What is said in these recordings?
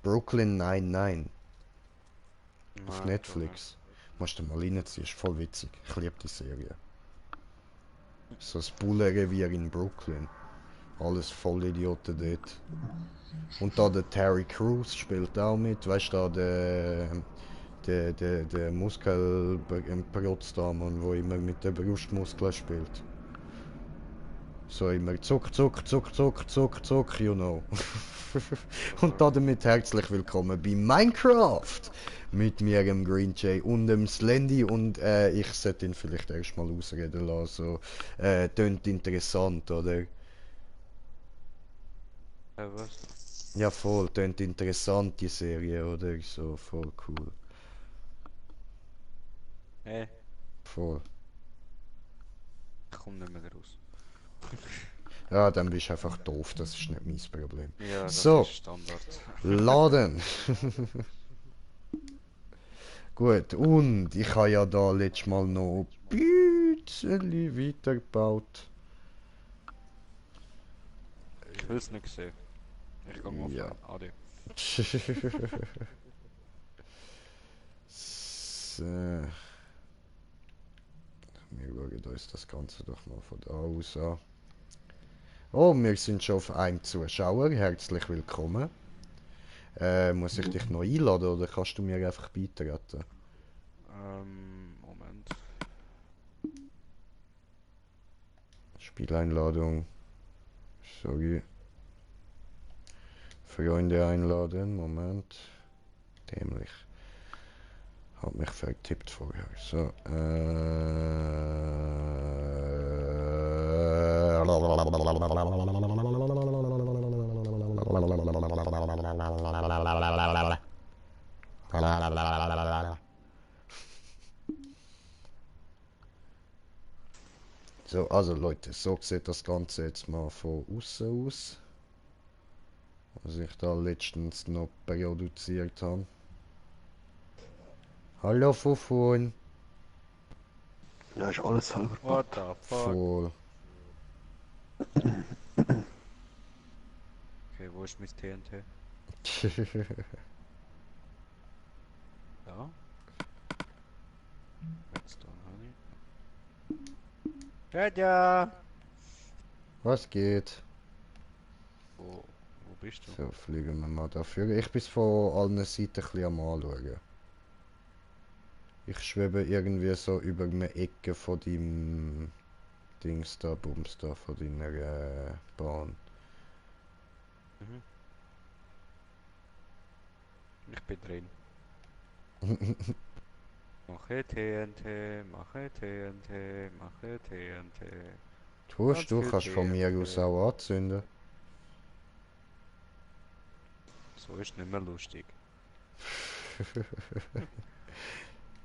Brooklyn 99 auf Nein, doch nicht. Netflix. Musst du mal reinziehen, ist voll witzig. Ich liebe die Serie. So das Bullenrevier in Brooklyn. Alles Vollidioten dort. Und da der Terry Crews spielt auch mit, weißt du, da der Muskelprotz da, Mann, wo immer mit den Brustmuskeln spielt. So immer zuck, zuck, zuck, zuck, zuck, zuck, you know. Und Also, damit herzlich willkommen bei Minecraft! Mit mir, dem Green Jay und dem Slendy und ich sollte ihn vielleicht erstmal ausreden lassen. So, tönt interessant, oder? was? Ja, voll, tönt interessant, die Serie, oder? So, voll cool. Hey, Voll. ich komm nicht mehr raus. Ja, dann bist du einfach doof, das ist nicht mein Problem. Ja, das ist So, Standard. laden. Gut, und ich habe ja da letztes Mal noch ein bisschen weitergebaut. Ich will's nicht sehen. Ich gehe Ja. offline. Ade. So, wir schauen uns das Ganze doch mal von da aus an. Oh, wir sind schon auf einem Zuschauer. Herzlich willkommen. Muss ich dich noch einladen oder kannst du mir einfach beitreten? Moment. Spieleinladung. Sorry. Freunde einladen. Moment. Dämlich. Hab mich vertippt vorher. So. So, also Leute, so sieht das Ganze jetzt mal von außen aus. Was ich da letztens noch produziert habe. Hallo Fufun. Ja, ist alles selber What gebaut. the fuck? Voll. Okay, wo ist mein TNT? Ja. Redstone, honey. Ja. Was geht? Wo bist du? So, fliegen wir mal dafür. Ich bin von allen Seiten ein bisschen am Anschauen. Ich schwebe irgendwie so über eine Ecke von deinem Dings da, Bums da, von deiner Bahn. Mhm. Ich bin drin. Mache TNT, mache TNT, mache TNT. Tust Ganz du, viel kannst von mir aus TNT. auch anzünden. So ist nicht mehr lustig.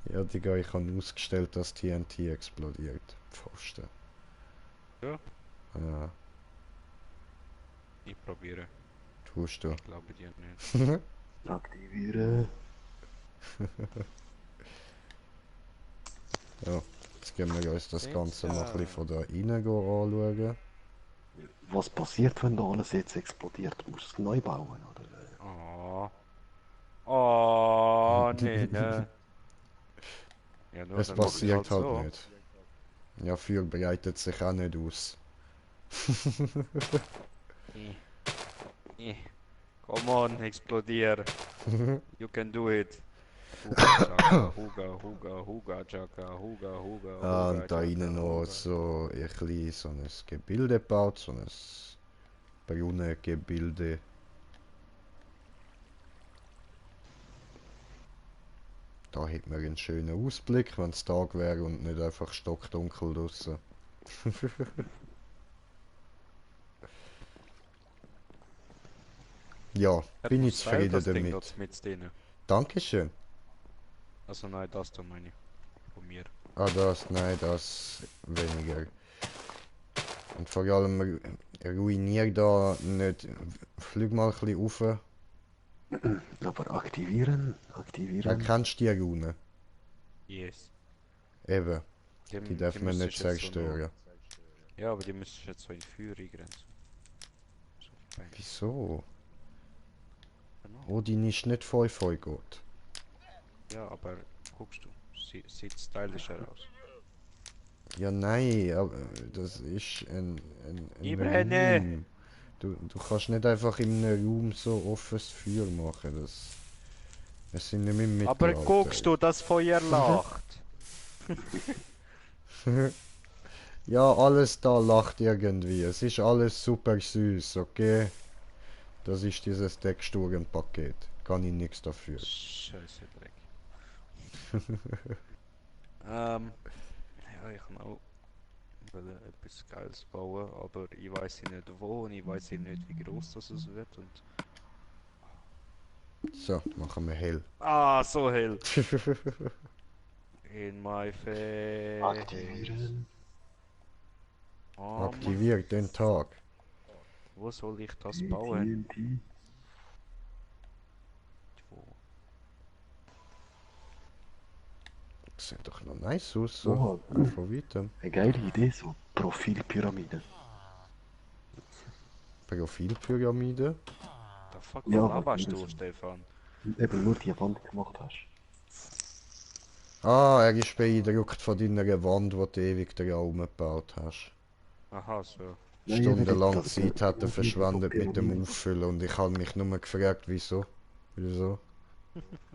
Ja, Digga, ich habe ausgestellt, dass TNT explodiert. Pfosten. Ja, Ja, ich probiere. tust du. Ich glaube dir nicht. Aktivieren. Ja, jetzt gehen wir uns das Sind's Ganze mal ein bisschen da? von da rein anschauen. Was passiert, wenn da alles jetzt explodiert? Musst du es neu bauen, oder? Oh. Oh, nee, ne. Ja, nur Es dann mache ich halt passiert halt so. nicht. Ja, Feuer breitet sich auch nicht aus. Eh, eh. Come on, explodier. You can do it. Huga chaka, huga chaka, huga Und da chaka, innen noch huga. so ein bisschen so ein Gebilde gebaut, so ein braunes Gebilde. Da hätte man einen schönen Ausblick, wenn es Tag wäre und nicht einfach stockdunkel draussen. Ja, Er bin ich muss Teil zufrieden das Ding damit. dort mit drin. Dankeschön. Also nein, das da meine ich. Von mir. Ah, das, nein, das weniger. Und vor allem ruinier da nicht. Flüg mal ein bisschen rauf. Aber aktivieren, aktivieren. Erkennst du die Rune? Yes. Eben, die Die darf man nicht müsstest jetzt so noch. zerstören. Ja, aber die müsstest jetzt so in Feuer eingrenzen. So fein. Wieso? Genau. Oh, deine ist nicht voll gut. Ja, aber guckst du, sieht stylischer aus. Ja, nein, aber das ist ein Ibrene! Raum. Du kannst nicht einfach in einem Raum so offenes Feuer machen. Wir sind nicht mehr im Aber Mittelalter. guckst du, das Feuer lacht. Ja, alles da lacht irgendwie. Es ist alles super süß, okay? Das ist dieses Texturenpaket. Kann ich nichts dafür. Scheiße Dreck. Ja, ich noch will etwas Geiles bauen, aber ich weiß nicht wo und ich weiß nicht, wie groß das es wird und... So, machen wir hell. Ah, so hell! In my face. Aktivieren. Oh Mann, Aktiviert den Tag. wo soll ich das bauen? TNT. Wo? Das sieht doch noch nice aus, so. Oh, Von weitem. eine geile Idee, so Profilpyramide. Profilpyramide. The fuck, Ja, was weil laberst du du, das Stefan? eben nur die Wand gemacht hast. Ah, er ist beeindruckt von deiner Wand, die du ewig da rumgebaut hast. Aha, so. Nein, eben nicht, Stundenlang also der Zeit hat er Profil von verschwendet mit dem Pyramide. Auffüllen und ich habe mich nur gefragt, wieso. Wieso?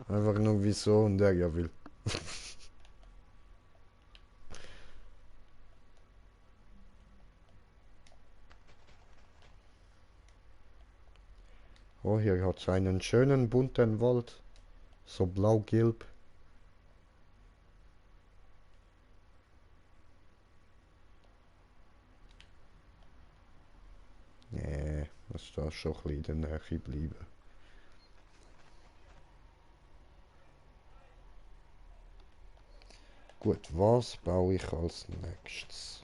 Einfach nur wieso und er ja will. Oh, hier hat es einen schönen bunten Wald. So blau-gelb. Nee, das da schon ein bisschen in der Nähe bleiben. Gut, was baue ich als nächstes?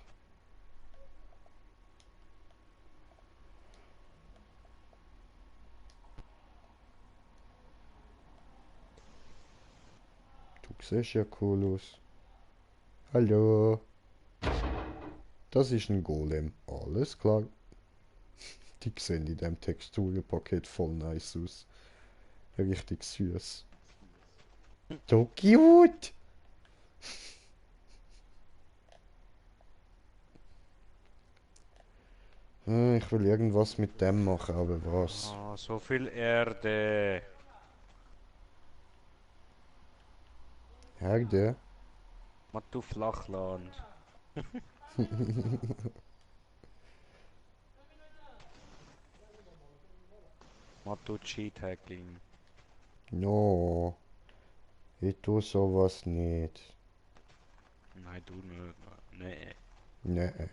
Du siehst ja cool aus. Hallo. Das ist ein Golem. Alles klar. Die sehen in dem Texturenpaket voll nice aus. Richtig süß. So cute! Ich will irgendwas mit dem machen, aber was? Oh, so viel Erde. Herde? Matu Flachland. Matu Cheat Hacking. No, ich tu sowas nicht. Nein, du nicht. Nee. Nee.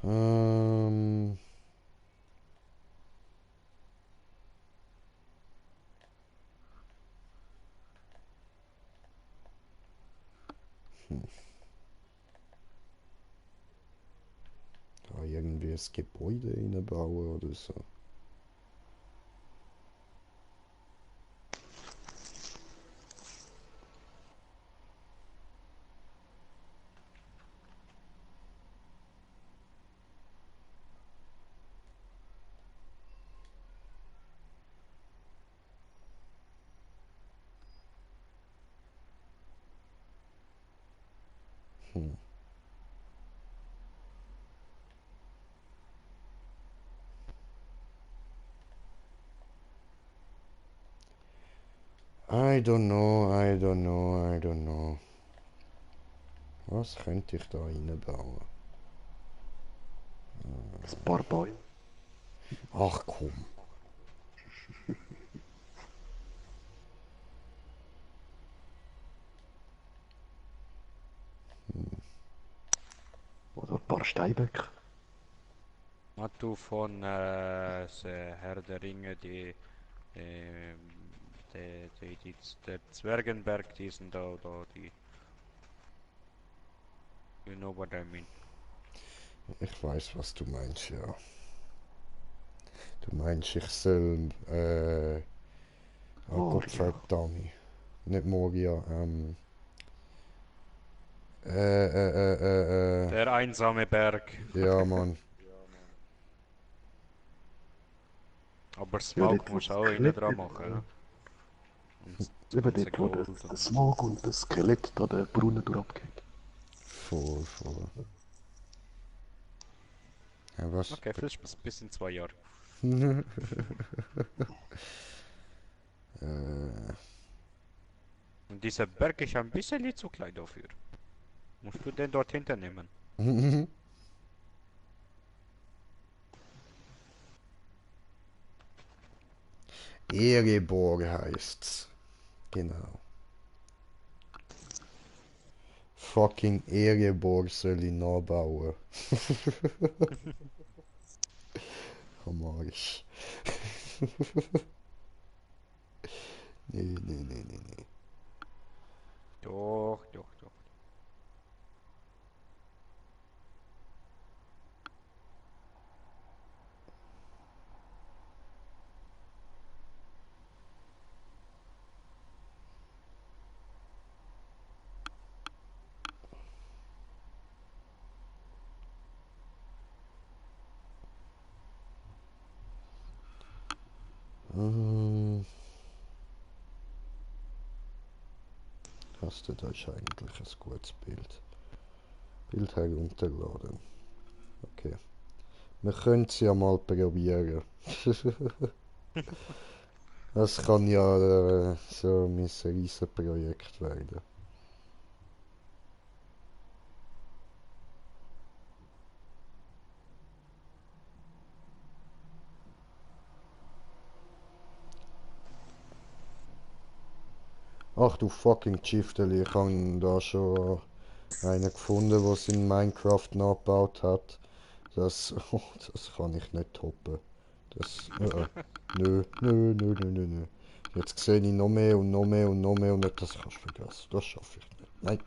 Ähm. Da irgendwie ein Gebäude reinbauen oder so. Hm. I don't know, I don't know, I don't know. Was könnte ich da reinbauen? Ein paar Bäume. Ach komm. Oder ein paar Steinböcke. Matu von Herr der Ringe, ähm, der Zwergenberg, diesen da, die. You know what I mean. Ich weiß, was du meinst, ja. Du meinst, ich soll, oh Gott Moria. verdammt. Nicht Moria, Der einsame Berg. ja, Mann. Aber Ja, Smoke dort, wo musst du das auch innen Skelett dran eben, machen, ne? Und das eben ganze dort, wo Gold der und... Smog und das Skelett da den Brunnen durchabgeht. Voll, voll. Ja, was? Okay, vielleicht bis in 2 Jahren. äh, Und dieser Berg ist ein bisschen zu klein dafür. Musst du den dort hinten nehmen? Erebor heißt's. Genau. Fucking Erebor soll ich nachbauen. Am Arsch. Nee, nee, nee, nee, nee. Doch, doch, doch. Hm, hast du da ist eigentlich ein gutes Bild. Bild herunterladen. Okay. Wir können es ja mal probieren. Das kann ja so mein Riesenprojekt werden. Ach du fucking Chifteli, ich habe da schon einen gefunden, der es in Minecraft nachgebaut hat. Das, oh, das kann ich nicht toppen. Das, nö, nö, nö, nö, nö, nö. Jetzt sehe ich noch mehr und noch mehr und noch mehr und das kannst du vergessen. Das schaffe ich nicht. Nein.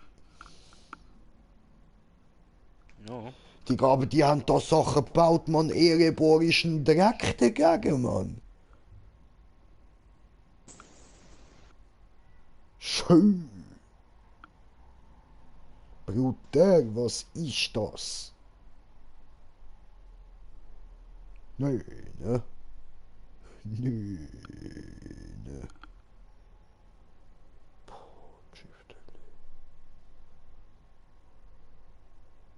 No. Die Gaben, die haben da Sachen gebaut, man. Erebor ist ein Dreck dagegen, Mann. Schön. Bruder, was ist das? Nein, ne? Nein, ne?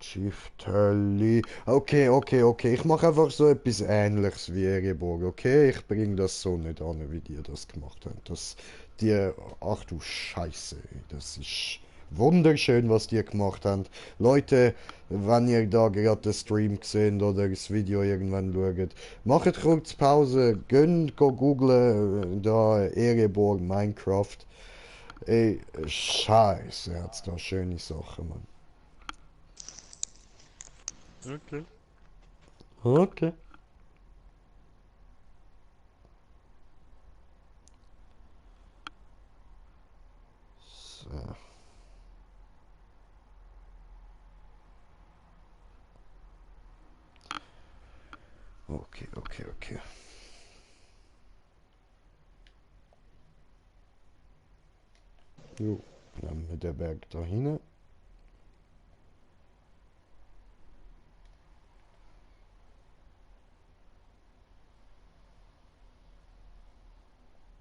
Schifterli. Okay, okay, okay. Ich mache einfach so etwas Ähnliches wie Erebor, okay? Ich bringe das so nicht an, wie die das gemacht haben. Ach du Scheiße, ey. Das ist wunderschön, was die gemacht haben. Leute, wenn ihr da gerade den Stream gesehen oder das Video irgendwann schaut, macht kurz Pause, gönnt, go googlen, da Erebor Minecraft. Ey, Scheiße, hat's da schöne Sachen, Mann. Okay. Okay. So. Okay, okay, okay. Jo, dann haben wir den Berg da hinten.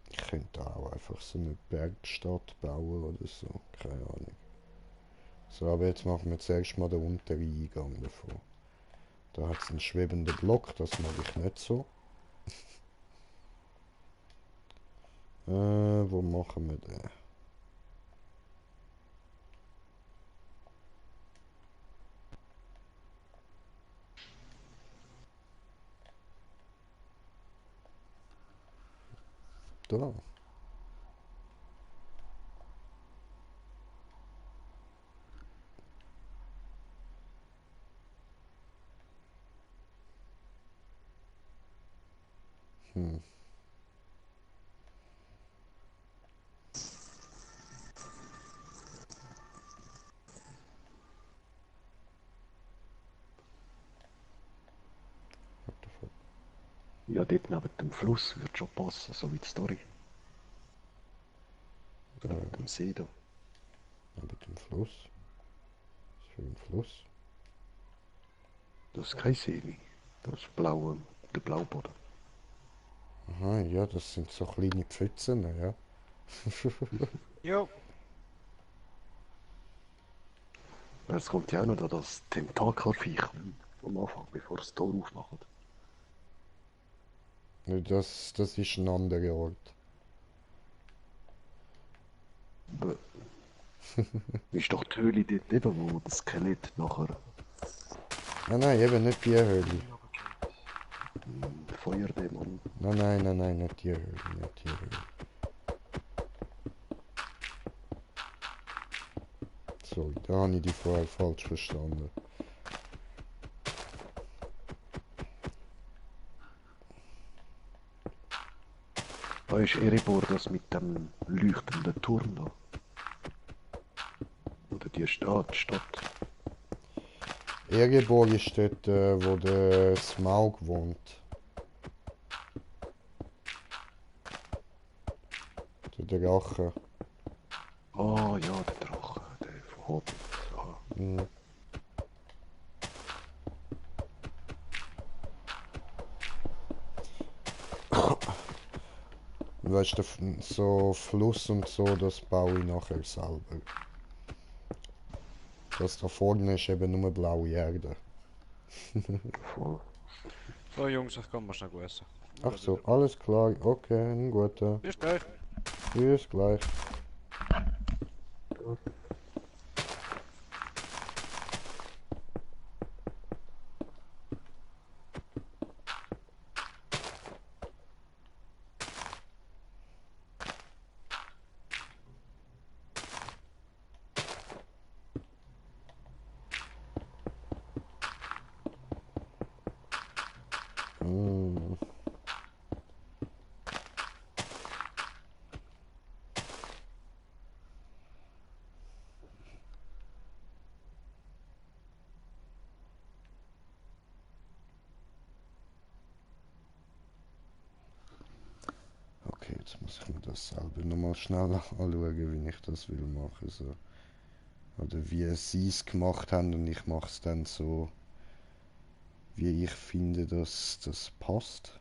Ich könnte auch einfach so eine Bergstadt bauen oder so. Keine Ahnung. So, aber jetzt machen wir zuerst mal den unteren Eingang davon. Da hat es einen schwebenden Block, das mag ich nicht so. Wo machen wir den? Da. Hm. What the fuck? Ja, dort neben dem Fluss wird schon passen, so wie die Story. Neben dem See da. Mit dem Fluss. Was für ein Fluss? Das ist kein See, das ist blau, der Blauboden. Aha, ja, das sind so kleine Pfützen, ja. Jo. Es kommt ja auch noch da das Tentakelviech am Anfang, bevor das Tor aufmacht. Ja, das ist ein anderer Ort. Aber ist doch die Höhle dort eben, wo das Skelett nachher Ah nein, eben nicht die Höhle. der Feuerdämon. Nein, nicht die Höhle, nicht die Höhle. Sorry, da habe ich die vorher falsch verstanden. Da ist Erebor das mit dem leuchtenden Turm da. Oder die Stadt. Ereborg ist dort, wo der Smaug wohnt. Der Drache. Ah ja, der Drache, der von Hobbit. Ah. Mhm. Weißt du, so Fluss und so, das baue ich nachher selber. Das da vorne ist eben nur blaue Erde. Voll. So Jungs, ich kann mal schnell essen. Ach so, alles klar, okay, ein guter. Bis gleich. Bis gleich. Mm. Okay, jetzt muss ich mir das selber nochmal schnell anschauen, wie ich das will machen. So. Oder wie sie es gemacht haben und ich mache es dann so, wie ich finde, dass das passt.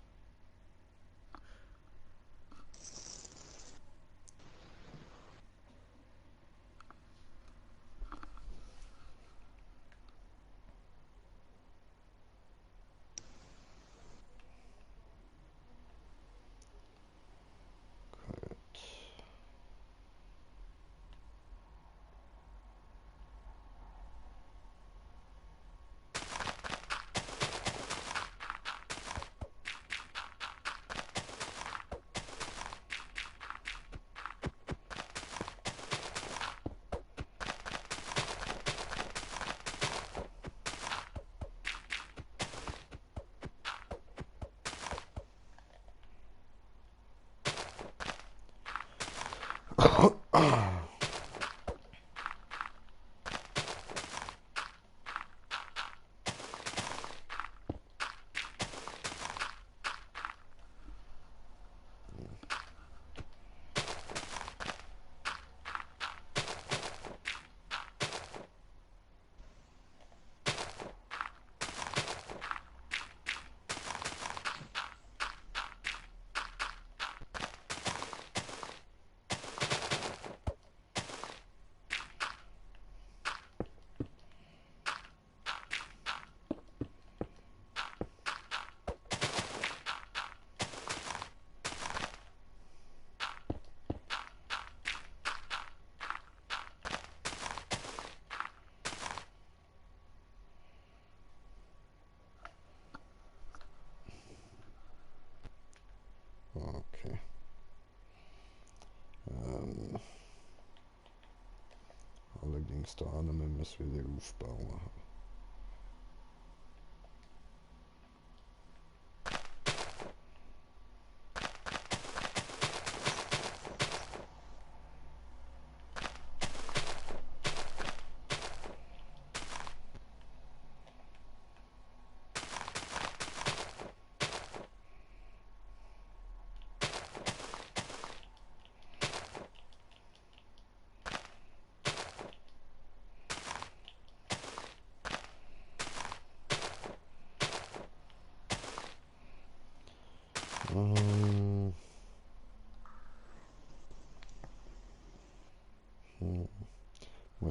Okay. Allerdings da müssen wir es wieder aufbauen.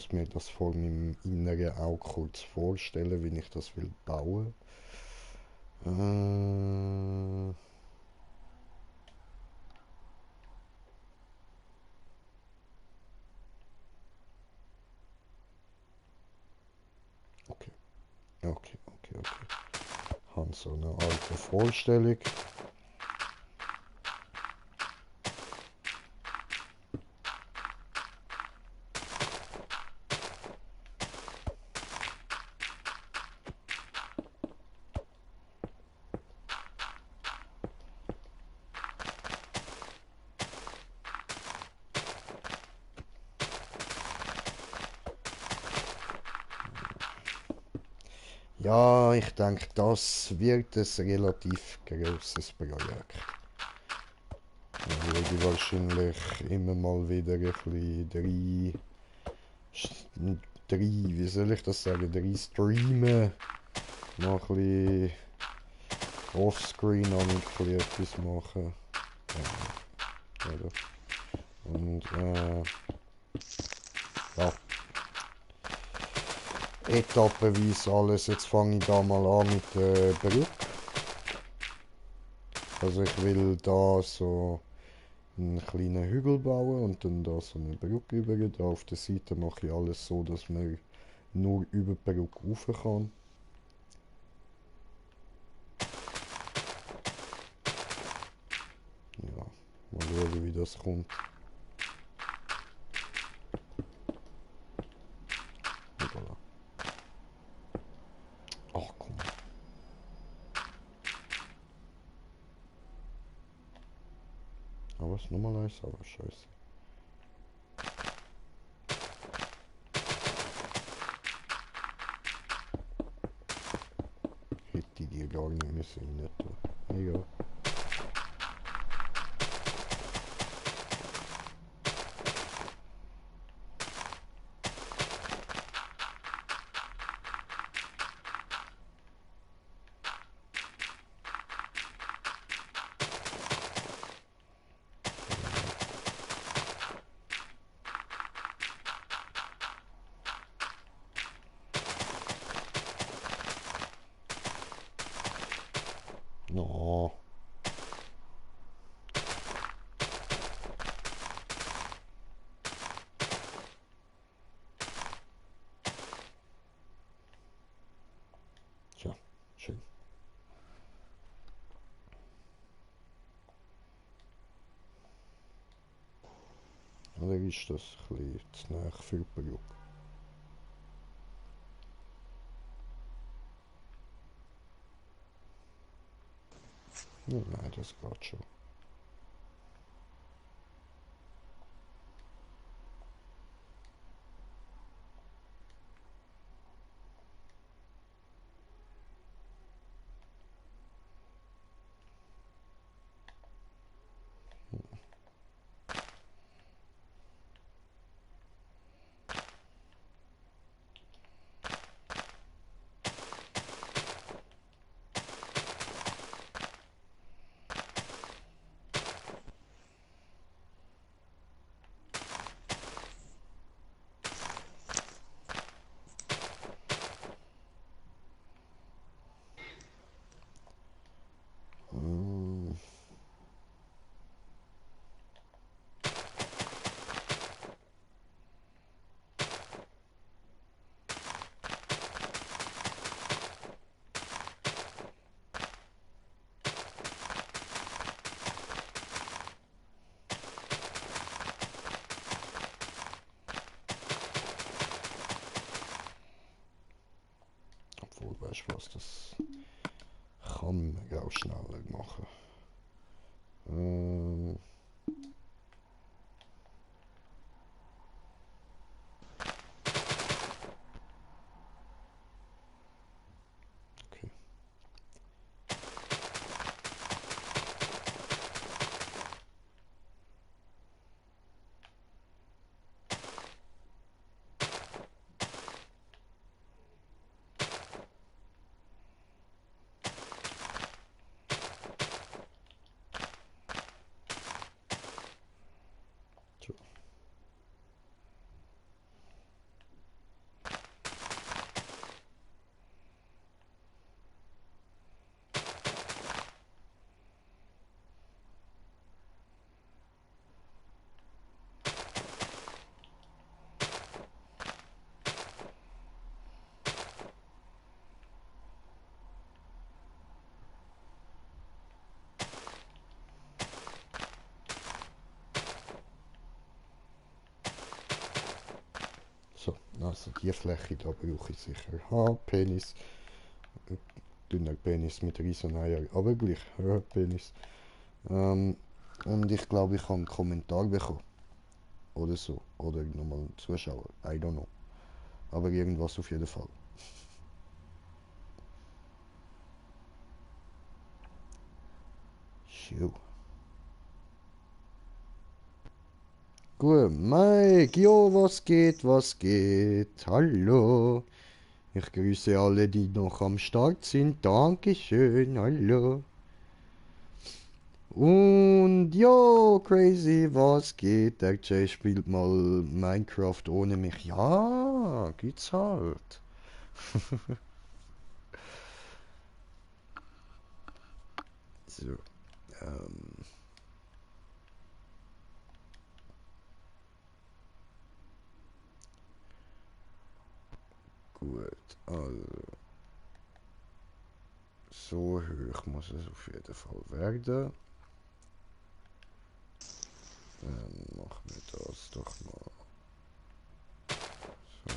muss mir das vor meinem inneren Auge kurz vorstellen, wie ich das will bauen. Okay, okay, okay, okay. Haben so eine alte Vorstellung. Ja, ich denke, das wird ein relativ großes Projekt. Dann werde ich wahrscheinlich immer mal wieder ein bisschen wie soll ich das sagen, streamen. Noch ein bisschen offscreen auch ein bisschen etwas machen. Oder? Und ja, etappenweise alles. Jetzt fange ich da mal an mit der Brücke. Also ich will da so einen kleinen Hügel bauen und dann da so eine Brücke über. Da auf der Seite mache ich alles so, dass man nur über die Brücke rauf kann. Ja, mal schauen, wie das kommt. Voilà. Ach komm. Aber was? Nochmal eins? Aber scheiße. Hätte ich die gar nicht müssen rein tun. Egal. No. Tja, schön. Oder ist das ein bisschen zu nah für die Brücke? Ja, nein, das geht schon. Mm, obwohl, weißt du was, das kann man auch schneller machen. Ähm, okay. Also die Fläche da brauche ich sicher. Ha, Penis. Dünner Penis mit riesen Eier. Aber gleich, ja, Penis. Und ich glaube, ich habe einen Kommentar bekommen. Oder so. Oder nochmal einen Zuschauer. I don't know. Aber irgendwas auf jeden Fall. So. Gut, Mike, jo, was geht, was geht? Hallo. Ich grüße alle, die noch am Start sind. Dankeschön, hallo. Und jo, crazy, was geht? Der Jay spielt mal Minecraft ohne mich. Ja, geht's halt. So, ähm, gut, also, so hoch muss es auf jeden Fall werden. Dann machen wir das doch mal so.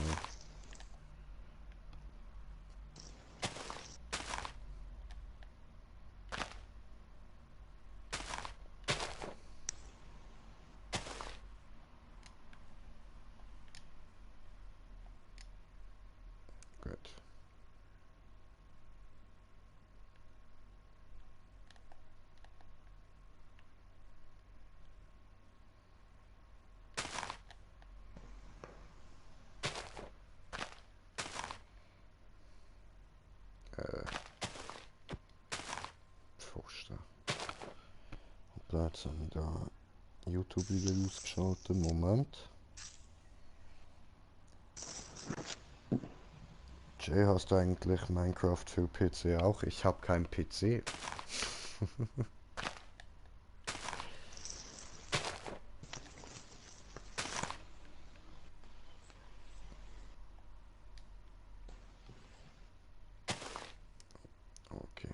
Gut. Pfosten. Platz haben da YouTube wieder ausgeschaltet. Moment. Jay, hast du eigentlich Minecraft für PC auch? Ich habe keinen PC. Okay.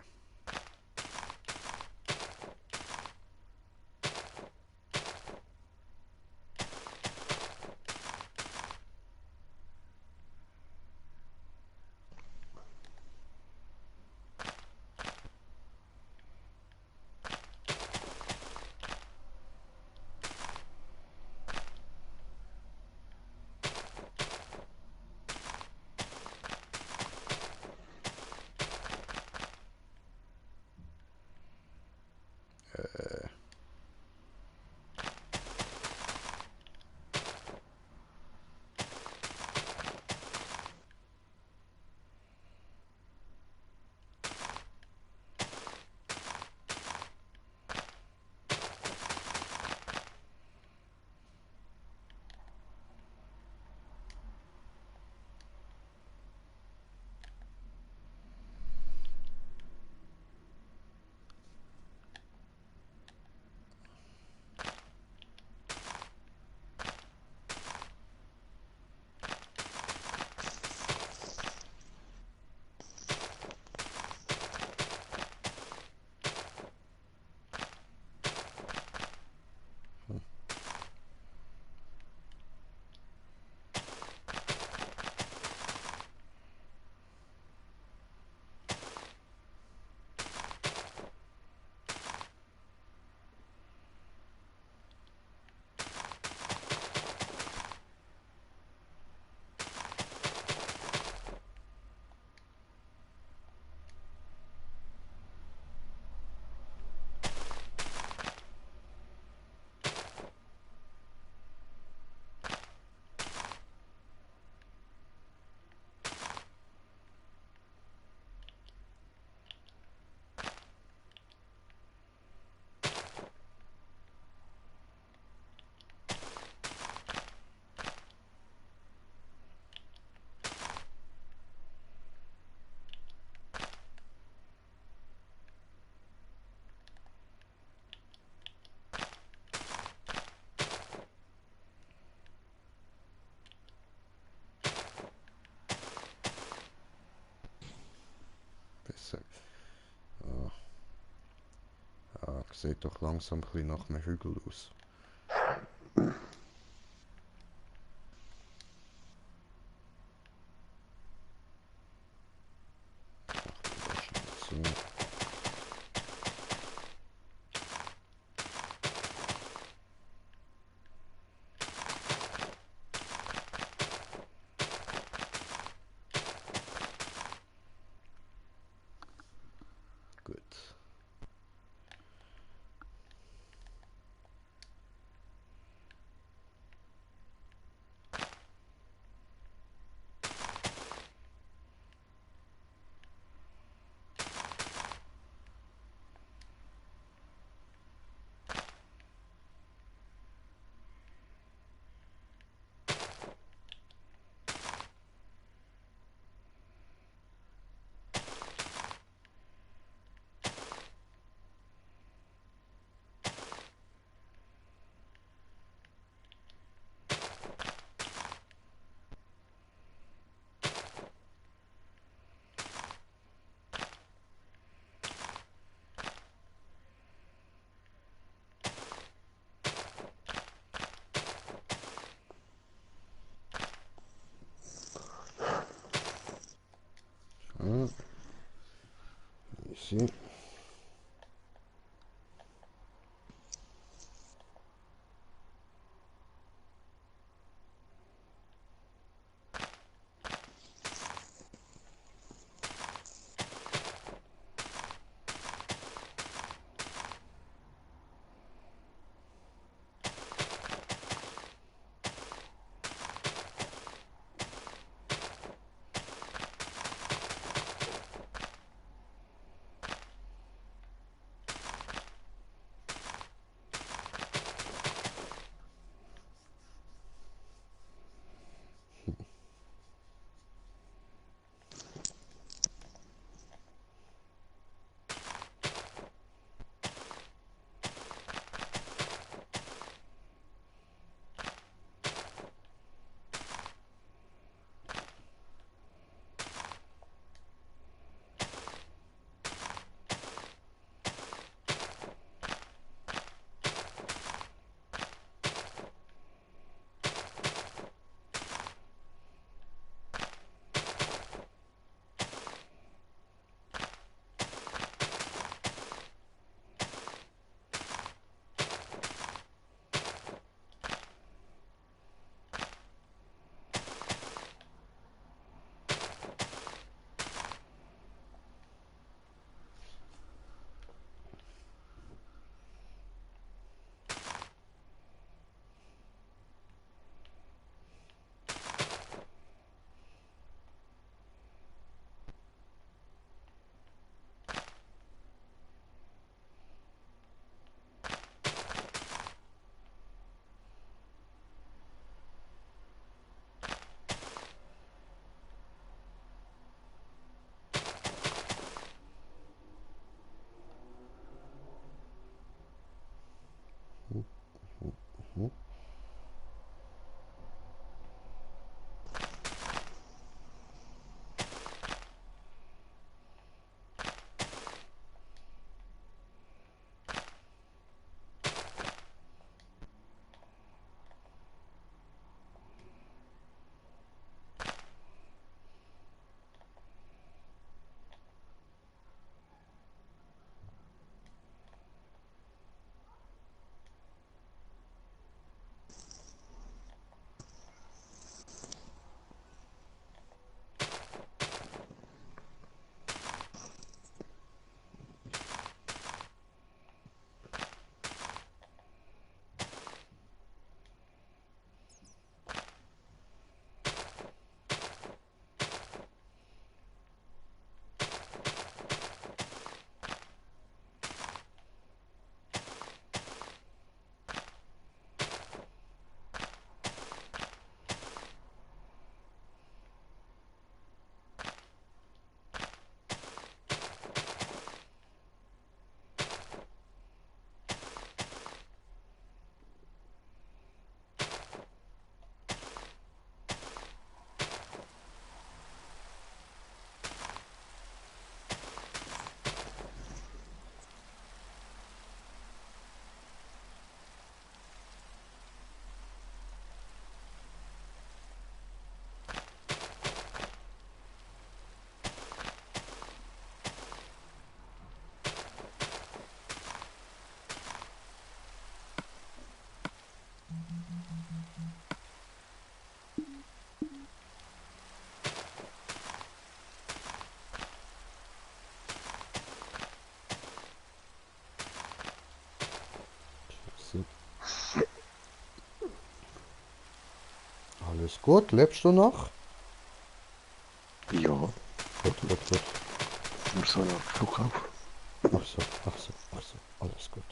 Besser. Ah, ah, sieht doch langsam ein bisschen nach einem Hügel aus. Easy. Alles gut? Lebst du noch? Ja, Gut, gut, gut. nur so einen Flug auf. Ach so, ach so, ach so. Alles gut.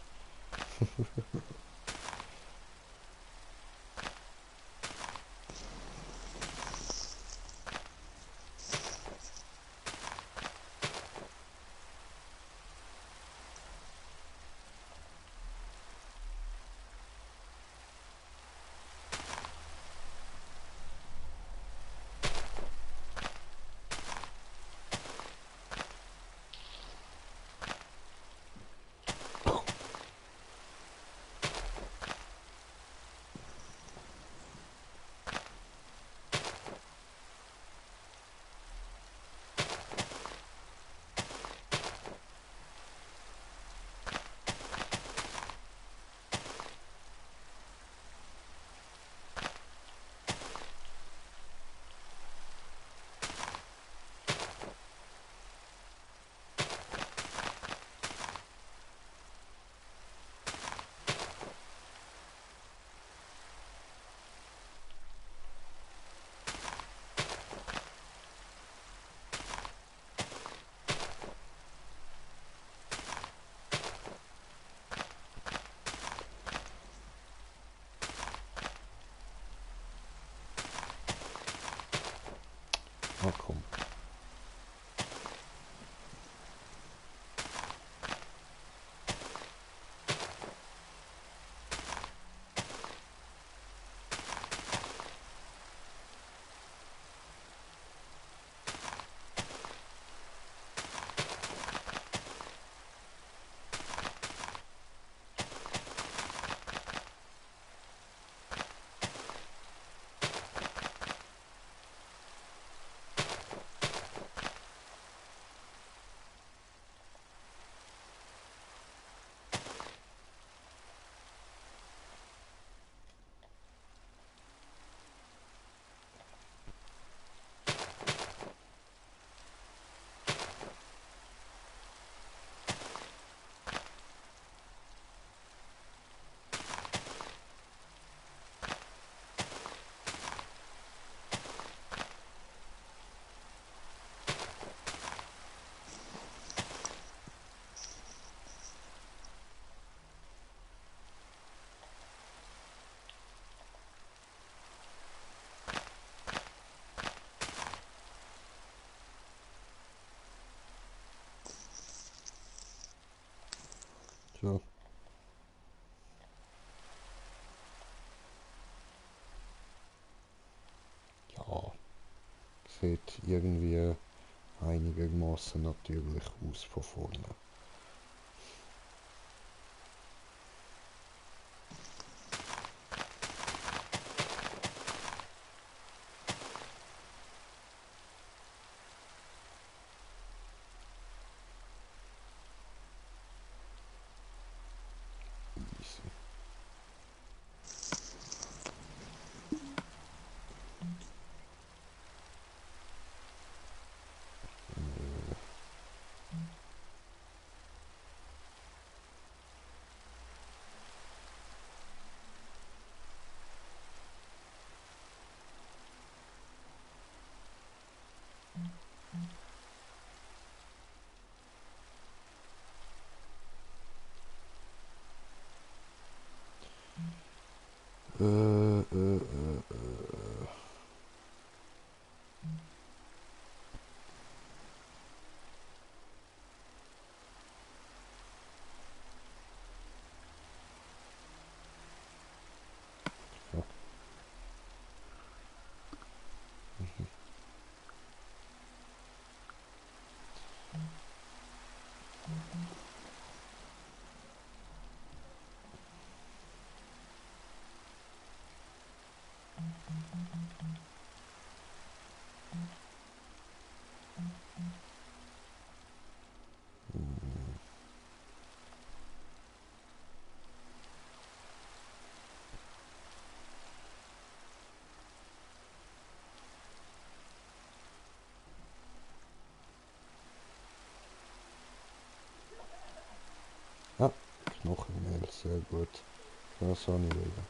sieht irgendwie einigermaßen natürlich aus von vorne. Easy. Äh, äh, äh, äh. Ja. Ah, Knochenmehl, sehr gut. Das habe ich wieder.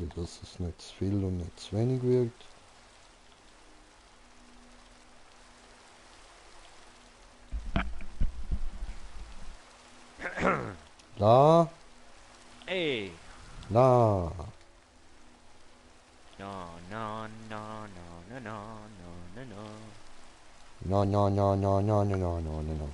Schauen, dass es nicht zu viel und nicht zu wenig wird. La, Ey! la. No, no, no, no, no, no, no, no, no. No, no, no, no, no, no, no, no, no, no.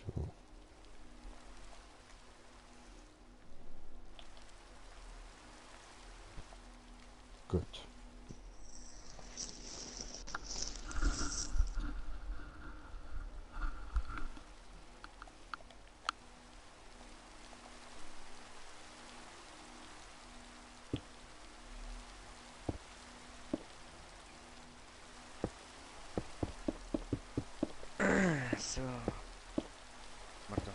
So, gut. So. Warte.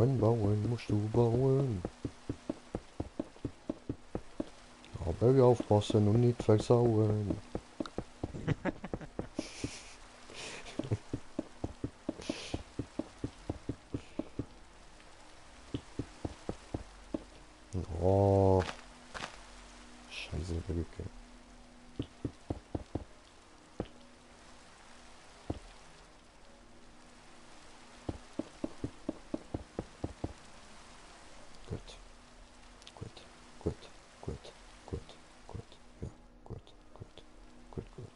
bauen musst du bauen. Aber aufpassen und nicht versauen. Oh, scheiße Brücke. Gut, gut, gut, gut, gut, gut, ja, gut, gut, gut, gut.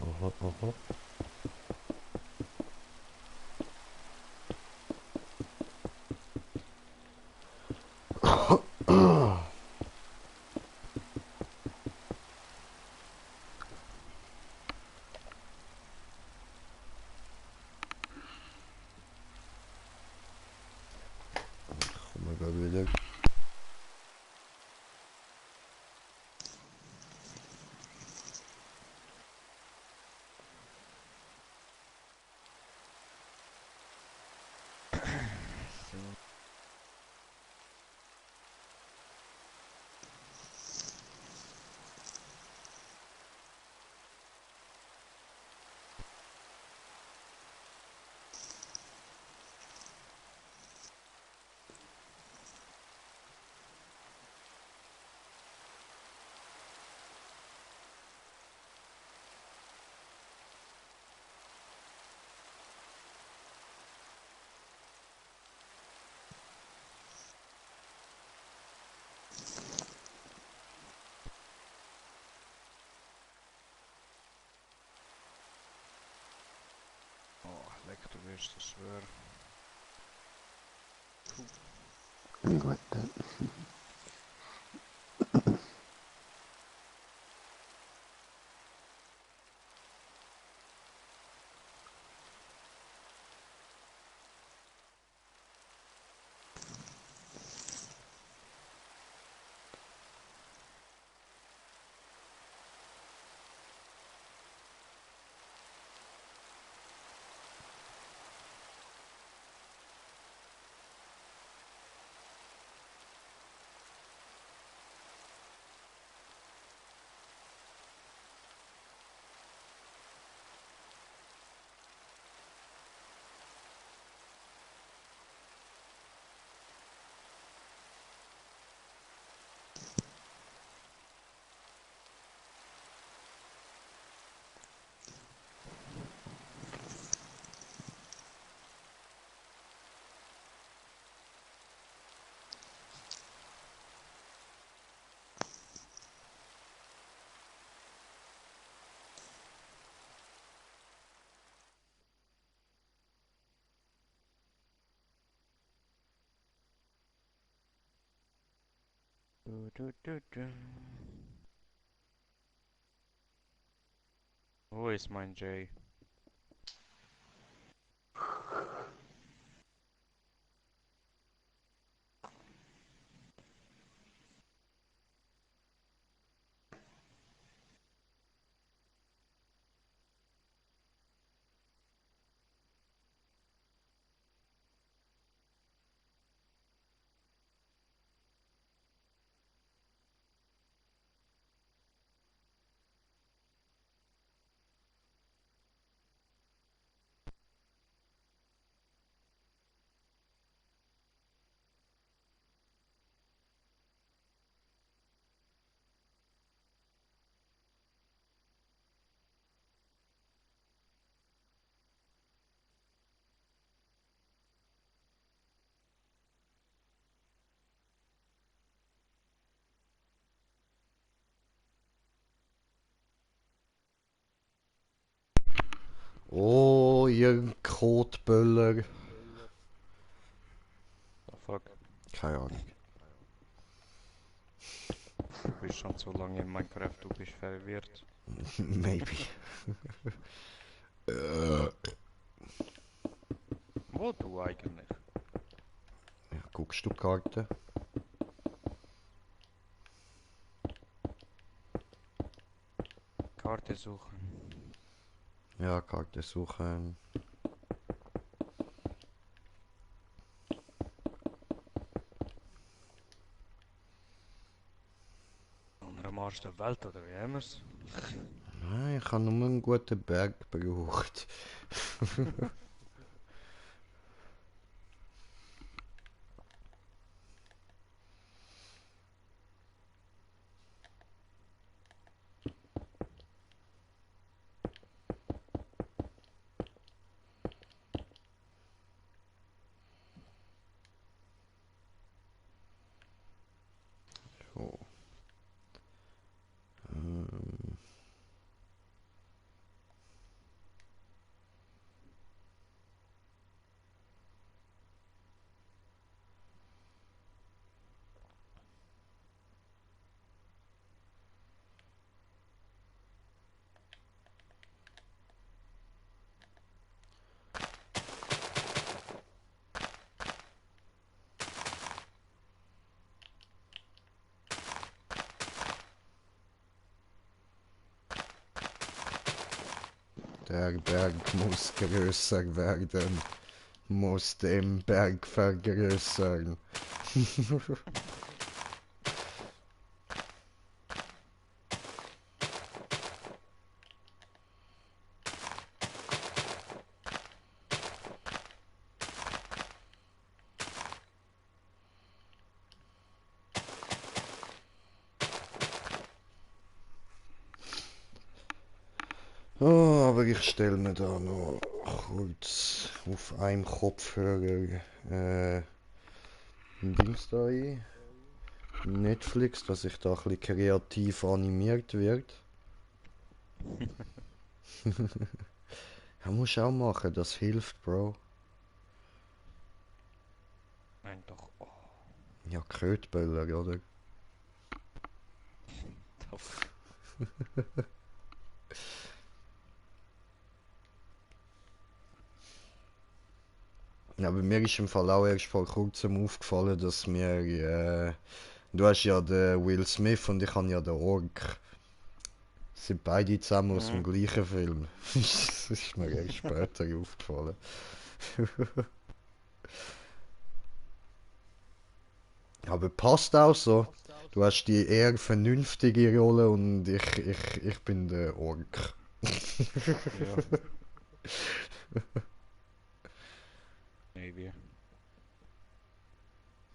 Aha, aha. Kommen wir gleich wieder. So. Oh, leck, du wirst so schwer. Gut, dann. Du, du, du, du. Wo ist mein Jay? Oh, ihr Kotböller. Oh fuck, Keine Ahnung. du bist schon so lange in Minecraft, du bist verwirrt. Maybe. Wo du eigentlich? Ja, guckst du die Karte? Karte suchen. Ja, Karte suchen. Am Arsch der Welt oder wie haben wir's? Nein, ich habe nur einen guten Berg gebraucht. So. Ähm. Der Berg muss größer werden. Muss den Berg vergrößern. Oh, aber ich stelle mir da noch kurz auf einem Kopfhörer ein Dings da ein. Netflix, dass ich da ein bisschen kreativ animiert wird. Ja, musst auch machen, das hilft, Bro. Nein, doch. Oh, Ja, Kötböller, oder? tough. Ja, aber mir ist im Fall auch erst vor kurzem aufgefallen, dass du hast ja den Will Smith und ich habe ja den Ork. Sind beide zusammen aus dem gleichen Film. Das ist mir erst später aufgefallen. Aber passt auch so. Du hast die eher vernünftige Rolle und ich bin der Ork. Ja. Maybe.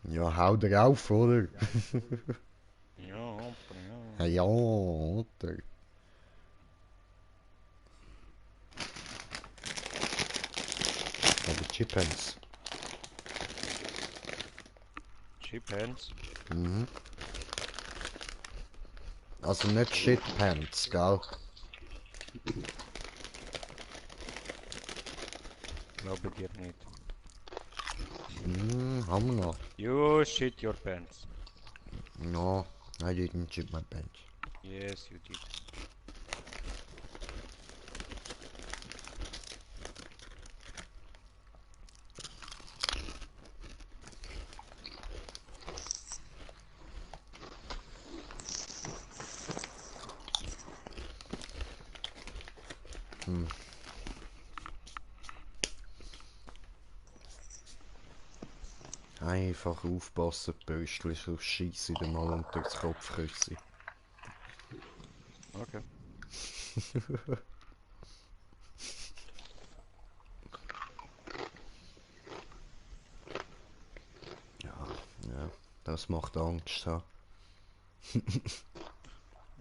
Ja, hau drauf, oder? Ja, aber Ja, ja. ja, oder? Aber Chipens. Chip Hands. Mhm. Also nicht Shitpants, gell? Glaube dir nicht. Haben wir noch. You shit your pants. No, I didn't chip my pants. Yes, you did. Einfach aufpassen, Böstli, so scheisse dir mal unter das Kopfkissen. Okay. Ja, das macht Angst, ha.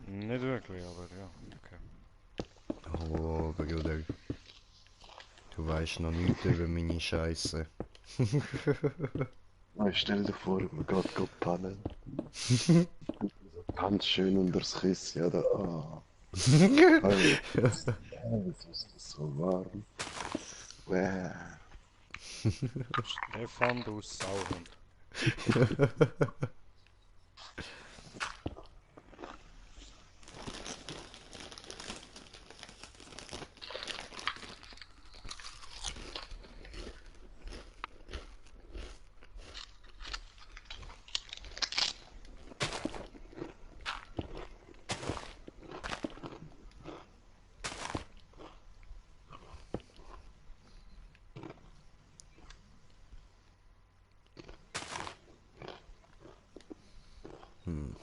Nicht wirklich, aber ja, okay. Oh, Bruder. Du weißt noch nichts über meine Scheiße. Stell dir vor, wir gehen pennen. Ganz schön unter das Kissen, ja, da. Ah. Es ist so warm. Wow. Stefan, du Sauhund. Hm.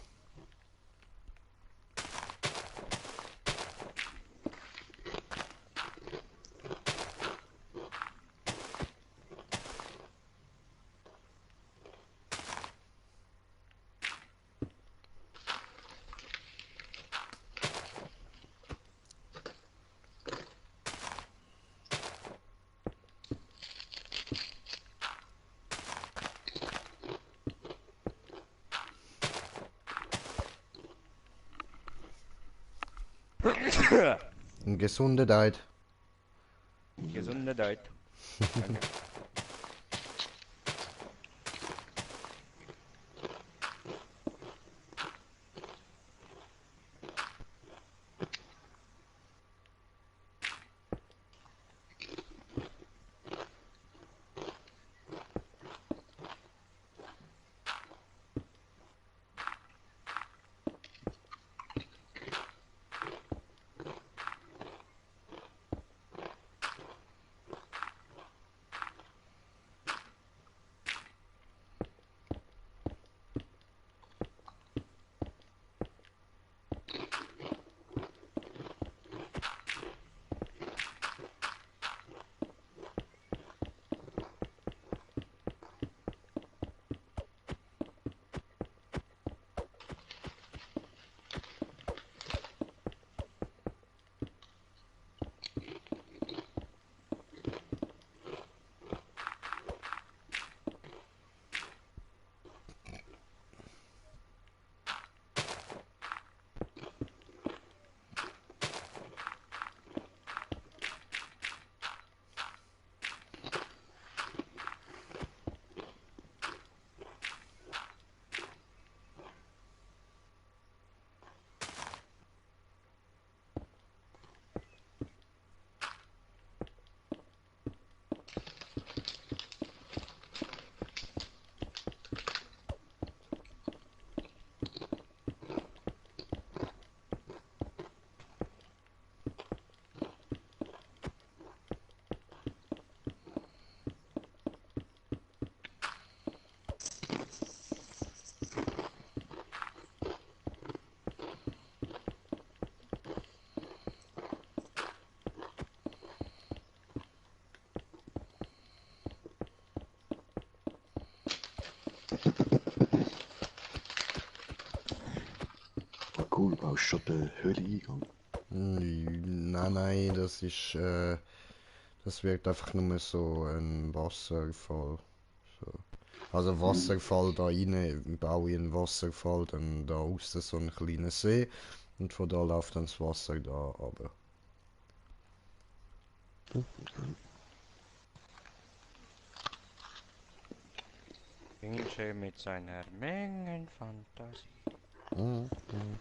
Eine gesunde Diet. Gesundheit. Danke. Oh, cool, baust schon den Höhleneingang. Nein, das ist, das wirkt einfach nur so ein Wasserfall. So. Also Wasserfall da rein, baue ich einen Wasserfall, dann da außen so einen kleinen See und von da läuft dann das Wasser da runter. Finche mit seiner Mengenfantasie. Mhm. Mhm.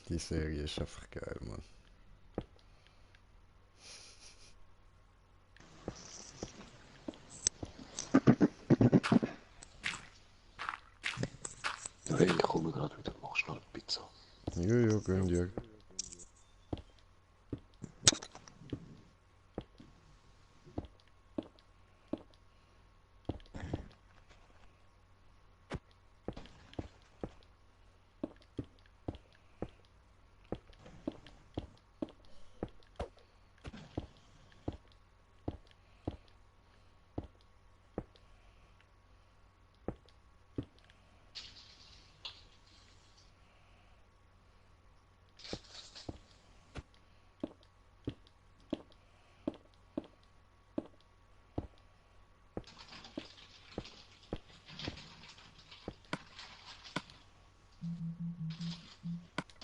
Die Serie ist einfach geil, Mann. Hey, ich komme gerade wieder, mach schnell Pizza. Jojo, gönn dir.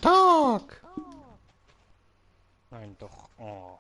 Tag! Nein, doch. Oh.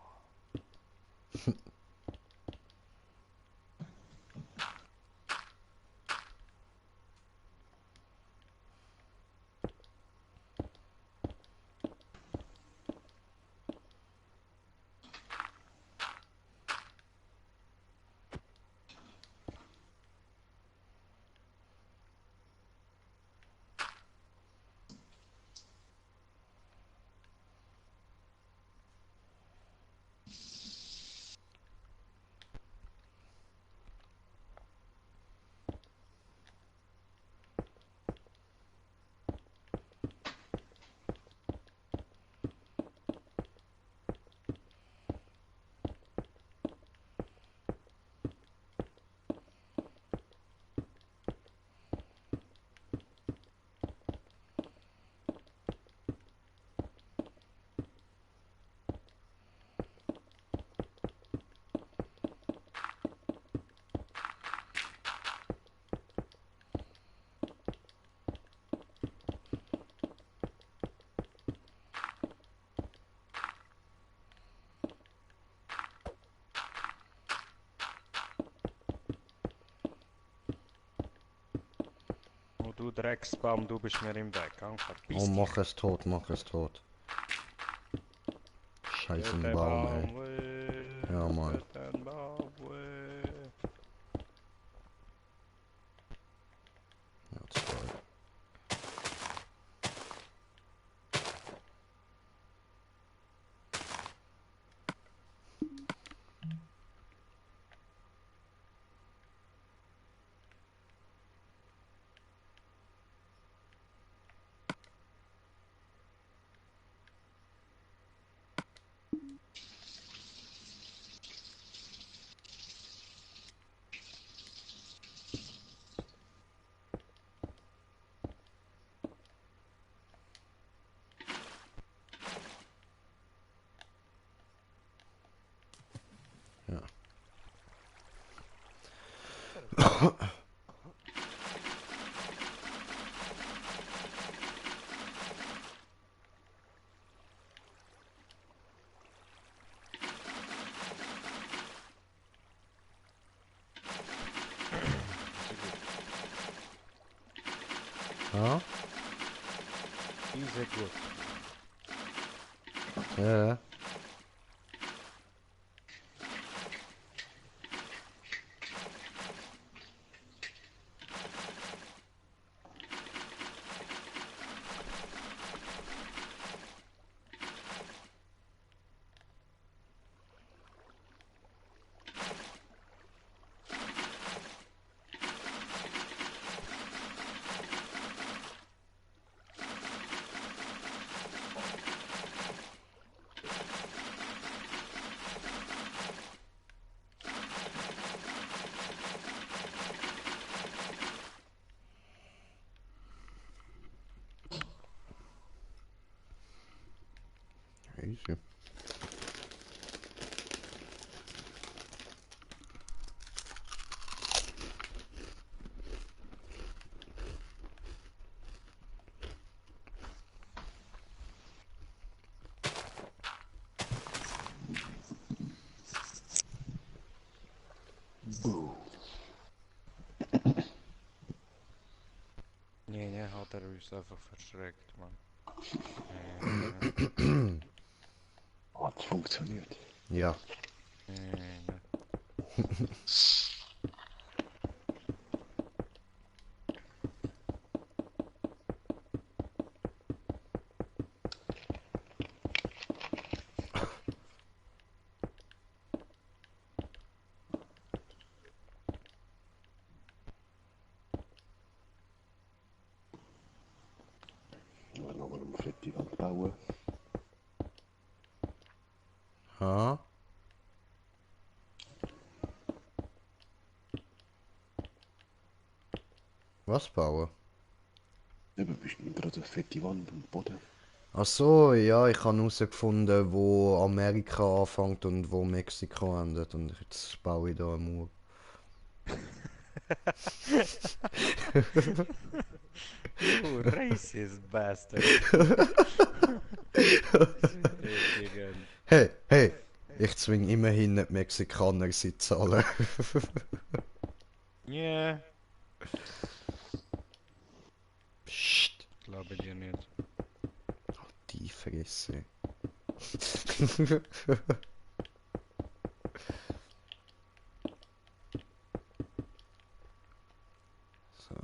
Oh, du Drecksbaum, du bist mir im Weg. Verpiss Oh, dich. mach es tot, mach es tot. Scheiß Der Baum, ey. Baum, weh. Ja, Mann. Der Baum, weh. Ja, zwei. Ja. Ja? Diese gut. Ja. Easy. Boom. Nee, hat er uns einfach verschreckt, Mann. Hat's funktioniert. Ja. Nur noch mal eine fette Wand bauen. Ha? Was bauen? Eben, bist du gerade eine fette Wand am Boden. Ach so, ja, ich habe herausgefunden, wo Amerika anfängt und wo Mexiko endet. Und jetzt baue ich da eine Mauer. You racist bastard. Digga. Hey, hey! Ich zwinge immerhin nicht die Mexikaner, sie zu zahlen. Yeah. Psst, Glaube dir nicht. die Fresse. So.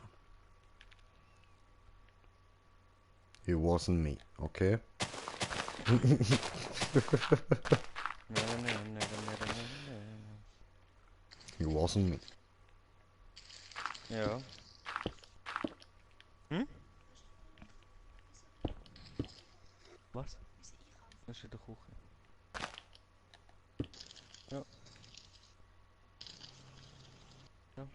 It wasn't me, okay? It wasn't me. Ja. Hm? Was? Das ist in der Küche. Ja. Ja.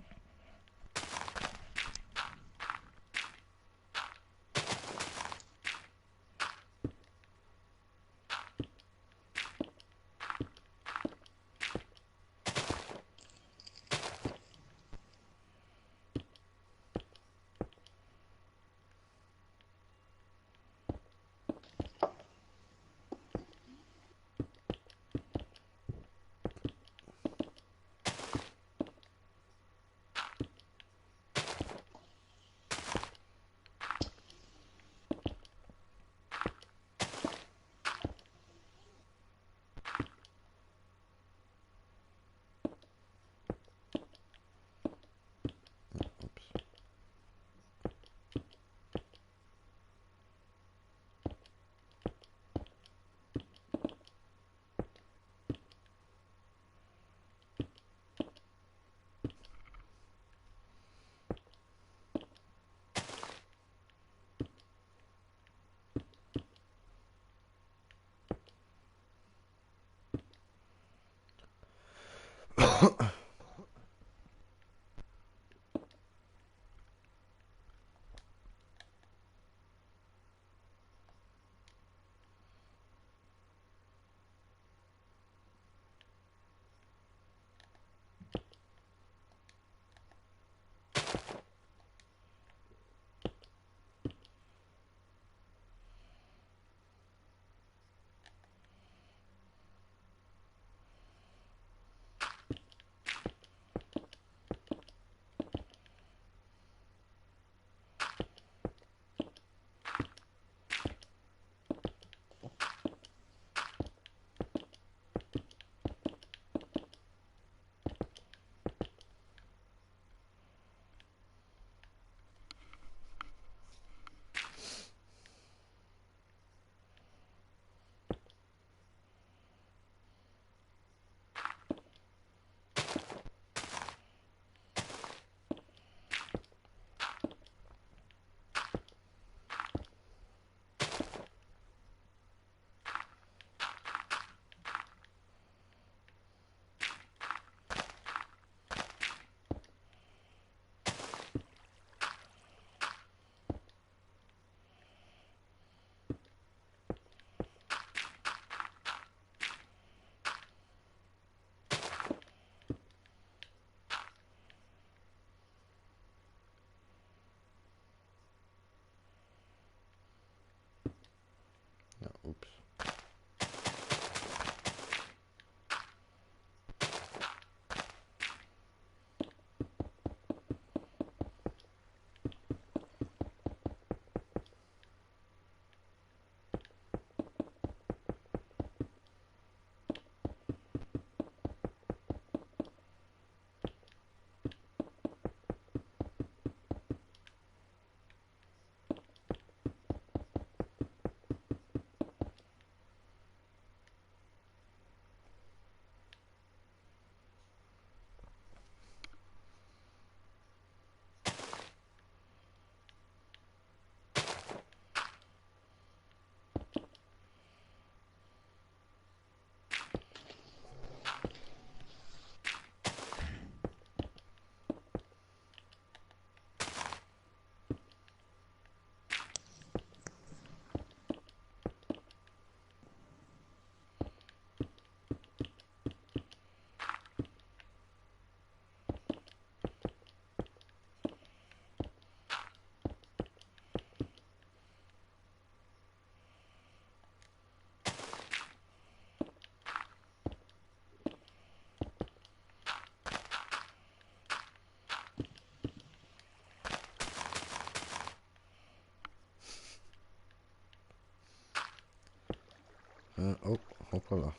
Oh, hoppala.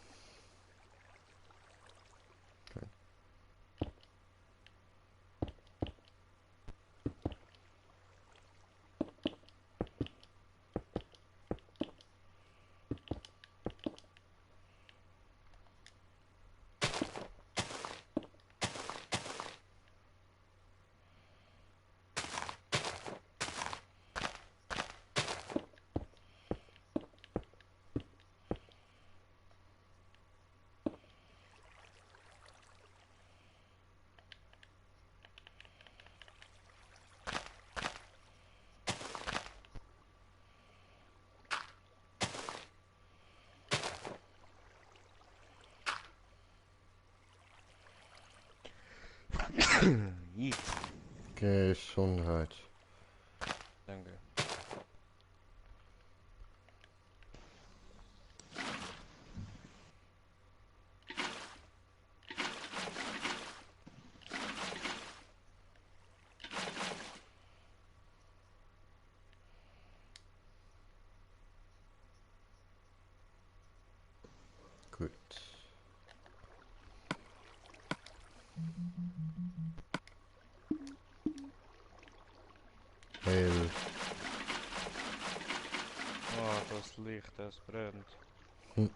Yeet. Gesundheit. Danke. Gut. Hell. Oh, das Licht, das brennt. Hm.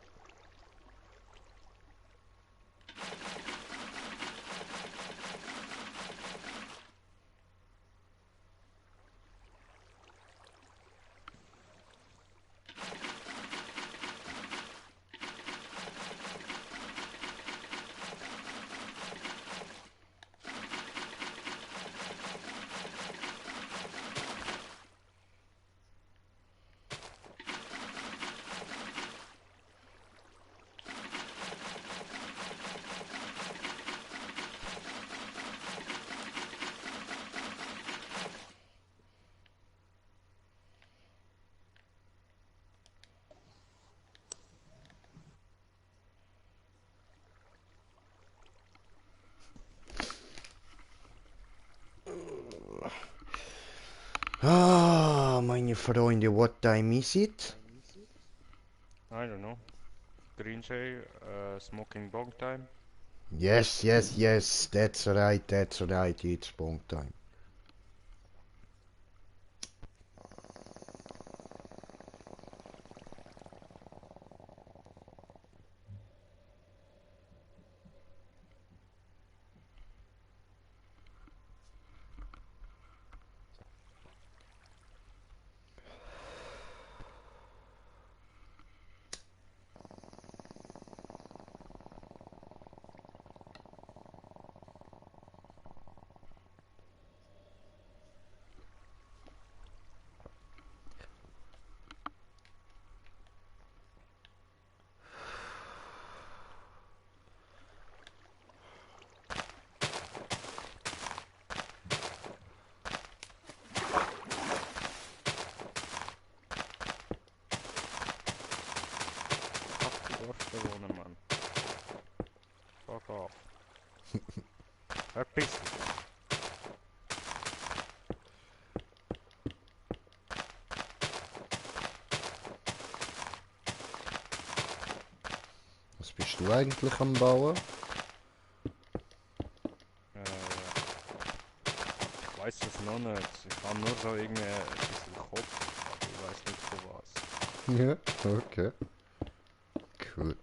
Ah, meine Freunde, what time is it? I don't know. Green smoking bong time. Yes, yes, yes, that's right, it's bong time. Fuck the woman, man. Fuck off. Verpiss dich. Was bist du eigentlich am Bauen? Ich weiß es noch nicht. Ich habe nur so irgendwie ein bisschen Kopf, aber ich weiß nicht von was. Ja, okay. Cool.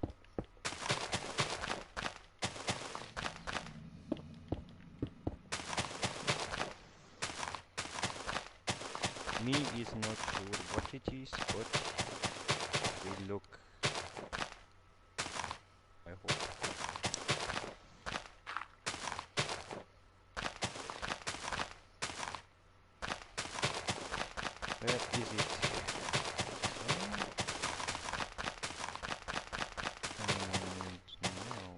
Me is not sure what it is, but we look. I hope. Where is it? And now.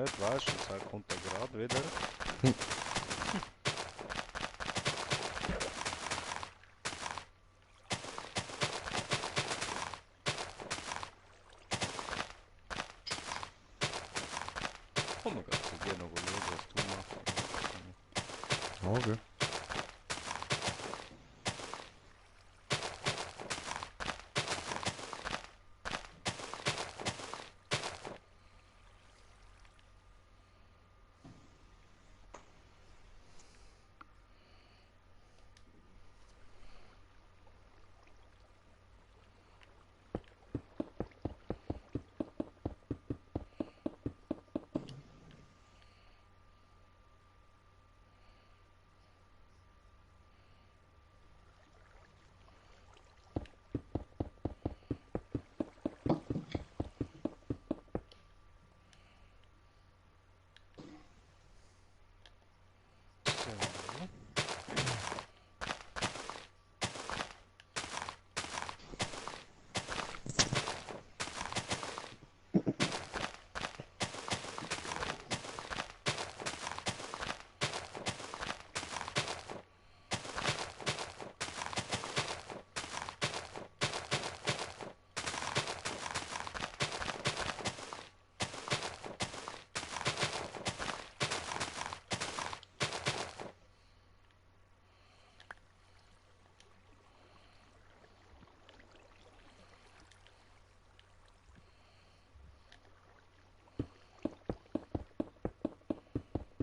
nicht, weißt du, und dann kommt er gerade wieder. Komm mal grad zu dir noch schauen, was du machst. Okay. So.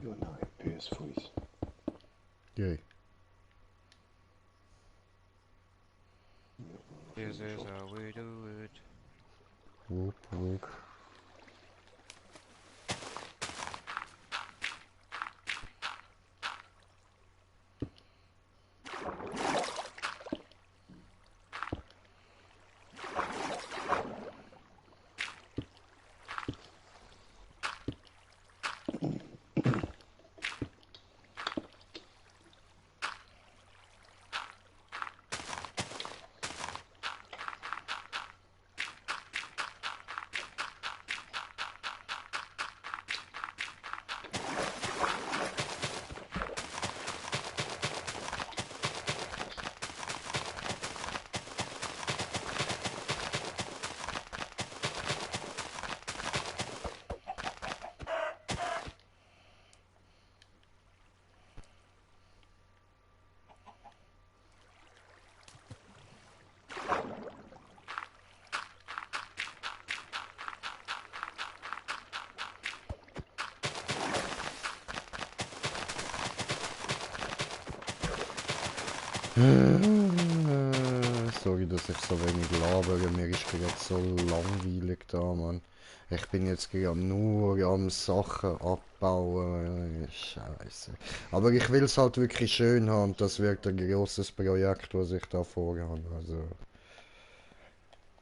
Ja, nein, PS5. Yay. This is how we do it. Whoop, whoop. Sorry, dass ich so wenig labere. Mir ist gerade so langweilig da, Mann. Ich bin jetzt gerade nur am Sachen abbauen. Scheiße. Aber ich will es halt wirklich schön haben. Das wird ein großes Projekt, was ich da vorhabe. Also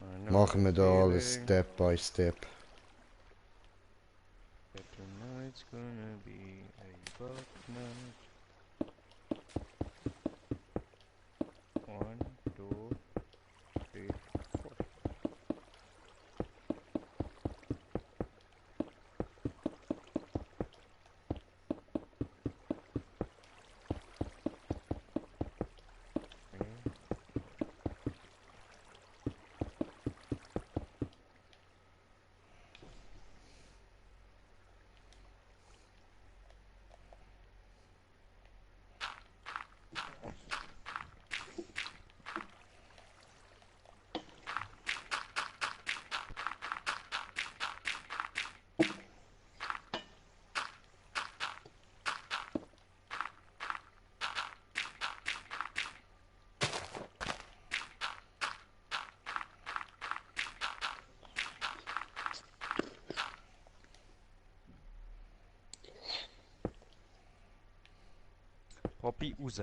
I know machen wir the da alles feeling Step by Step. that tonight's gonna be a bug night. 1, 2, 3, 4. Papi raus.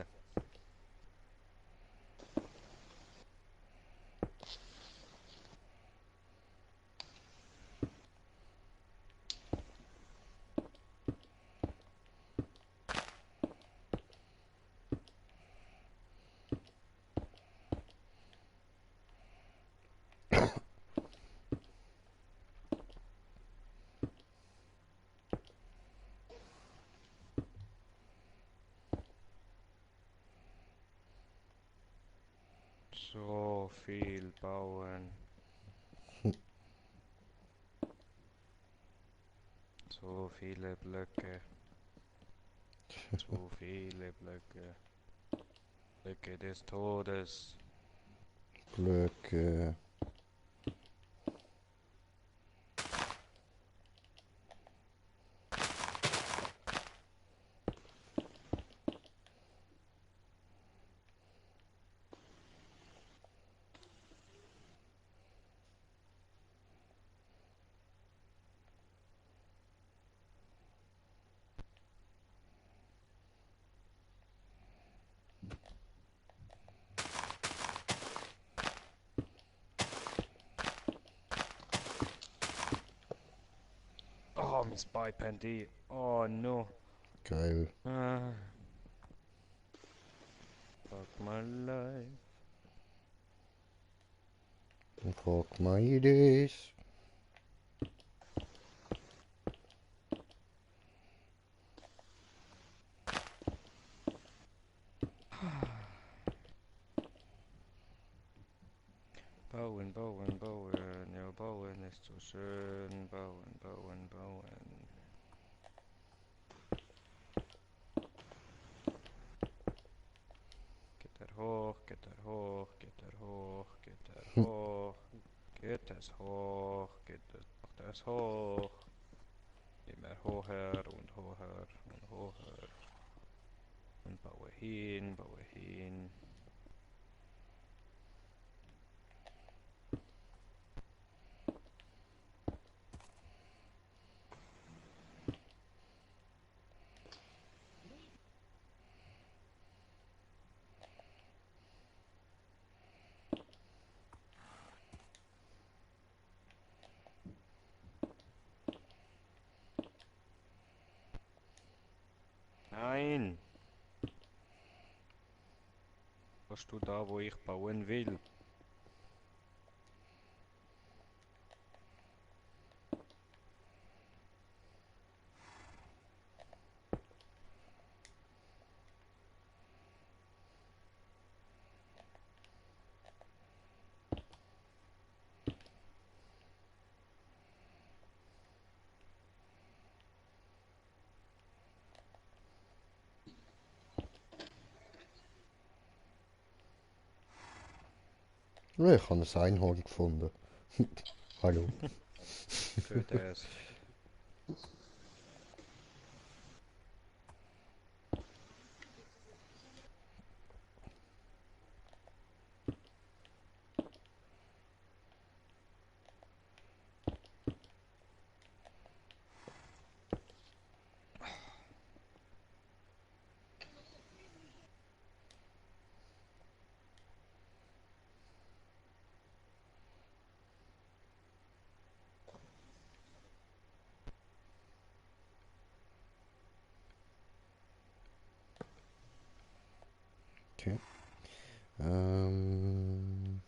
So viel bauen. So viele Blöcke. So viele Blöcke. Blöcke des Todes. Blöcke. Oh, mein Spy Panty. Oh no. Geil. Ah. Fuck my life. Dann frag mal das. Bauen, bauen, bauen. Ja, bauen ist so schön. Bauen, bauen, bauen. Geht er hoch, geht er hoch, geht er hoch, geht er hoch. Geht es hoch, geht es, macht es hoch. Immer höher und höher und höher. Und baue hin, baue hin. Nein! Was du da, wo ich bauen will? Ja, ich habe ein Einhorn gefunden. Hallo. Töte es. Okay. Ähm.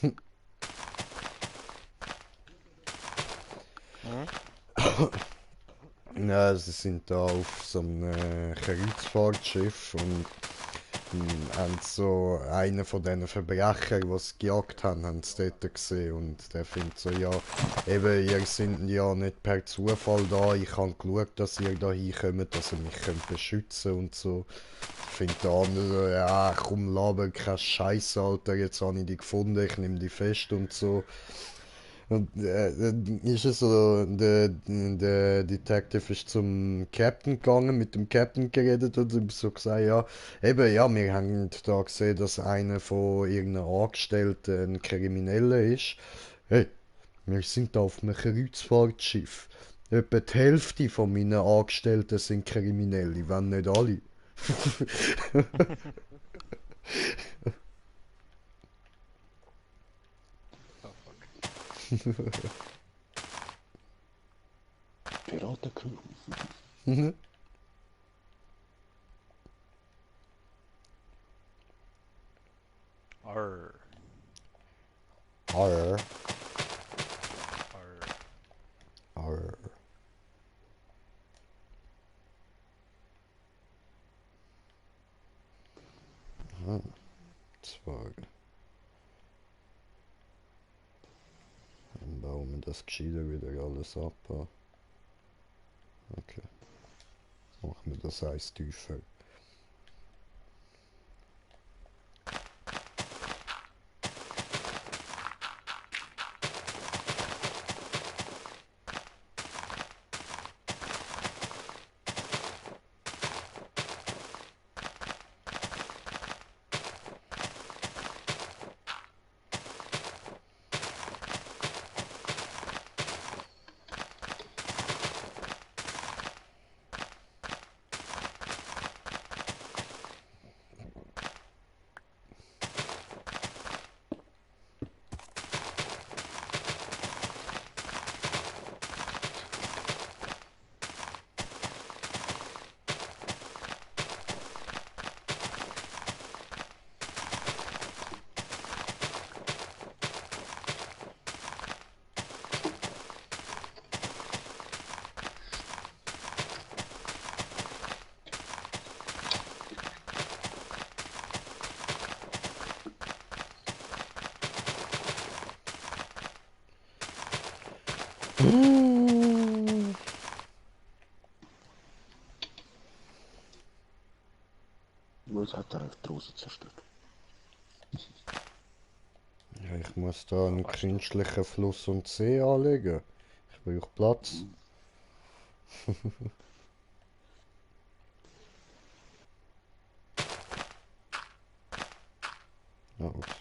Hm? Ja, sie sind da auf so einem Kreuzfahrtschiff und haben so einen von diesen Verbrechern, die sie gejagt haben, haben sie dort gesehen. Und der findet so, ja, eben, ihr seid ja nicht per Zufall da, ich habe geschaut, dass ihr da hinkommt, dass ihr mich könnt beschützen und so. Findet der andere so, ja, komm, laber kein Scheiß, Alter, jetzt habe ich die gefunden, ich nehme die fest und so. Und dann ist es so, der Detective ist zum Captain gegangen, mit dem Captain geredet und ihm so gesagt, ja, eben, ja, wir haben da gesehen, dass einer von irgendeiner Angestellten ein Krimineller ist. Hey, wir sind da auf einem Kreuzfahrtschiff. Etwa die Hälfte von meinen Angestellten sind Kriminelle, wenn nicht alle. Oh fuck. Piratencrew. Arr. Arr, Arr. arr. Zwei. Dann bauen wir das gescheiter wieder alles ab. Okay, machen wir das Eis tiefer. Was hat er draußen zerstört? Ja, ich muss da einen Weißt du? künstlichen Fluss und See anlegen. Ich brauche Platz. Ja, ups.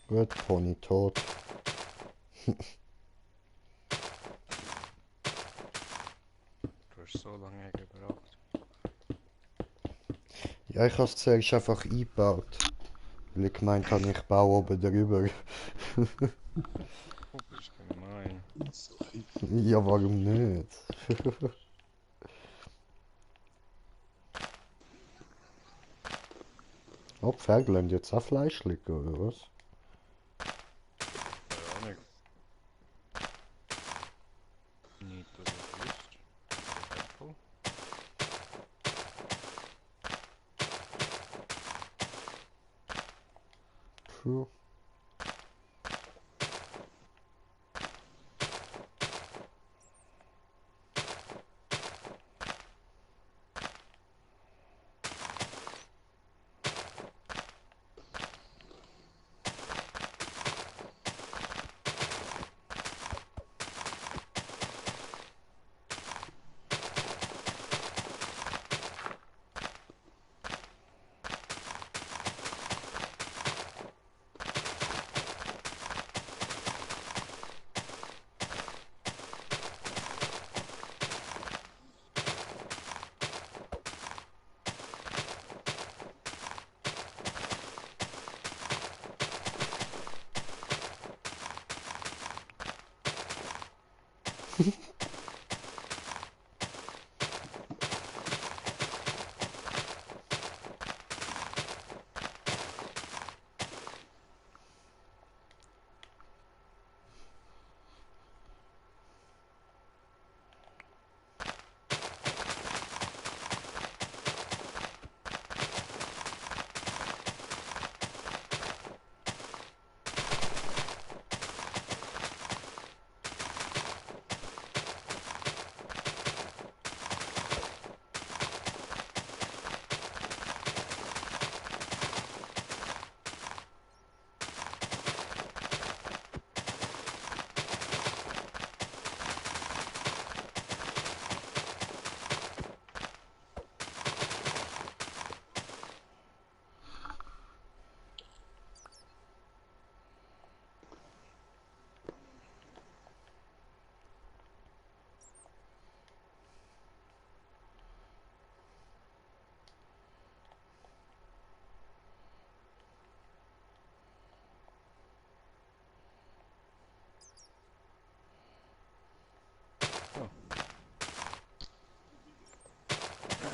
Gut, Pony tot. Du hast so lange gebraucht. Ja, ich habe es zuerst einfach eingebaut. Weil ich gemeint habe, ich baue oben drüber. Du bist gemein. So viel. Ja, warum nicht? Oh, Pferde lassen jetzt auch Fleisch liegen, oder was? Keine Ahnung. Nicht, dass ich wüsste. Aber True.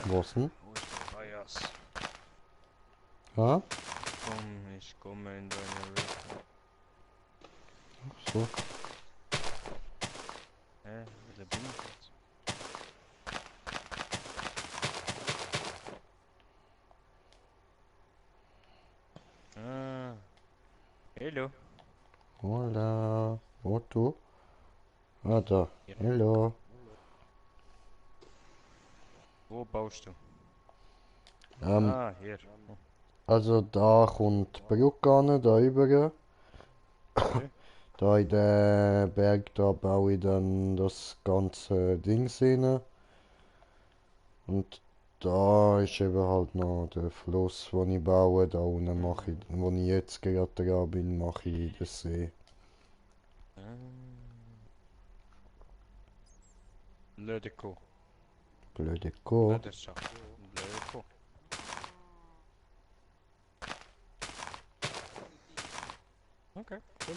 Was denn? Wo ist der Bias? Ah? Komm, ich komme in deine Richtung. So. Hä? Wo bin ich jetzt? Ah. Hello. Hola. Wo du? Ah, da. Hier. Hallo. Wo baust du? Ähm, Ah, hier. Hm, also da kommt die Brücke an, da über. okay. Da in den Berg, da baue ich dann das ganze Ding rein. Und da ist eben halt noch der Fluss, den ich baue. Da unten mache ich, wo ich jetzt gerade dran bin, mache ich den See. Lödeko. Blöde Kuh. Lederschaft. Lödeko. Okay, cool.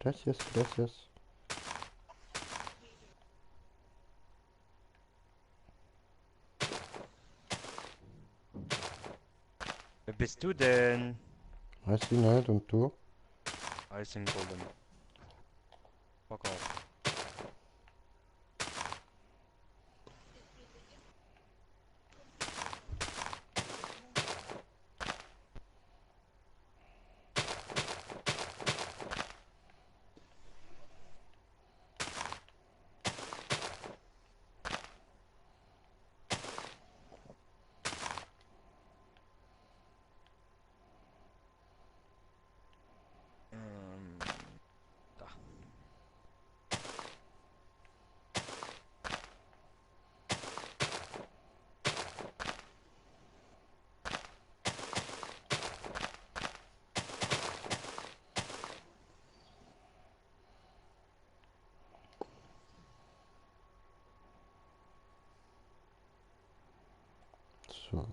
Gracias, gracias. Wer bist du denn? Weiß ich nicht, und du? Eisengolem. Fuck off. Da. So.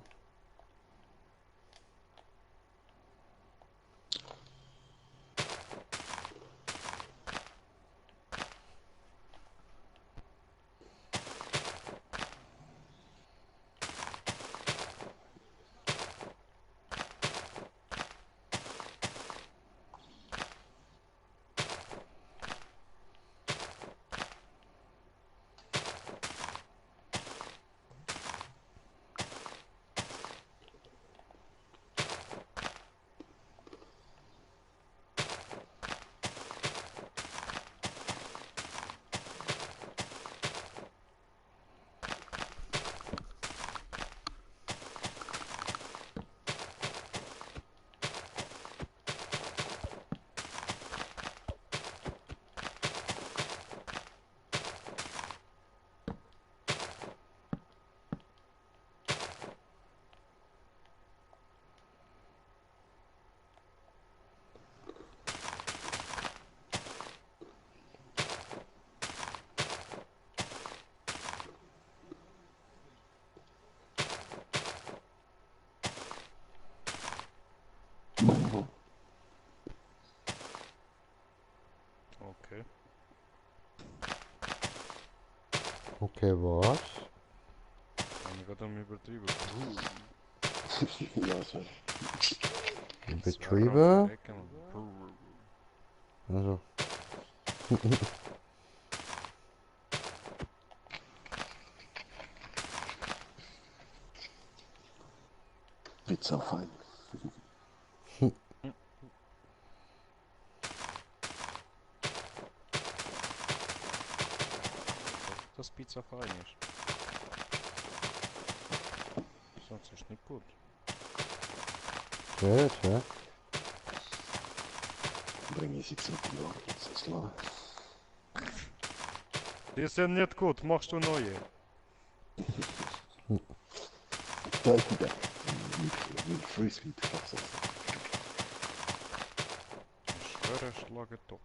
Okay. Okay, was? Haben wir gerade übertrieben. Ja, so. Das war am Betriebe? Verrecken. Also. Pizza fein. Das Pizza fein ist. Sonst ist nicht gut. Tja, tja. Bring ich sie zurück in die Pizza. Die sind nicht gut, machst du neue. Ja, ich wieder. Mit Frisbee. Ich schwöre, schlage top.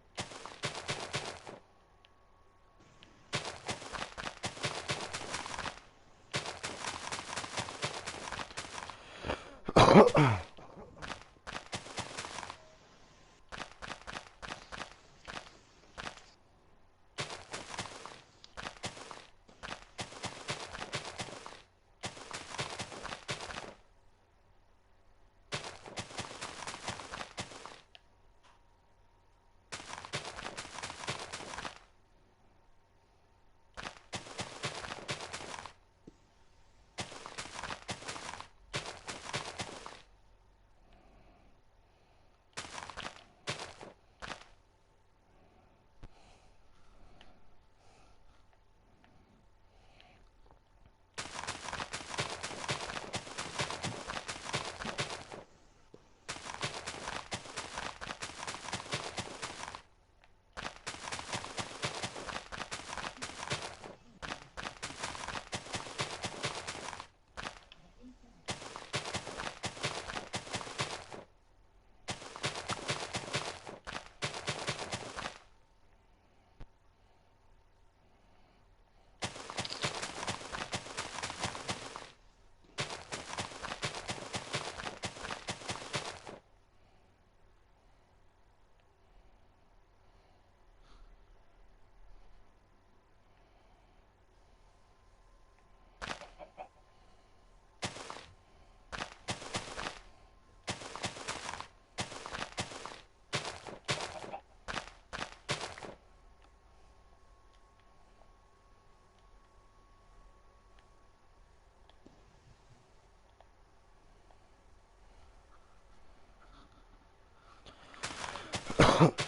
Concentrate,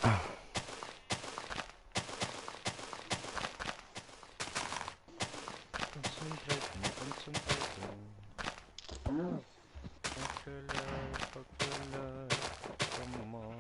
concentrate. Fuck your life, come on.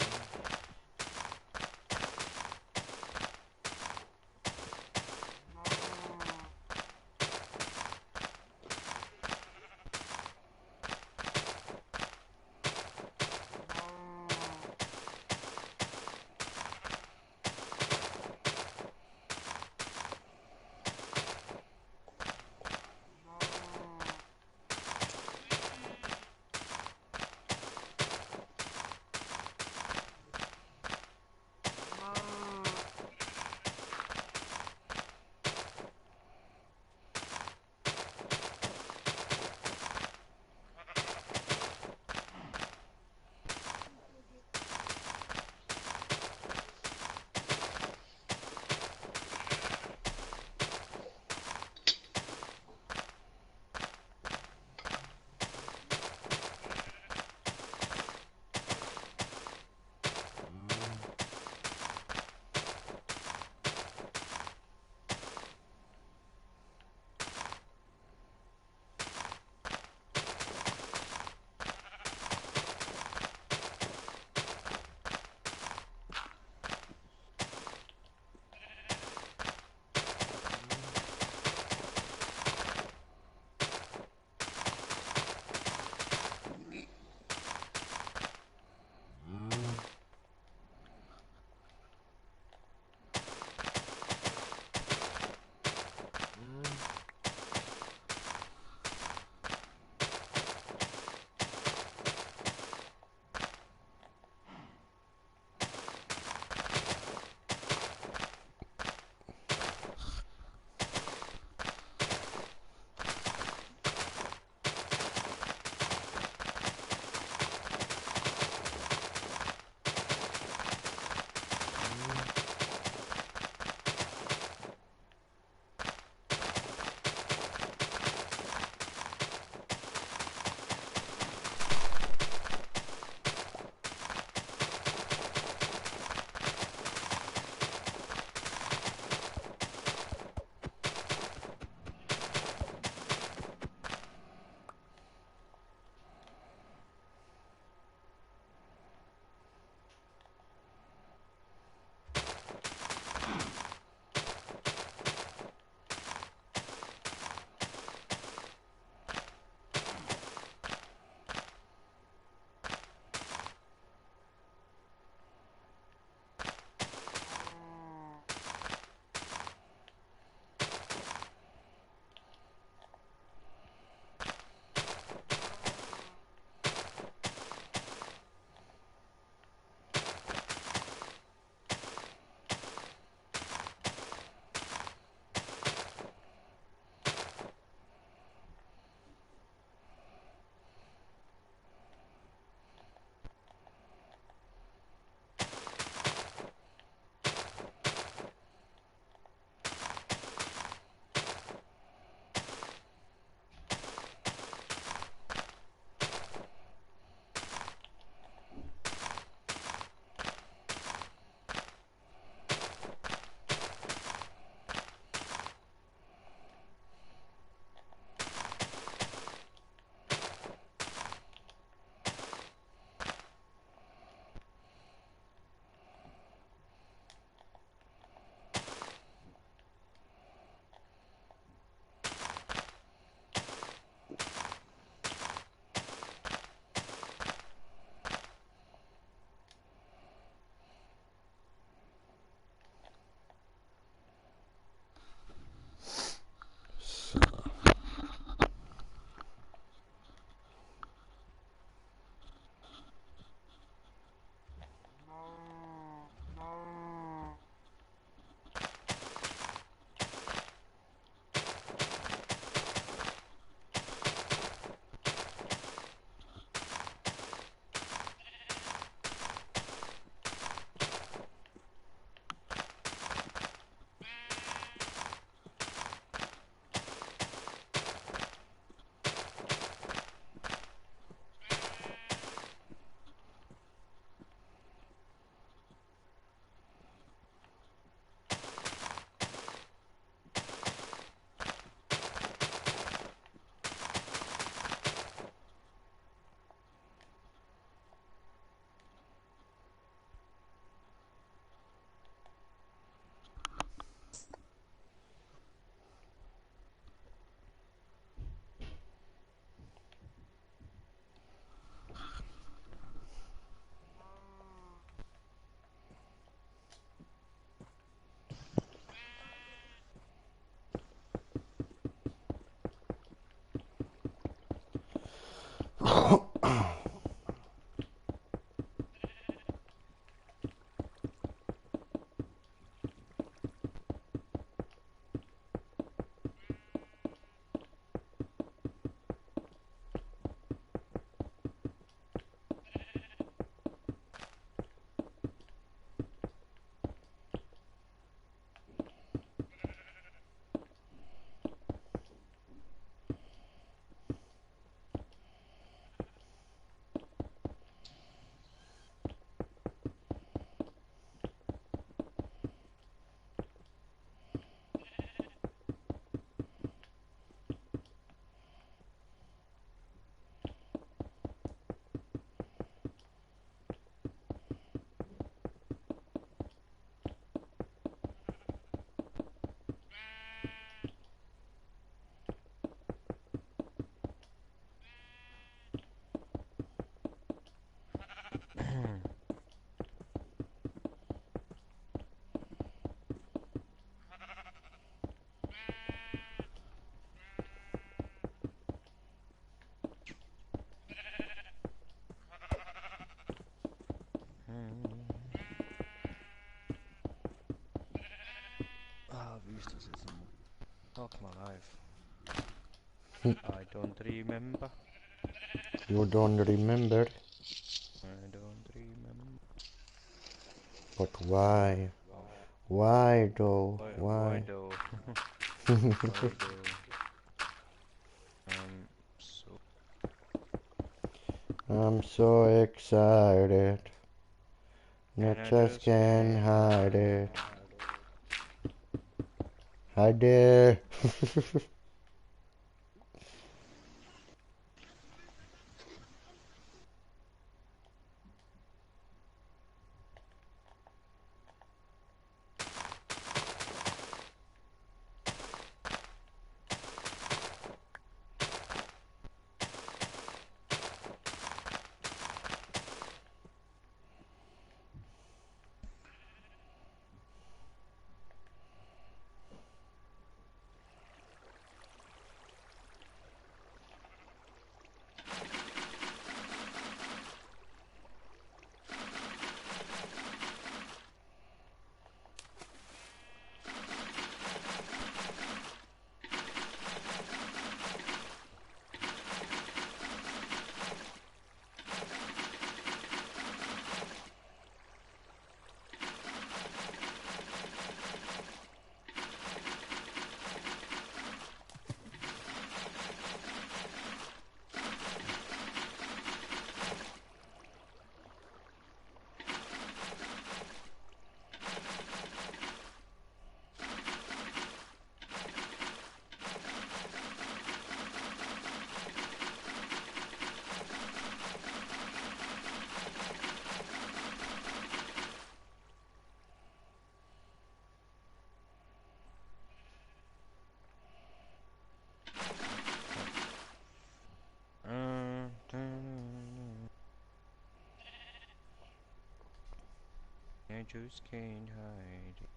Wie ist das jetzt nochmal? Sag mal live. I don't remember. You don't remember? I don't remember. But why? Why though? Why Why? though? Why though? So I'm so excited. and Not I just just can't can't hide it. Hi there. I just can't hide it.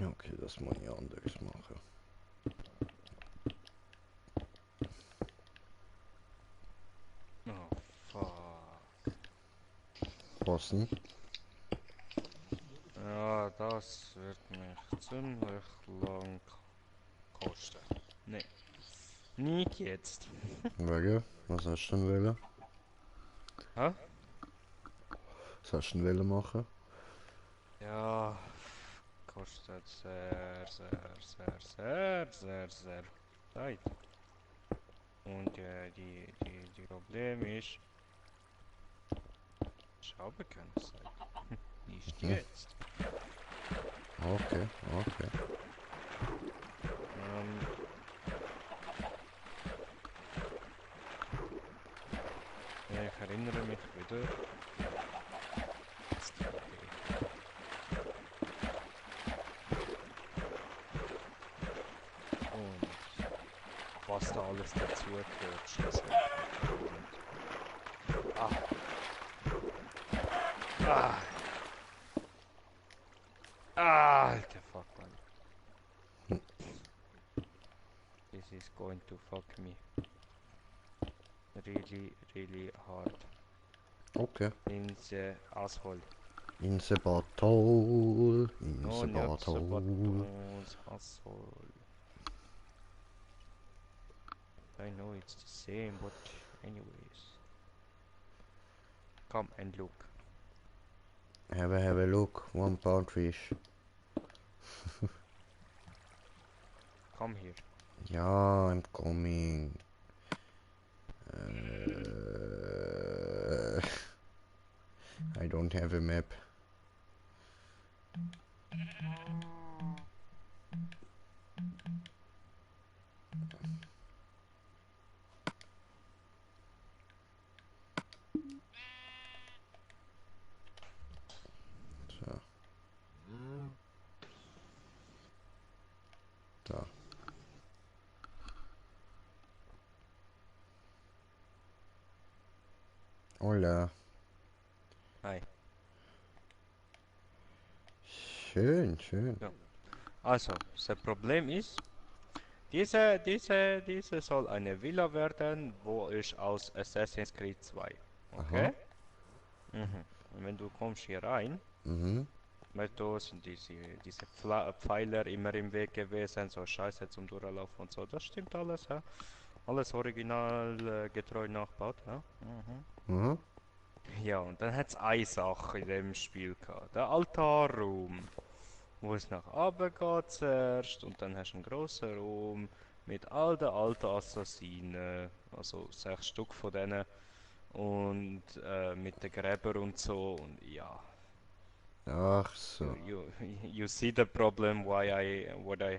Okay, das muss ich anders machen. Oh, fuck. Was denn? Ja, das wird mich ziemlich lang kosten. Nee, nicht jetzt. Wegen? Was hast du denn wollen? Hä? Was hast du denn wollen machen? Ja, kostet sehr, sehr, sehr, sehr, sehr, sehr Zeit. Und die Problem ist, ich habe keine Zeit. Nicht Hm. jetzt. Okay, okay. Ähm, ich erinnere mich wieder. Jetzt die Idee. Und was da alles dazugehört, schlussendlich. Und, ah, alter Fuck, man. This is going to fuck me. Really, really hard. Okay. In the asshole. In the bottle. In No, the not the bottle. buttons, asshole. I know it's the same, but anyways. Come and look. Have a look. 1 pound fish. Come here. Yeah, I'm coming. I don't have a map. So. Da. Hola. Hi. Schön, schön. Ja. Also, das Problem ist, diese soll eine Villa werden, wo ich aus Assassin's Creed 2. Aha. Okay? Mhm. Und wenn du kommst hier rein, Mhm. weil da sind diese Pfeiler immer im Weg gewesen, so Scheiße zum Durchlaufen und so. Das stimmt alles, ja? Alles original getreu nachgebaut, ja? Mhm. Mhm. Ja, und dann hat's eine Sache in dem Spiel gehabt. Der Altarraum, wo es nach oben geht zuerst und dann hast du einen grossen Raum mit all den alten Assassinen, also 6 Stück von denen und mit den Gräbern und so und ja. Ach You, so. you, you see the problem what I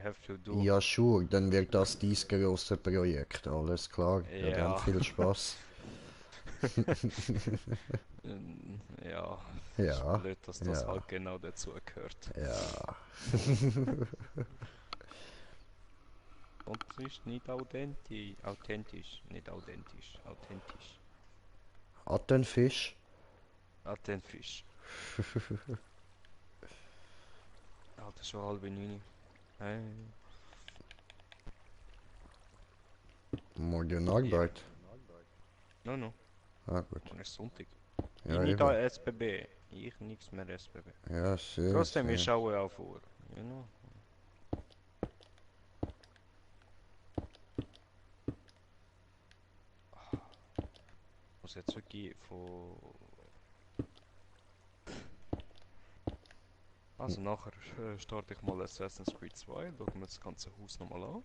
have to do. Ja, sure. Dann wird das dies große Projekt. Alles klar. Ja, dann Ja. viel Spaß. Ja, ist Ja. blöd, dass das Ja. halt genau dazu gehört. Ja. Und ist nicht authentisch. Hat den Fisch? Authentisch. Alter, schon halb 9. Hey. Morgen Ja. Arbeit. No. Ah, gut. Morgen ist Sonntag. Ich Ja, nicht eben. an SBB. Ich nichts mehr SBB. Ja, sehr, Trotzdem, ich sehr. schaue auf Uhr. You know? Muss jetzt wirklich von... Also nachher starte ich mal Assassin's Creed 2, schaue mir das ganze Haus nochmal an.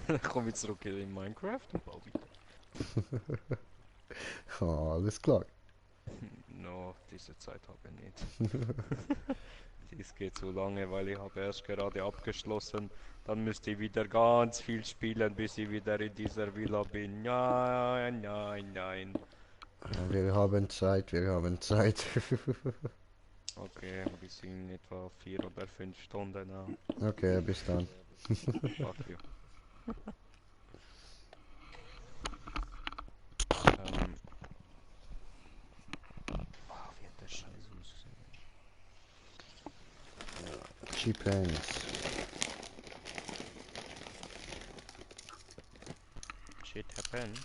Dann komme ich zurück in Minecraft und baue weiter. Ah, alles klar. No, diese Zeit habe ich nicht. Dies geht zu lange, weil ich habe erst gerade abgeschlossen. Dann müsste ich wieder ganz viel spielen, bis ich wieder in dieser Villa bin. Nein. Wir haben Zeit, wir haben Zeit. Okay, bis in etwa 4 oder 5 Stunden. Okay, bis dann. Fuck you. Wie hat der Scheiß aussehen? Itchy Pants. Shit happens.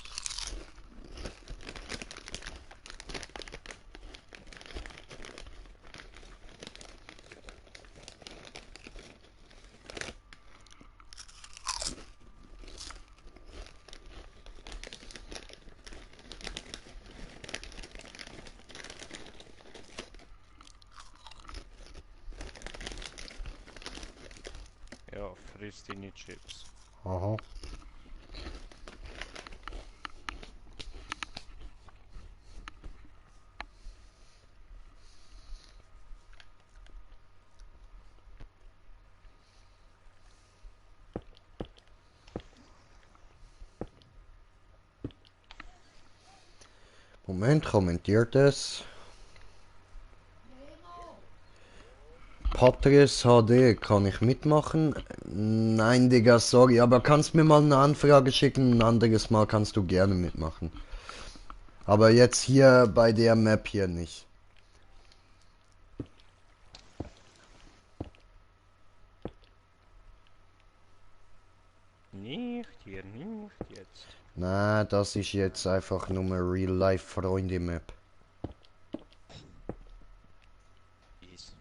Ja, frisst deine Chips. Aha. Moment, kommentiert es. Patrice HD, kann ich mitmachen? Nein, Digga, sorry, aber kannst mir mal eine Anfrage schicken, ein anderes Mal kannst du gerne mitmachen. Aber jetzt hier bei der Map hier nicht. Nicht hier, nicht jetzt. Na, das ist jetzt einfach nur eine Real-Life-Freunde-Map. Is.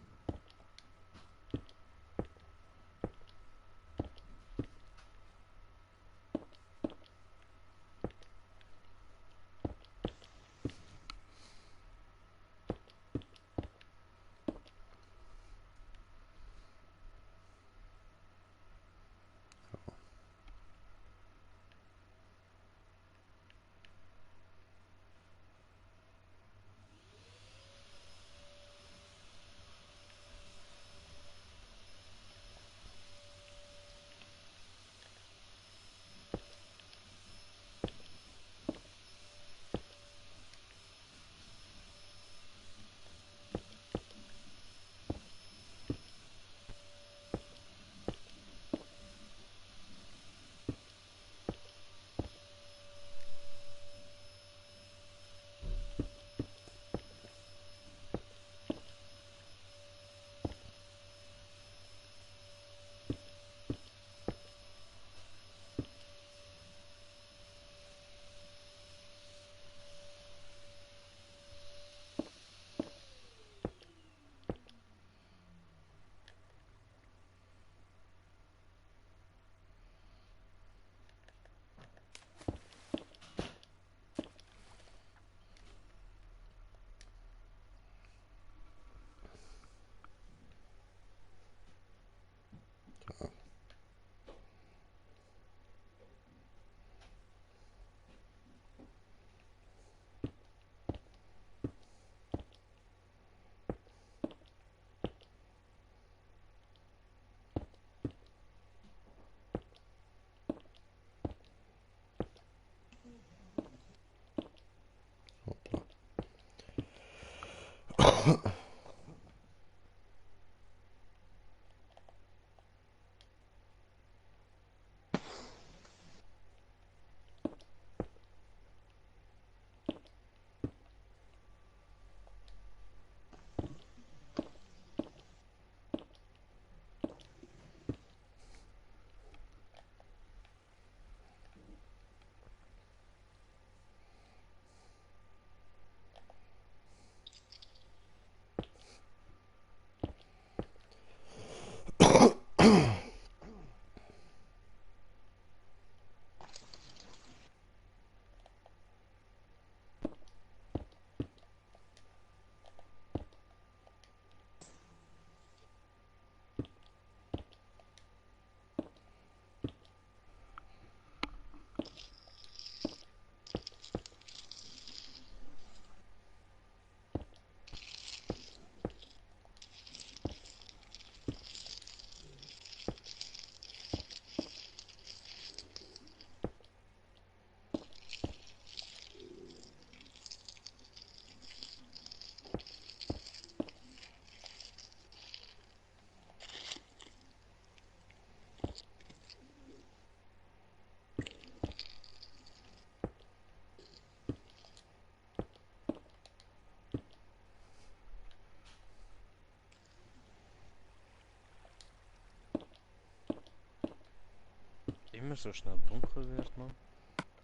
immer so schnell dunkel wird, Mann.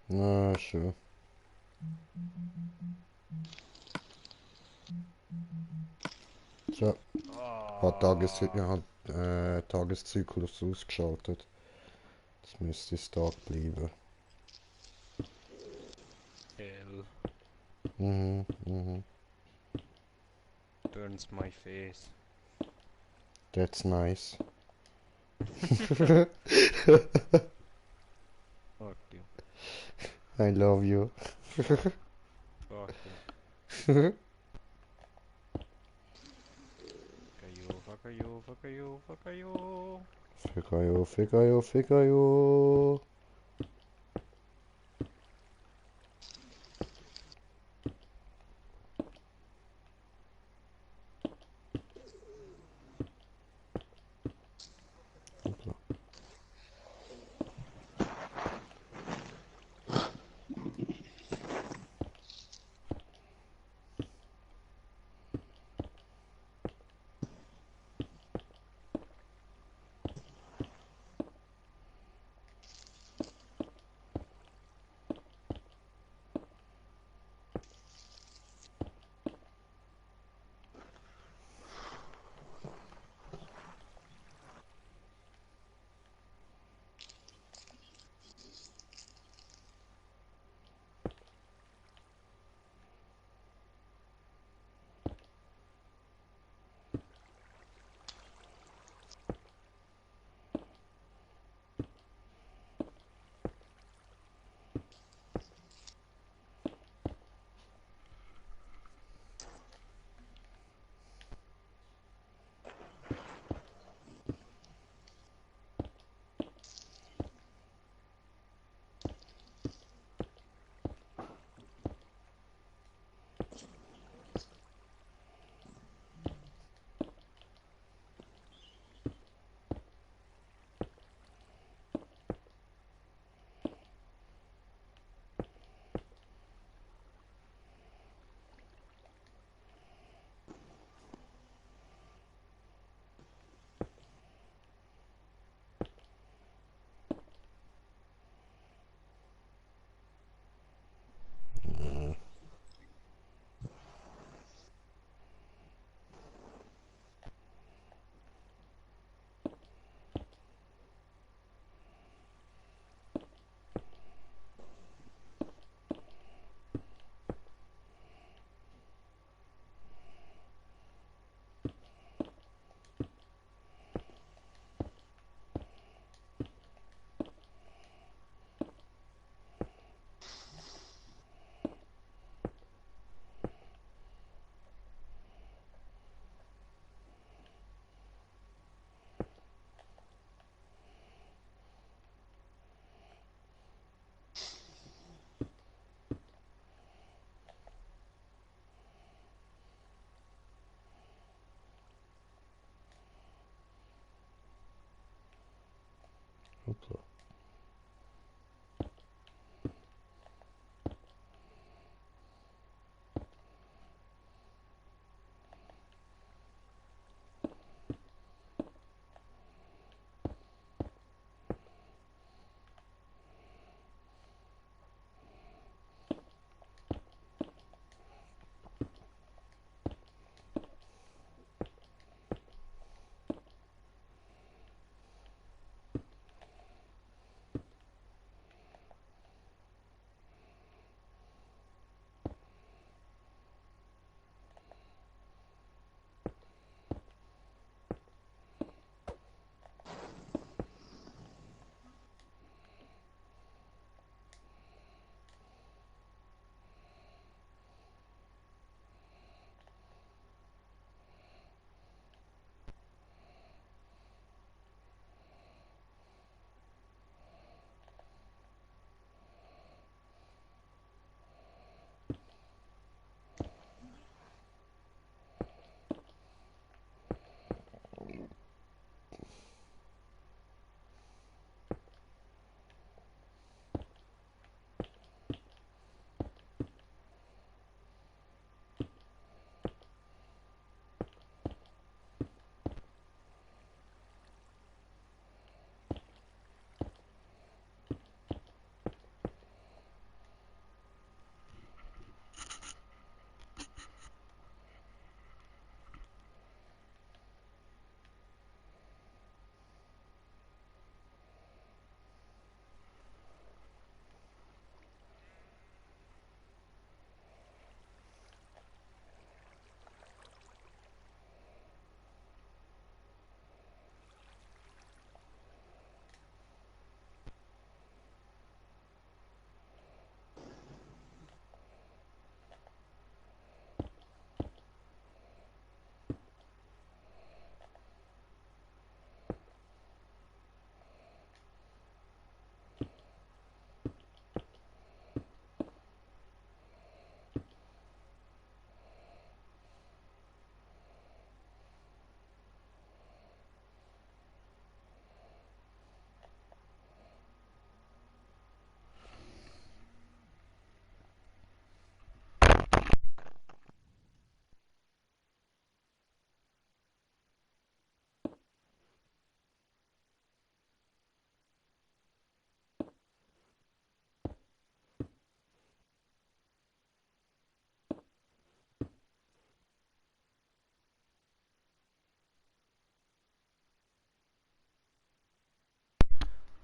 Na, schön. So, hat Tageszyklus ausgeschaltet. Jetzt müsste es Tag bleiben. Hell Mhm, mhm. burns my face. That's nice. Fuck you. I love you. Fuck you. Fuck you, fuck you, fuck you. Figayo, Figayo, Figayo. Hoppla.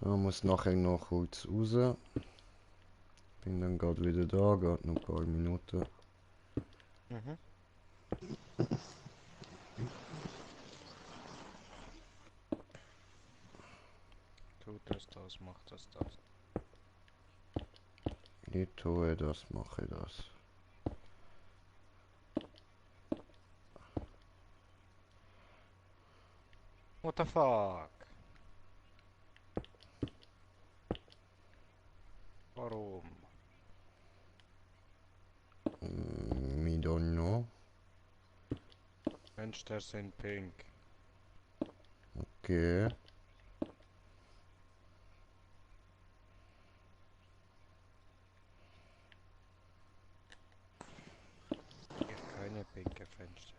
Ja, muss nachher noch kurz raus. Bin dann gerade wieder da, geht noch ein paar Minuten. Mhm. Tut das, macht das. Ich tue das, mache das. What the fuck? Warum? Mi don't know. Fenster sind pink. Okay. Hier keine pinke Fenster.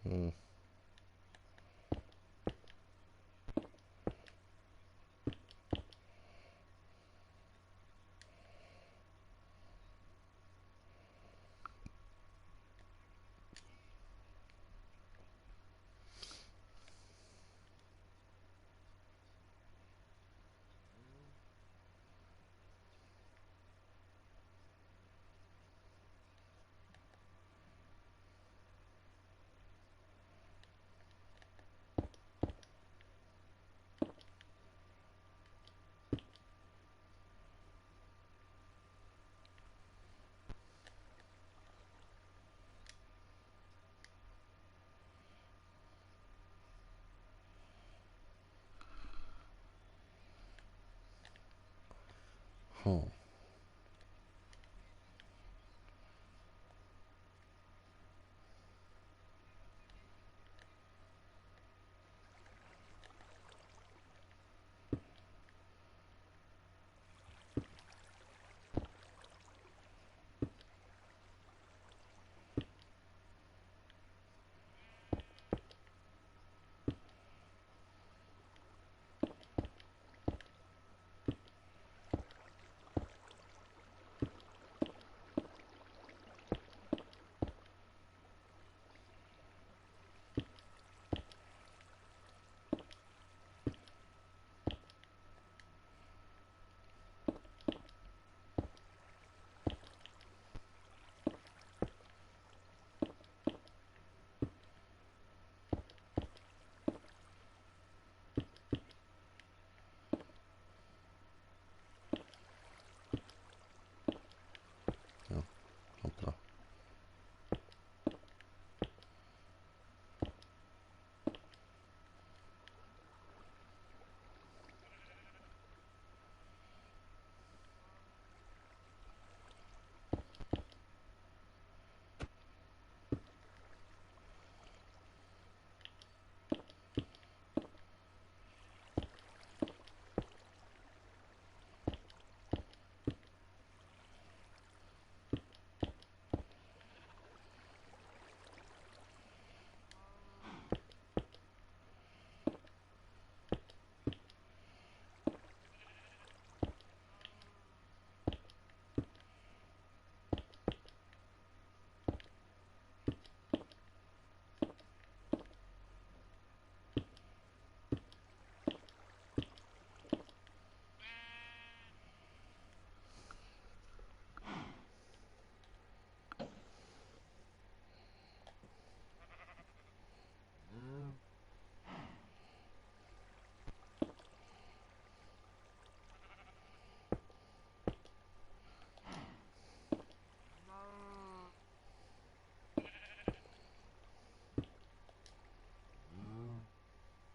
Hm. Hm. Ja, hoppla.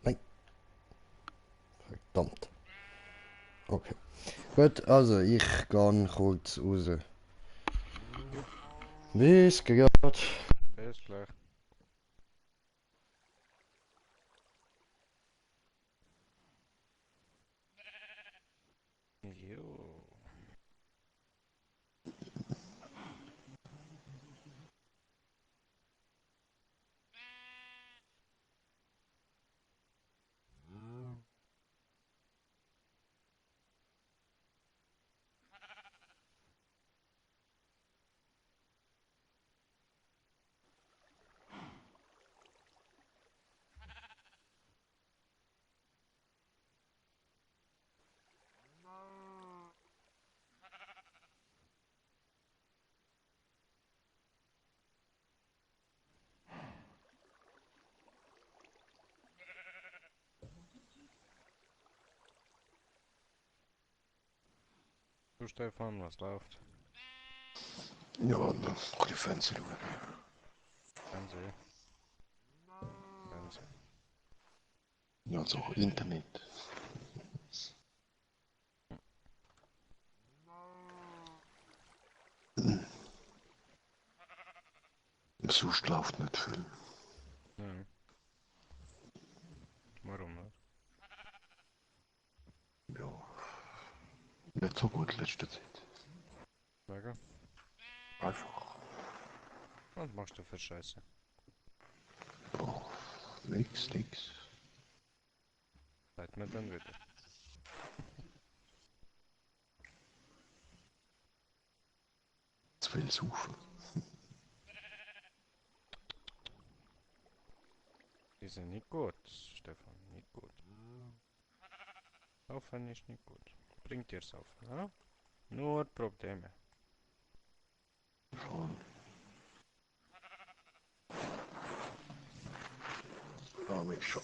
Nein. Verdammt. Okay. Gut, also ich gehe kurz raus. Bis gleich. Bis gleich. Jo. Du Stefan, was läuft? Ja, ein bisschen Fernsehen schauen. Fernsehen. Fernsehen. Ja, so Internet. Sonst läuft nicht viel. Nein. Warum nicht? Ja, nicht so gut letzte Zeit. Wegen? Einfach. Was machst du für Scheiße? Ja, nix. Seid mir dann wieder. Zu viel saufen. Die sind nicht gut, Stefan, nicht gut. Saufen ist nicht gut. Bringt dir Saufen, ja? Nur Probleme. Schon. Ja, mich schon.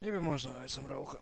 Ich bin mal so eins am Rauchen.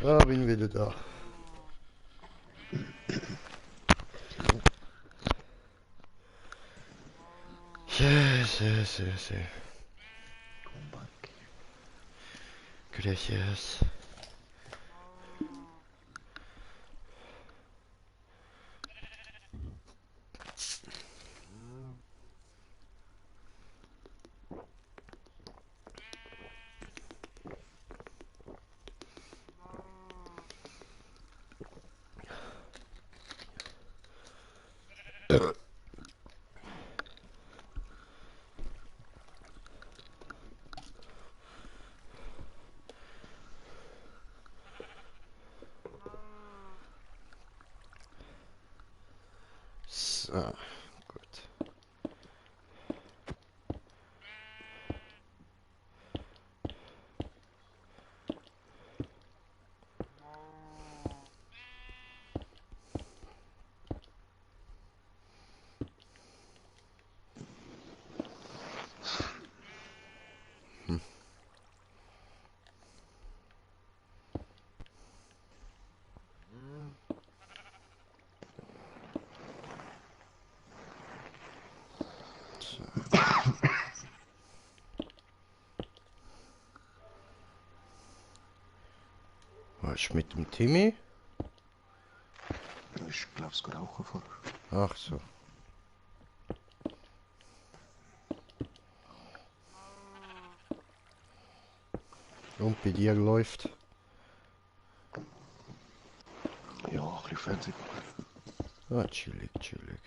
Ah, bin wieder da. Yes, yes, yes, yes. Come back. Gracias. So, gut. So. Was ist mit dem Timmy? Ich glaube, es rauchen vorher. Ach so. Und bei dir läuft? Ja, ein bisschen Fernsehen. Ah, chillig, chillig.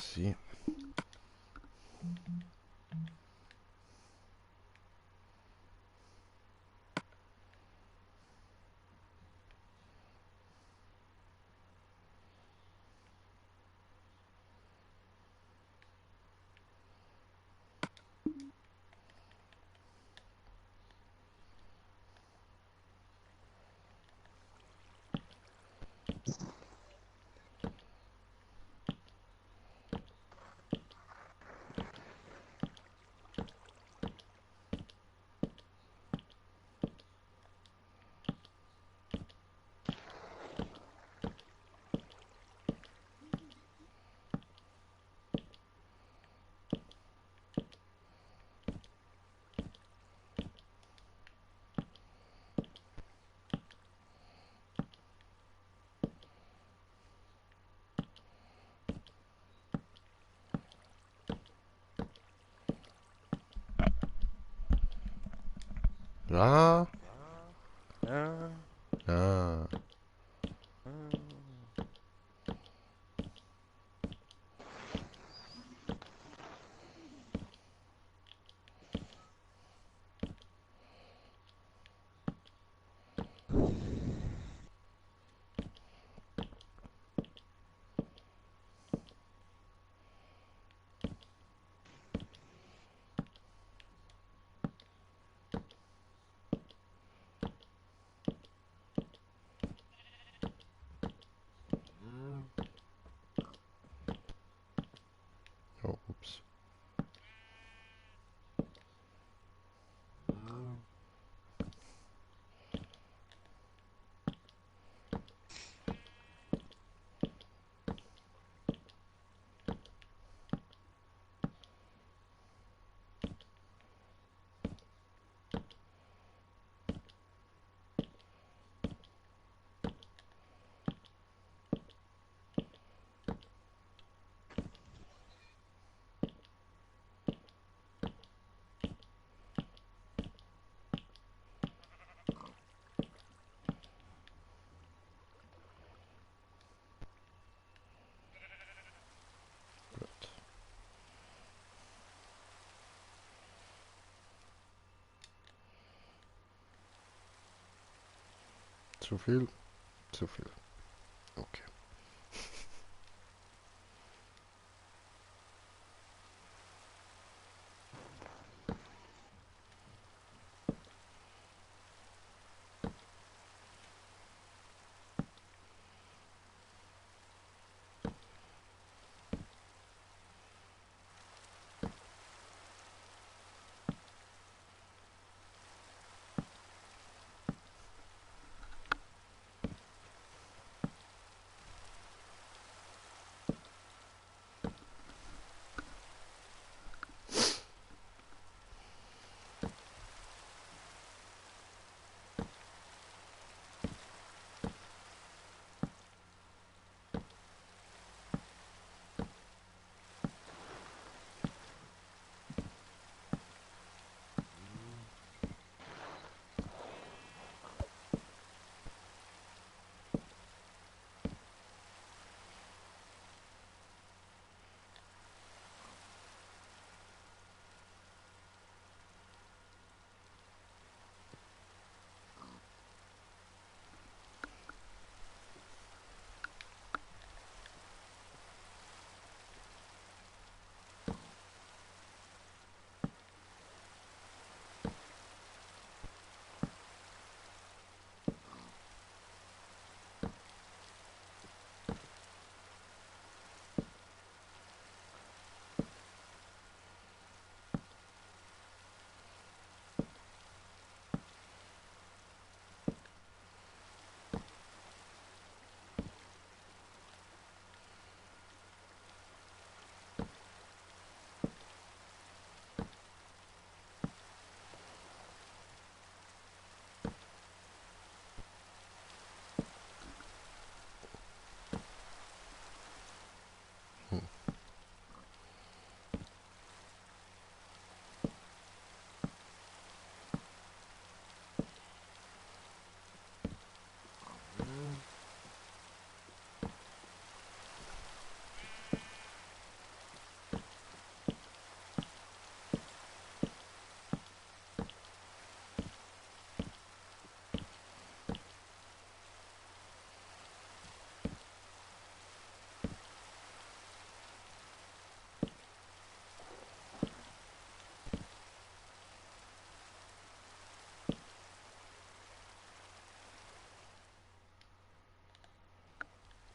Sie. Ja. Ja. Ja. Zu viel? Zu viel. Okay.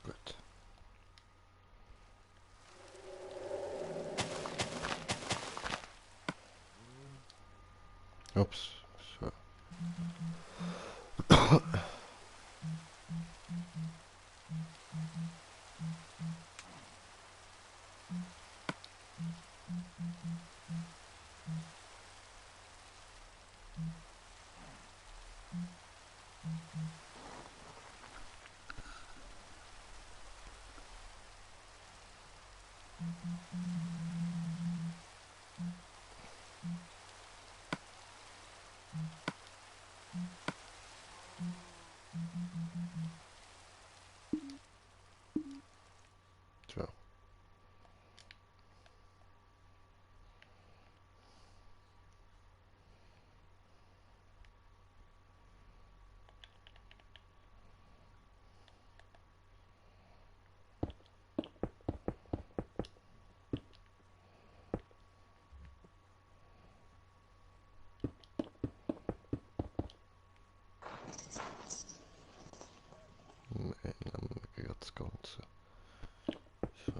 Gut. Ups. So. So. Nee, dann geht das Ganze. So.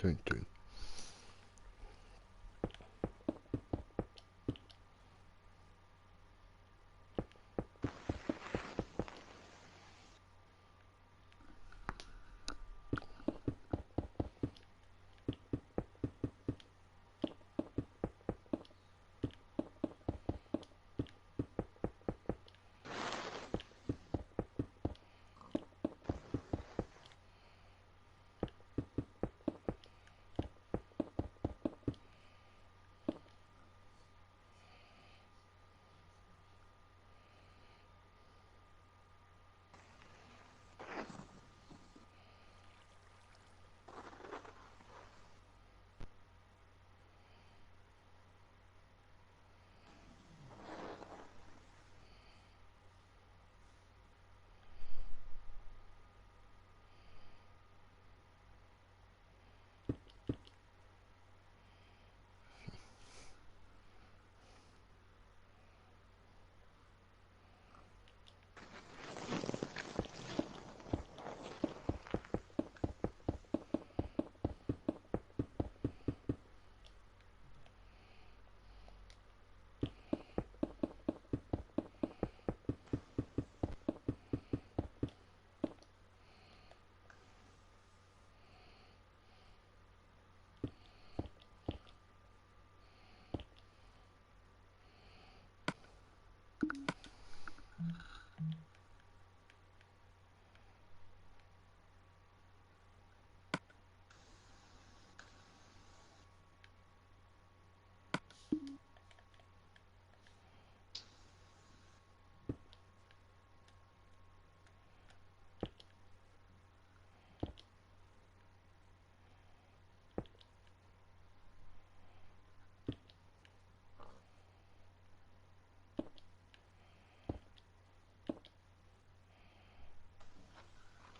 Tön, tön.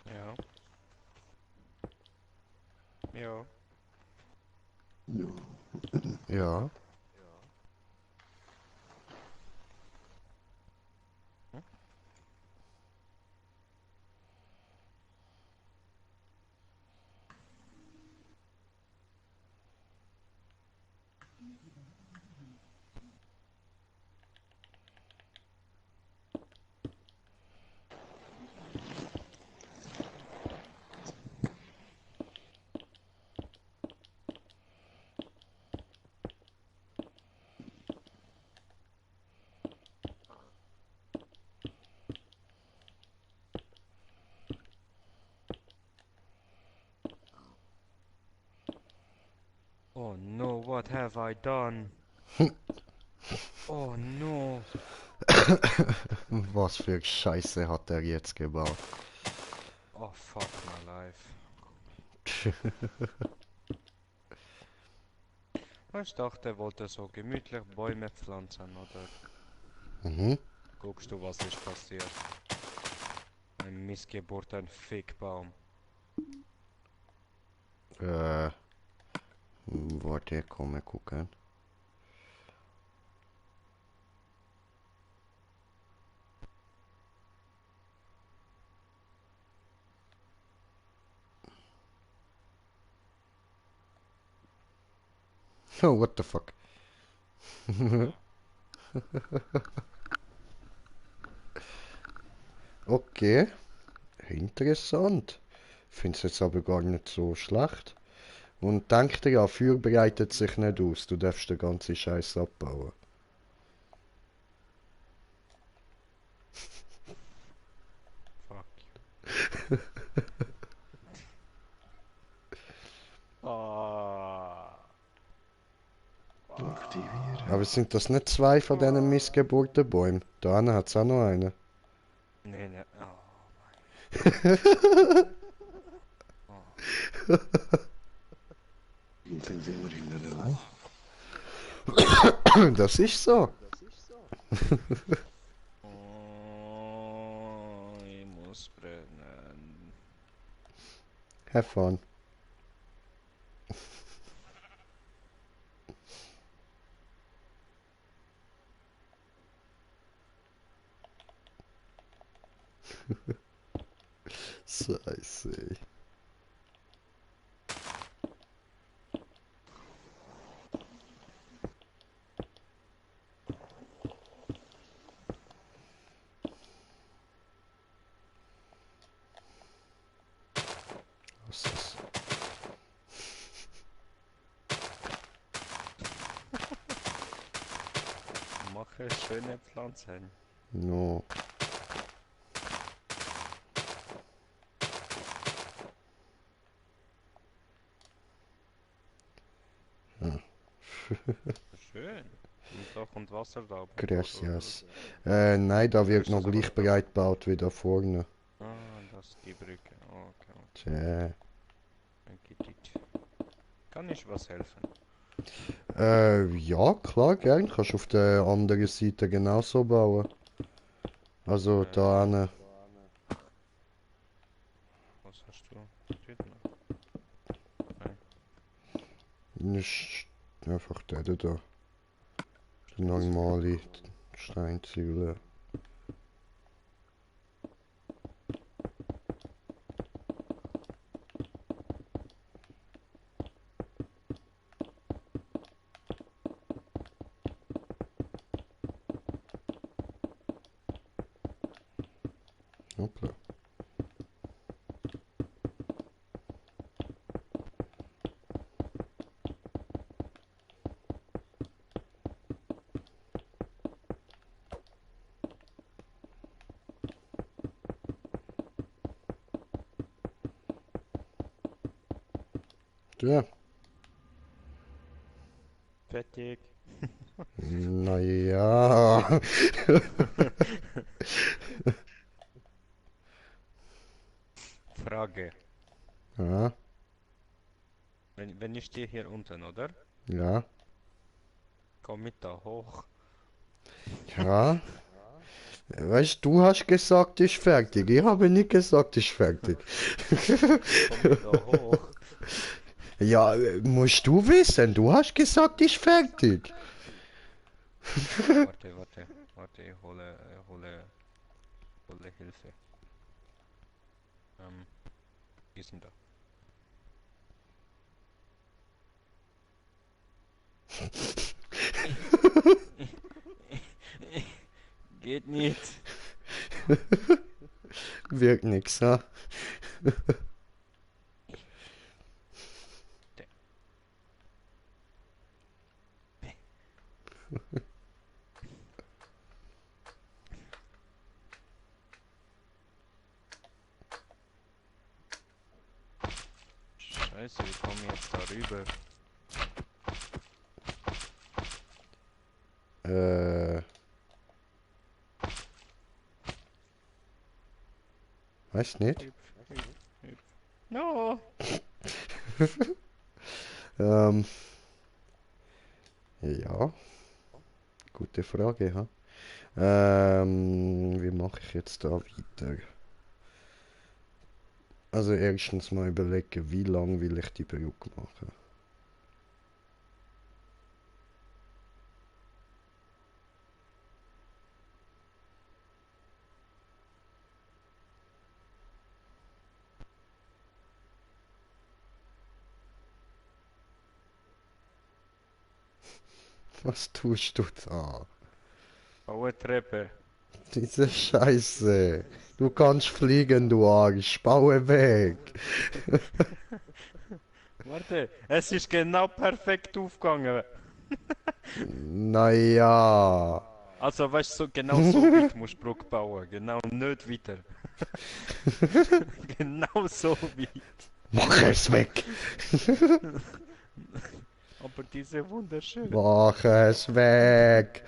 Ja. Ja. Ja. Ja. Hm? Oh no, what have I done? Oh no. Was für Scheiße hat er jetzt gebaut? Oh fuck my life. Ich dachte, er wollte so gemütlich Bäume pflanzen, oder Mhm. guckst du, was ist passiert? Ein missgeburter Fickbaum. Äh, warte, komm mal gucken. Oh, what the fuck? Okay, interessant. Find's jetzt aber gar nicht so schlecht. Und denk dir ja, Feuer breitet sich nicht aus. Du darfst den ganzen Scheiß abbauen. Fuck you. Ah. Aktivieren. Aber sind das nicht zwei von diesen Missgeburtenbäumen? Da hinten hat's auch noch einen. Nee, nee. Oh mein. Oh. Und dann sind wir in der Lei. Das ist so. Oh, ich muss brennen. Have fun. Scheiße. schöne Pflanzen. No. Schön. Und da kommt Wasser da. Gracias. Nein, da wird Ist noch das gleich aber- breit gebaut wie da vorne. Ah, das ist die Brücke. Okay, Tja. dann geht it. Kann ich was helfen? Ja, klar, gern. Kannst auf der anderen Seite genauso bauen. Also da hinten. Was hast du? Dort noch? Ist einfach der da. Der normale Steinzügel. Hoppla. Ja, Fertig. naja. Frage. Ja, Wenn ich stehe hier unten, oder? ja, Komm mit da hoch. ja. Weißt du, hast gesagt, ist fertig. Ich habe nicht gesagt, ist fertig. Komm mit da hoch. Ja, musst du wissen, du hast gesagt, ist fertig. Warte, hole Hilfe. Wie ist denn da? Geht nicht. Wirkt nix, ha? Scheiße, wie komme ich jetzt darüber? Äh. Weiß nicht. Hüpf. No! Ähm. Ja, gute Frage, ha? Wie mache ich jetzt da weiter? Also erstens mal überlegen, wie lang will ich die Brücke machen? Was tust du da? Baue Treppe. Diese Scheiße. Du kannst fliegen, du Arsch. Baue weg. Warte, es ist genau perfekt aufgegangen. Naja. Also weißt du, so, genau so weit musst du Brücke bauen. Genau, nicht weiter. Genau so weit. Mach es weg. Aber diese wunderschön. Mach es weg.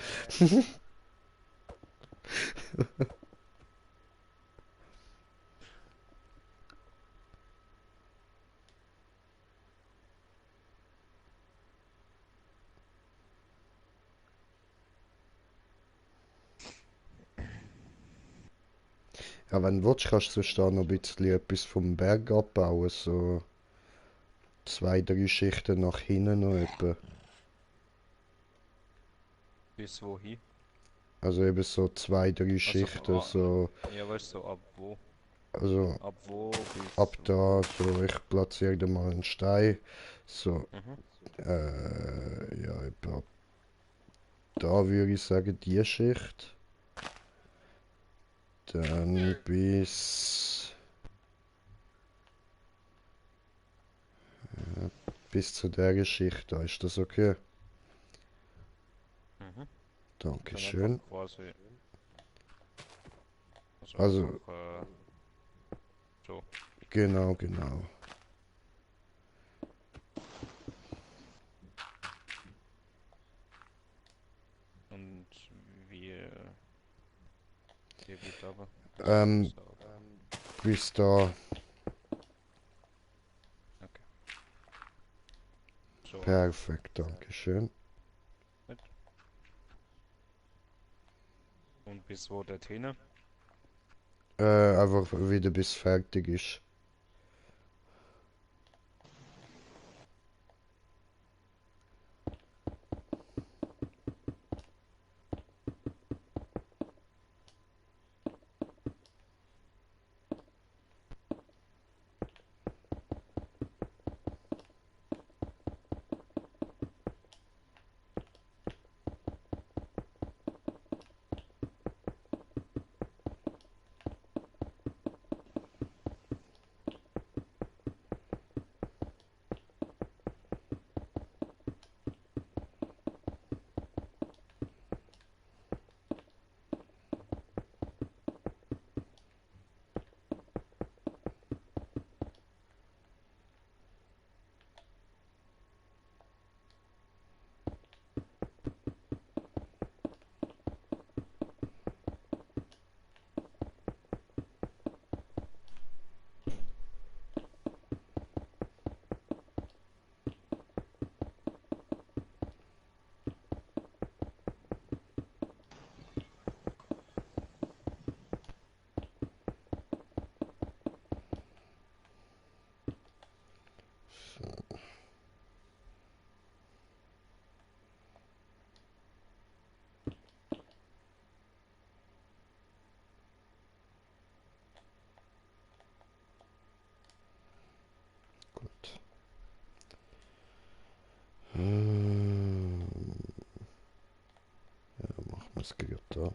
Ja, wenn du willst, kannst du sonst da noch ein bisschen etwas vom Berg abbauen. So 2, 3 Schichten nach hinten noch etwa. Bis wohin? Also eben so 2, 3 Also, Schichten. So, ja, weißt du, so ab wo? also Ab wo ab bis da, wo? so ich platziere da mal einen Stein. So, Mhm. ja, etwa da würde ich sagen, die Schicht. Dann bis zu der Schicht da. Ist das okay? Mhm. Dann Dankeschön. einfach quasi. Also- einfach, so. Genau, genau. Und wie geht aber? Ähm, bis da. Okay. So. Perfekt, Dankeschön. Und bis wo dorthin? Einfach wieder bis fertig ist. Gut. Ja, machen wir es gut da.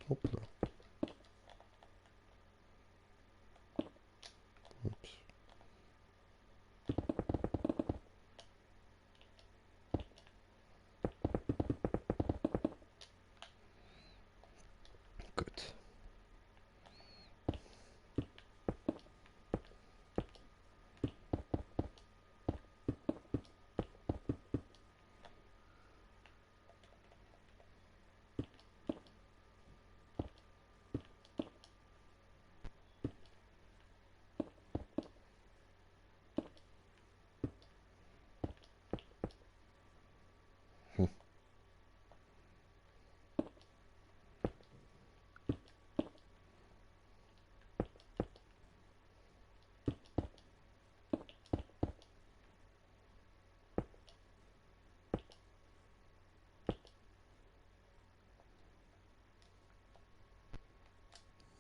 Hoppla. Ups. Gut.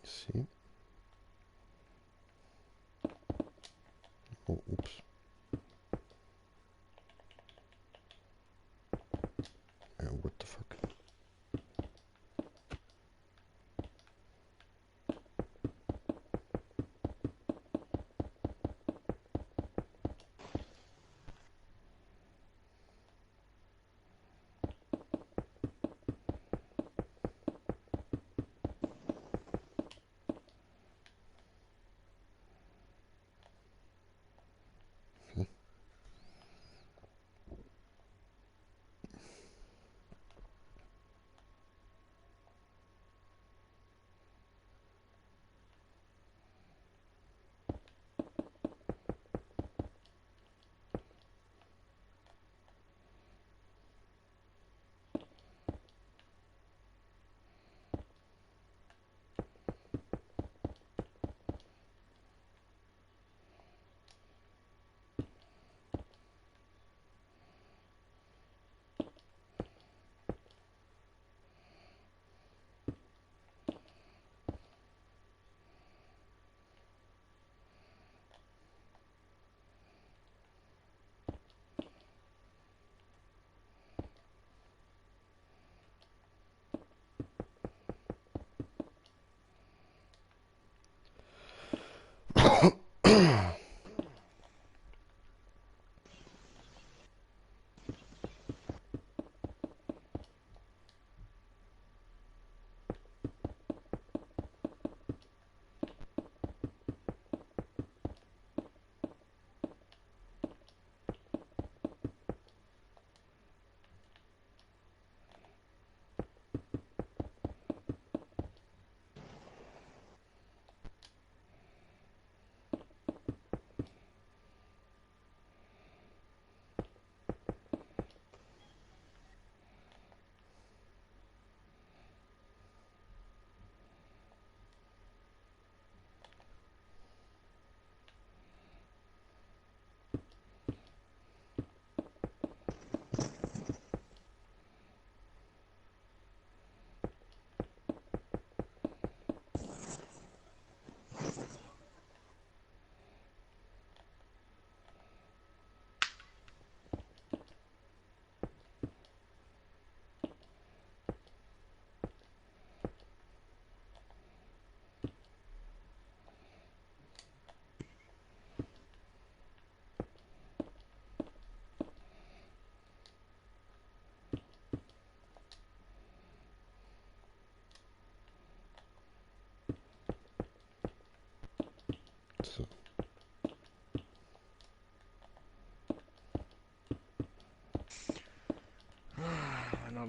See. Oh, ups. Ja, what the fuck.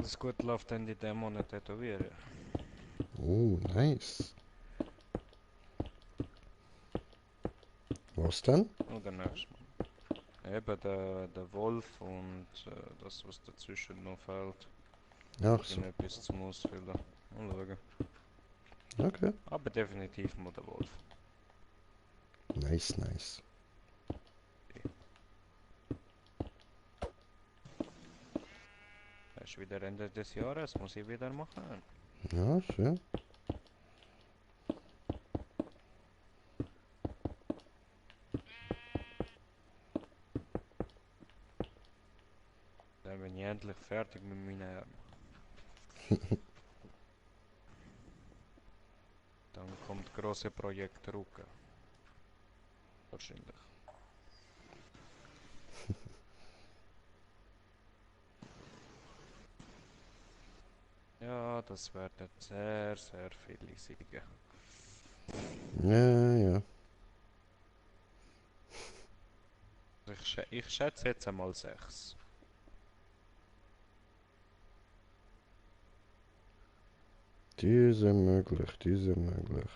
alles gut läuft, dann die Dämonen tätowieren. Oh, nice. Was denn? Oder nächstes Mal. Eben der Wolf und das, was dazwischen noch fehlt. Ach so. Irgendetwas zum Ausfüllen. Mal schauen. Okay. Aber definitiv mal der Wolf. Nice, nice. Das ist wieder Ende des Jahres, muss ich wieder machen. Ja, schön. Dann bin ich endlich fertig mit meinen Armen. Dann kommt große Projekt Rucken. Wahrscheinlich. Ja, das werden sehr, sehr viele Siege. Ja, ja. Ich schätze jetzt einmal 6. Diese möglich, diese möglich.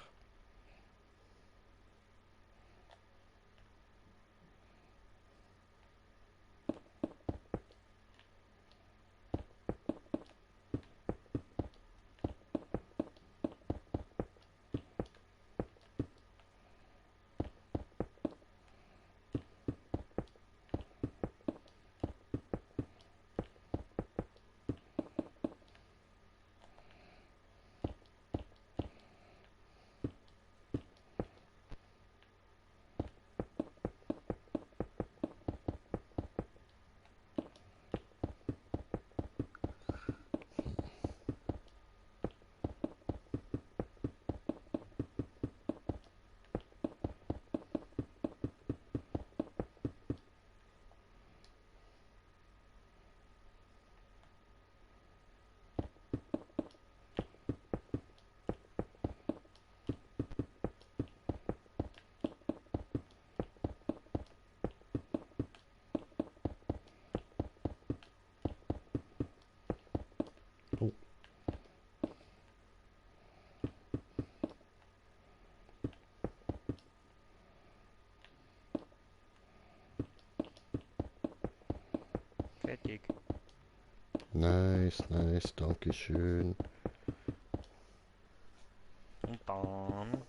Oh. Fertig. Nice, nice, danke schön. Und dann...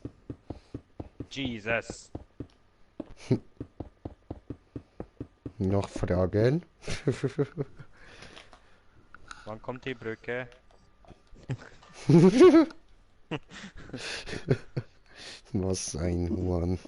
Jesus! Noch Fragen? Wann kommt die Brücke? Was ein Huan.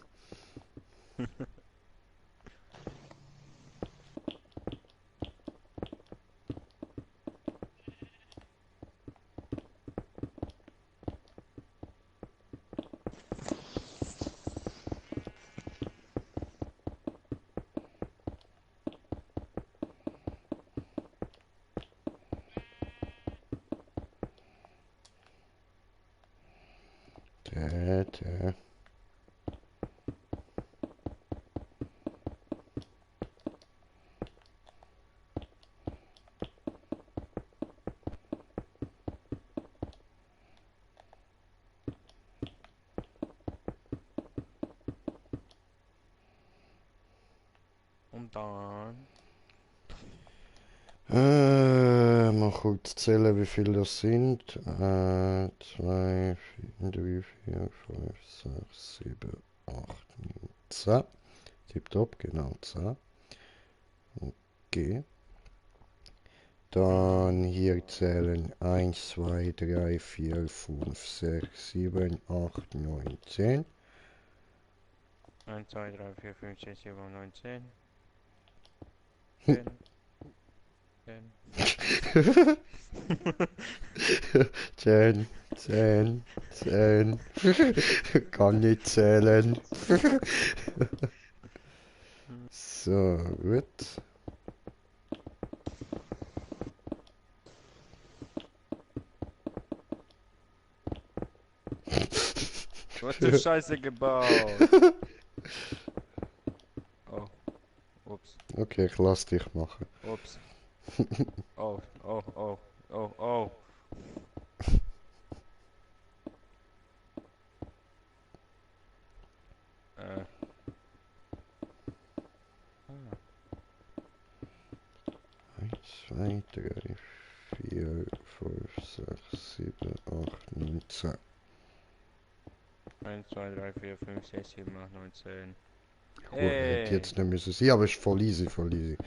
Tete. Und dann... Mal kurz zählen, wie viele das sind. 2, 4, 3, 4, 5, 6, 7, 8, 9, 10. Tipptopp, genau 10. Okay. Dann hier zählen 1, 2, 3, 4, 5, 6, 7, 8, 9, 10. 1, 2, 3, 4, 5, 6, 7, 9, 10. 10. 10. 10, 10, 10. Kann nicht zählen. So, gut. Du hast die Scheiße gebaut! Oh. Ups. Okay, ich lass dich machen. Ups. Oh, oh, oh, oh, 2, 3, 4, 5, 6, 7, 8, 9, 10. 1, 2, 3, 4, 5, 6, 7, 8, 9, 10. Gut, hätte jetzt nicht müssen sein, aber ist voll easy, voll easy.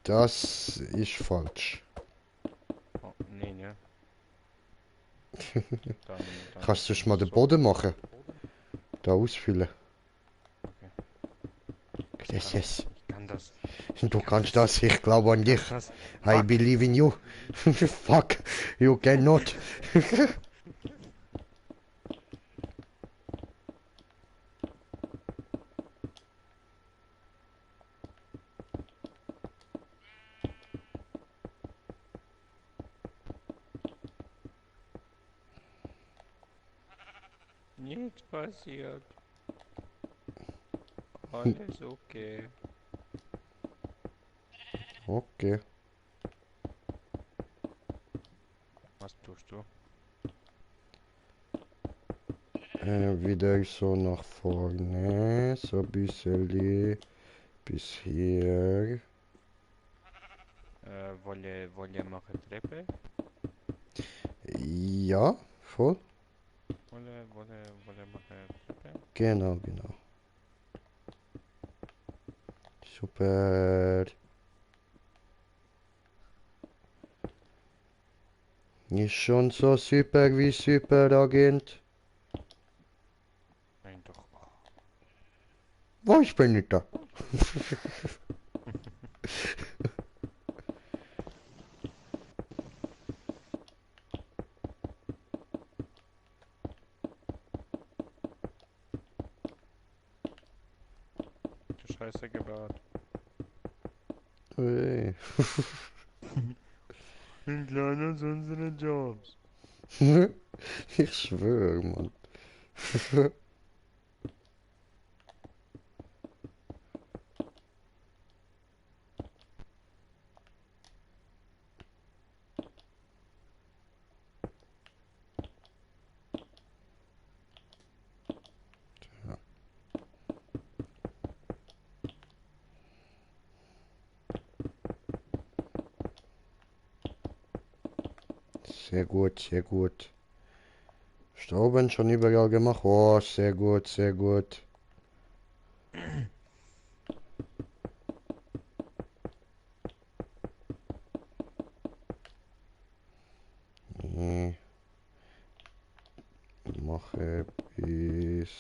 Das ist falsch. Oh, nee, ne? Dann Kannst du ist schon mal den so. Boden machen? Da ausfüllen. Okay. Das ist. Ich kann das. Du kannst das, ich glaube an dich. Das. I Fuck. believe in you. Fuck, you cannot. Nichts passiert. Alles okay. Okay. Was tust du? Wieder so nach vorne. So ein bisschen bis hier. Wolle machen Treppe? Ja, voll. Wolle machen Treppe? Genau, genau. Super. Ist schon so super wie Superagent. Nein, doch. Wo, ich bin nicht da. Du Scheiße gebaut. Hey. Sind lernen uns unsere Jobs. Ich schwöre, Mann. Sehr gut, sehr gut. Stauben schon überall gemacht. Oh, sehr gut, sehr gut. Nee. Mache bis...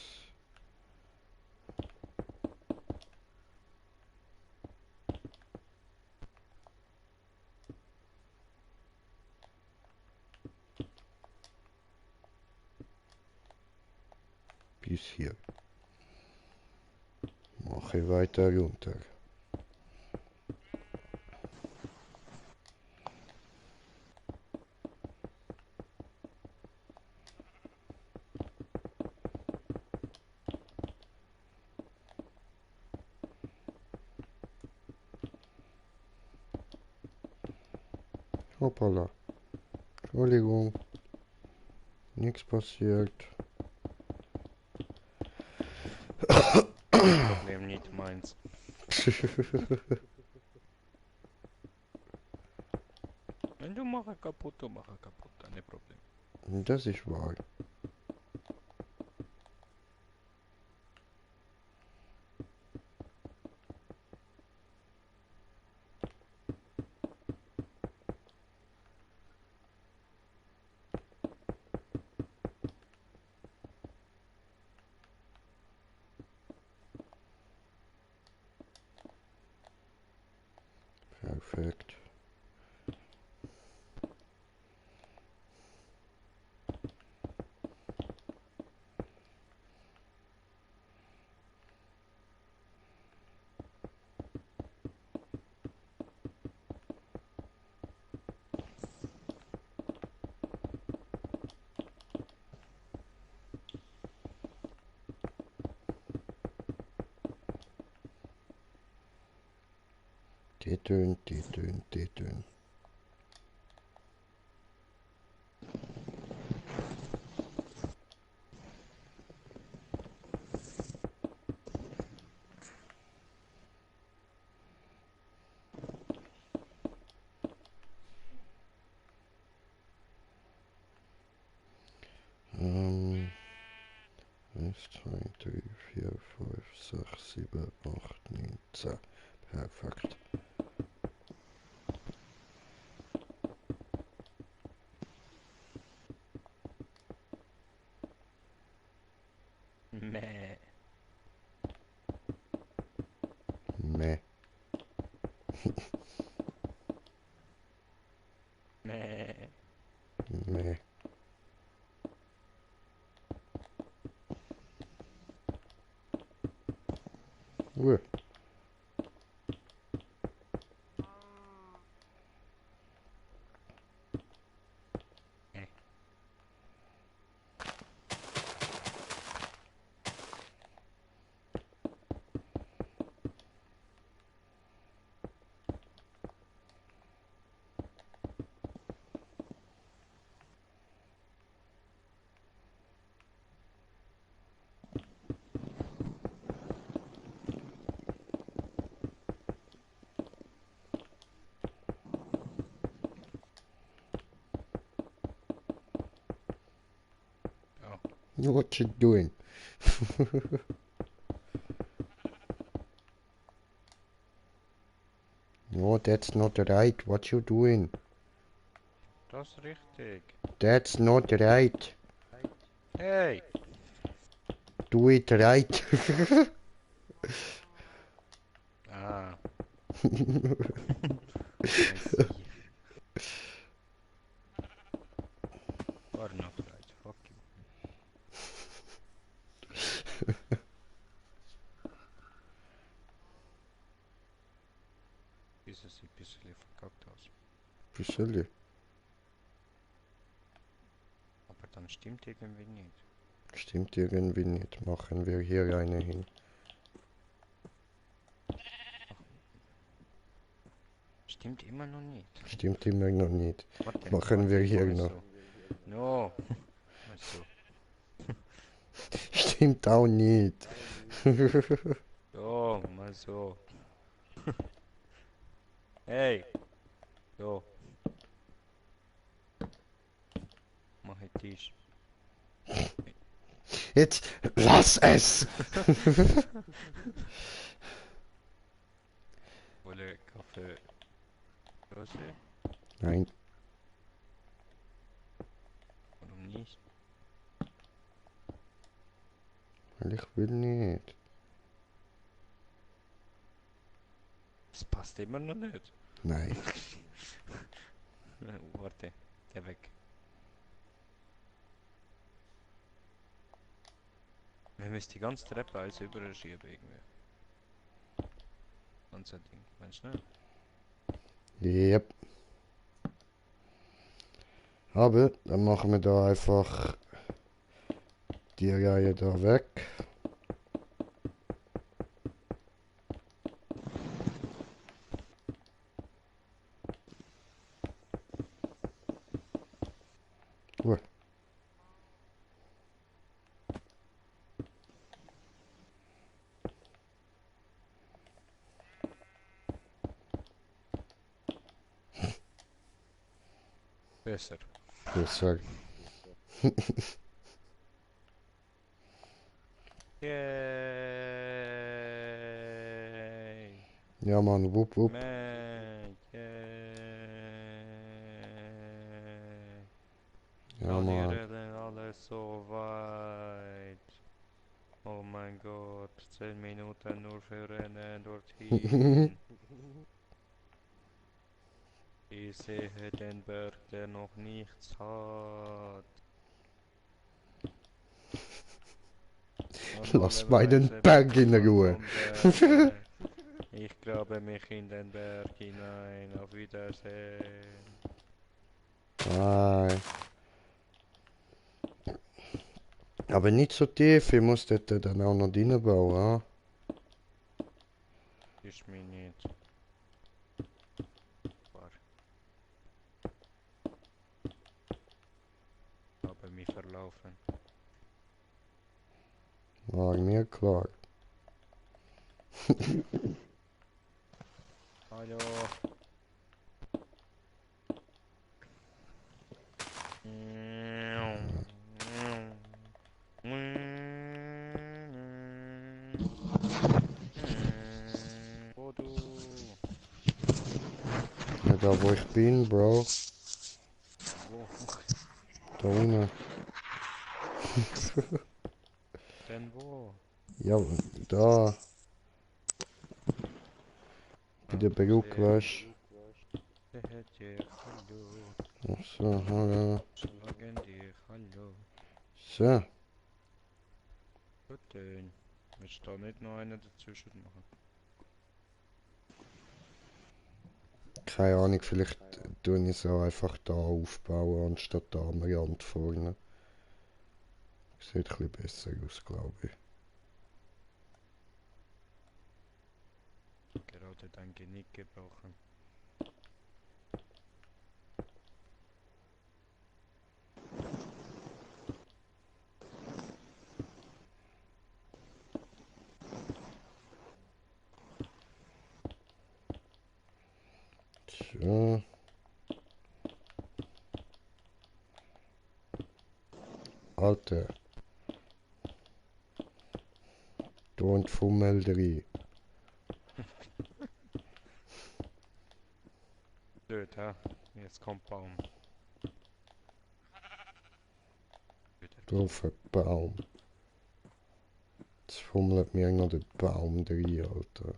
bis hier. Mache weiter runter. Hoppala. Entschuldigung. Nichts passiert. Problem nicht meins. Wenn du mache kaputt, du mache kaputt. Keine Problem. Das ist wahr. Perfekt. Titun, titun, titun. 2, 3, 4, 5, 6, 7, 8, 9, 10. Perfekt. Meh. Meh. Meh. Meh. Uah. Meh. Oh. What you doing? No, that's not right. What you doing? Das ist richtig. That's not right. Hey! Do it right. Ah. Weiß ich. War not right. Fuck you. Dieses sieht ein bisschen verkackt aus. Bisschen. Aber dann stimmt irgendwie nicht. Stimmt irgendwie nicht. Machen wir hier eine hin. Stimmt immer noch nicht. Stimmt immer noch nicht. Warte, Machen wir hier mal noch. so. No. Mal so. Stimmt auch nicht. So, mal so. Hey! So. Mach ich Tisch. Jetzt lass es! Wolle Kaffee. Dose? Nein, Warum nicht? weil ich will nicht. Das passt immer noch nicht. Nein. Warte, der weg. Wir müssen die ganze Treppe alles überschieben irgendwie. Ganze Ding, meinst du nicht? Yep. Aber dann machen wir da einfach die Reihe da weg. Uah. Besser. Besser. Yay! Ja Mann, wupp wupp. Man, yay! Ja Mann. Rennen alles so weit. Oh mein Gott, 10 Minuten nur für Rennen dorthin. Ich sehe den Berg, der noch nichts hat. Lass meinen Normalerweise Berg in bekommt man Ruhe. vom Berge. Ich grabe mich in den Berg hinein. Auf Wiedersehen. Nein. Aber nicht so tief, ich muss dort dann auch noch reinbauen. Ist mir nicht. War. Habe mich verlaufen. War mir klar. Hallo. Wo du? Ja, da wo ich bin, Bro. Wo? Da unten. Denn wo? Ja, da. Bei der Brücke, Sehr. weißt Sehr, hallo. du. Ach so, hallo. Sagen dir hallo. So. Gut, denn. Willst du da nicht noch einen dazwischen machen? Keine Ahnung, vielleicht tue ich es auch einfach da aufbauen, anstatt da am Rand vorne. Sieht ein bisschen besser aus, glaube ich. Gerade dein Genick gebrochen. So. Alter. Da und Fummel drin. Blöd, hä? Jetzt kommt Baum. Blöder Da auf einen Baum. Jetzt fummelt mir noch der Baum drin, Alter.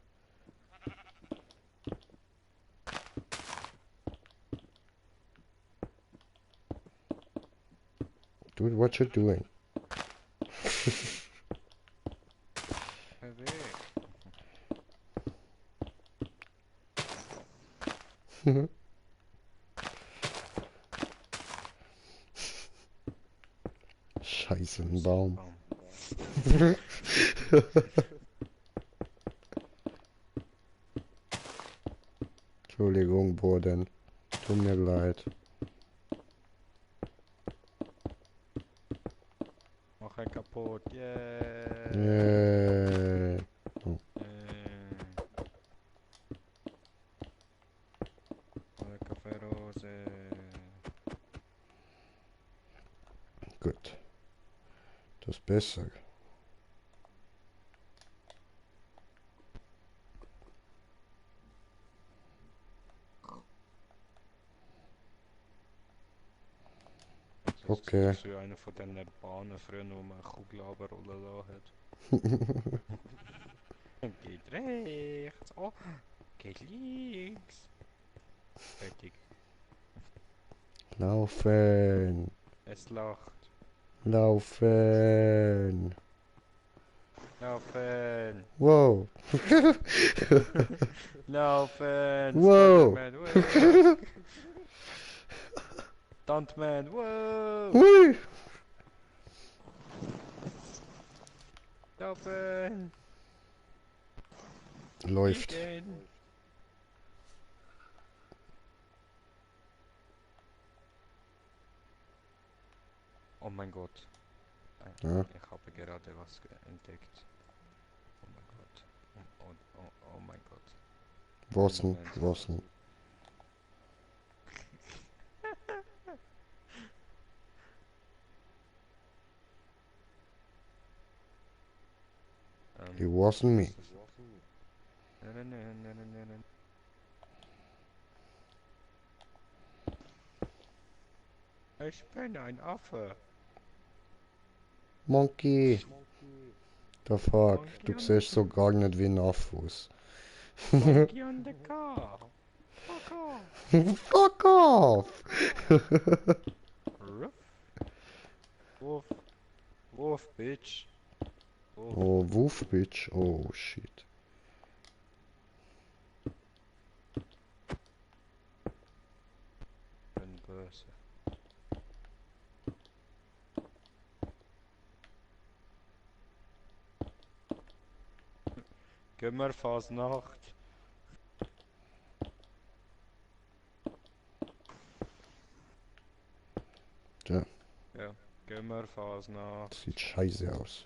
Dude, what you doing? Weg. Scheiße, ein Baum. Baum. Entschuldigung, Boden. Tut mir leid. Mach ihn kaputt. Yeah. Oh, eine Kaffeerose. Gut. Das ist besser. Okay. Das ist so einer von diesen Bahnen früher, wo man Kugelabroller da hat. Geht rechts. Oh, geht links. Fertig. Laufen. Es lacht. Laufen. Laufen. Wow. Laufen. Wow. Spider-Man. Wow. Stuntman. Wow. Hui. Laufen. Läuft. Fliegen. Oh mein Gott. Ja. Ich habe gerade was entdeckt. Oh mein Gott. Oh mein Gott. Was denn? Moment. Was denn? It wasn't me. Nein, nein, nein, nein, nein. Ich bin ein Affe. Monkey. The fuck. Monkey Du on the siehst so gar nicht wie ein Affe aus. Monkey on the car. Fuck off. Fuck off! Ruff. Woof. Woof, bitch. Woof. Oh, Woof, bitch. Oh, shit. Bin böse. Gehen wir Fasnacht. Ja. Ja, gehen wir Fasnacht. Sieht scheiße aus.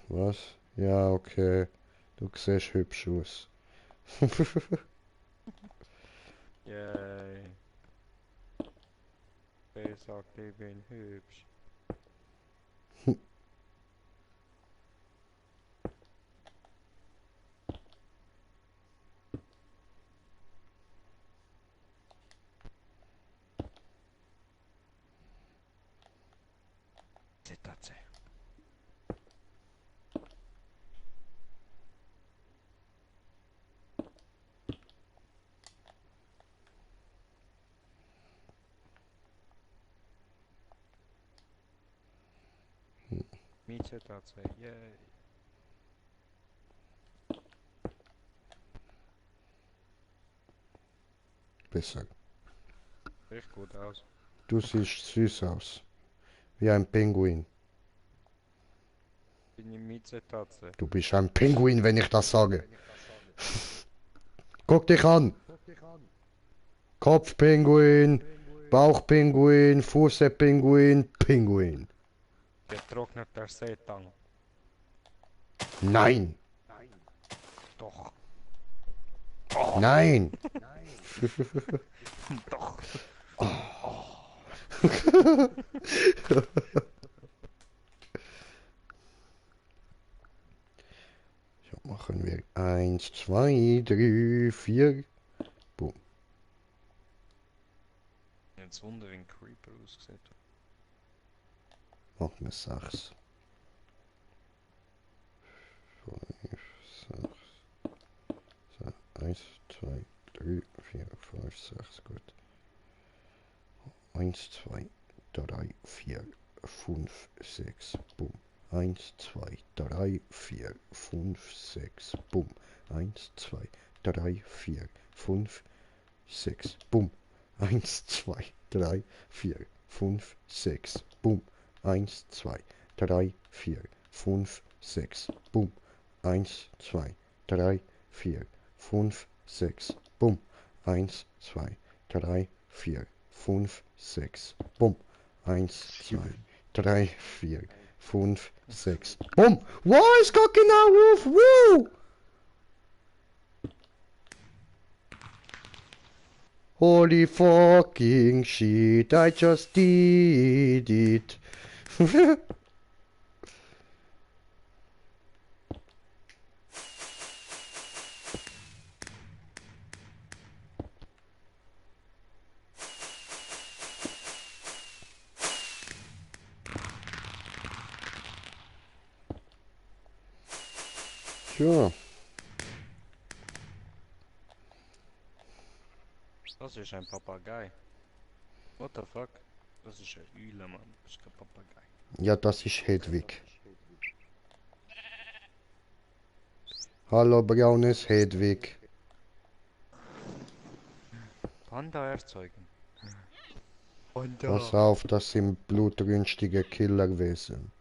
Was? Ja, okay. Du siehst hübsch aus. Yay. Wer sagt, ich bin hübsch? Miezekatze, yay. Besser. Riecht gut aus. Du siehst süß aus. Wie ein Pinguin. Bin ich Miezekatze. Du bist ein Pinguin, wenn ich das sage. Guck dich an. Kopfpinguin, Bauchpinguin, Fußpinguin, Pinguin. Getrockneter Seetang. Nein, Doch. nein. Doch. So, machen wir 1, 2, 3, 4. Boom. Jetzt Wunder, wie ein Creeper aussieht. Machen wir 6. 5, 6. So, 1, 2, 3, 4, 5, 6. Gut. 1, 2, 3, 4, 5, 6. Boom. 1, 2, 3, 4, 5, 6. Boom. 1, 2, 3, 4, 5, 6. Boom. 1, 2, 3, 4, 5, 6. Boom. 1, 2, 3, 4, 5, 6. Boom. 1, 2, 3, 4, 5, 6. Boom. 1, 2, 3, 4, 5, 6. Boom. 1, 2, 3, 4, 5, 6. Boom. Wow, es geht genau auf. Woo! Holy fucking shit, I just did it. Tja, Das ist ein Papagei. What the fuck? Das ist ein Eule, Mann. Das ist kein Papagei. ja, das ist Hedwig. Hallo, braunes Hedwig. Panda erzeugen. Pass auf, das sind blutrünstige Killerwesen.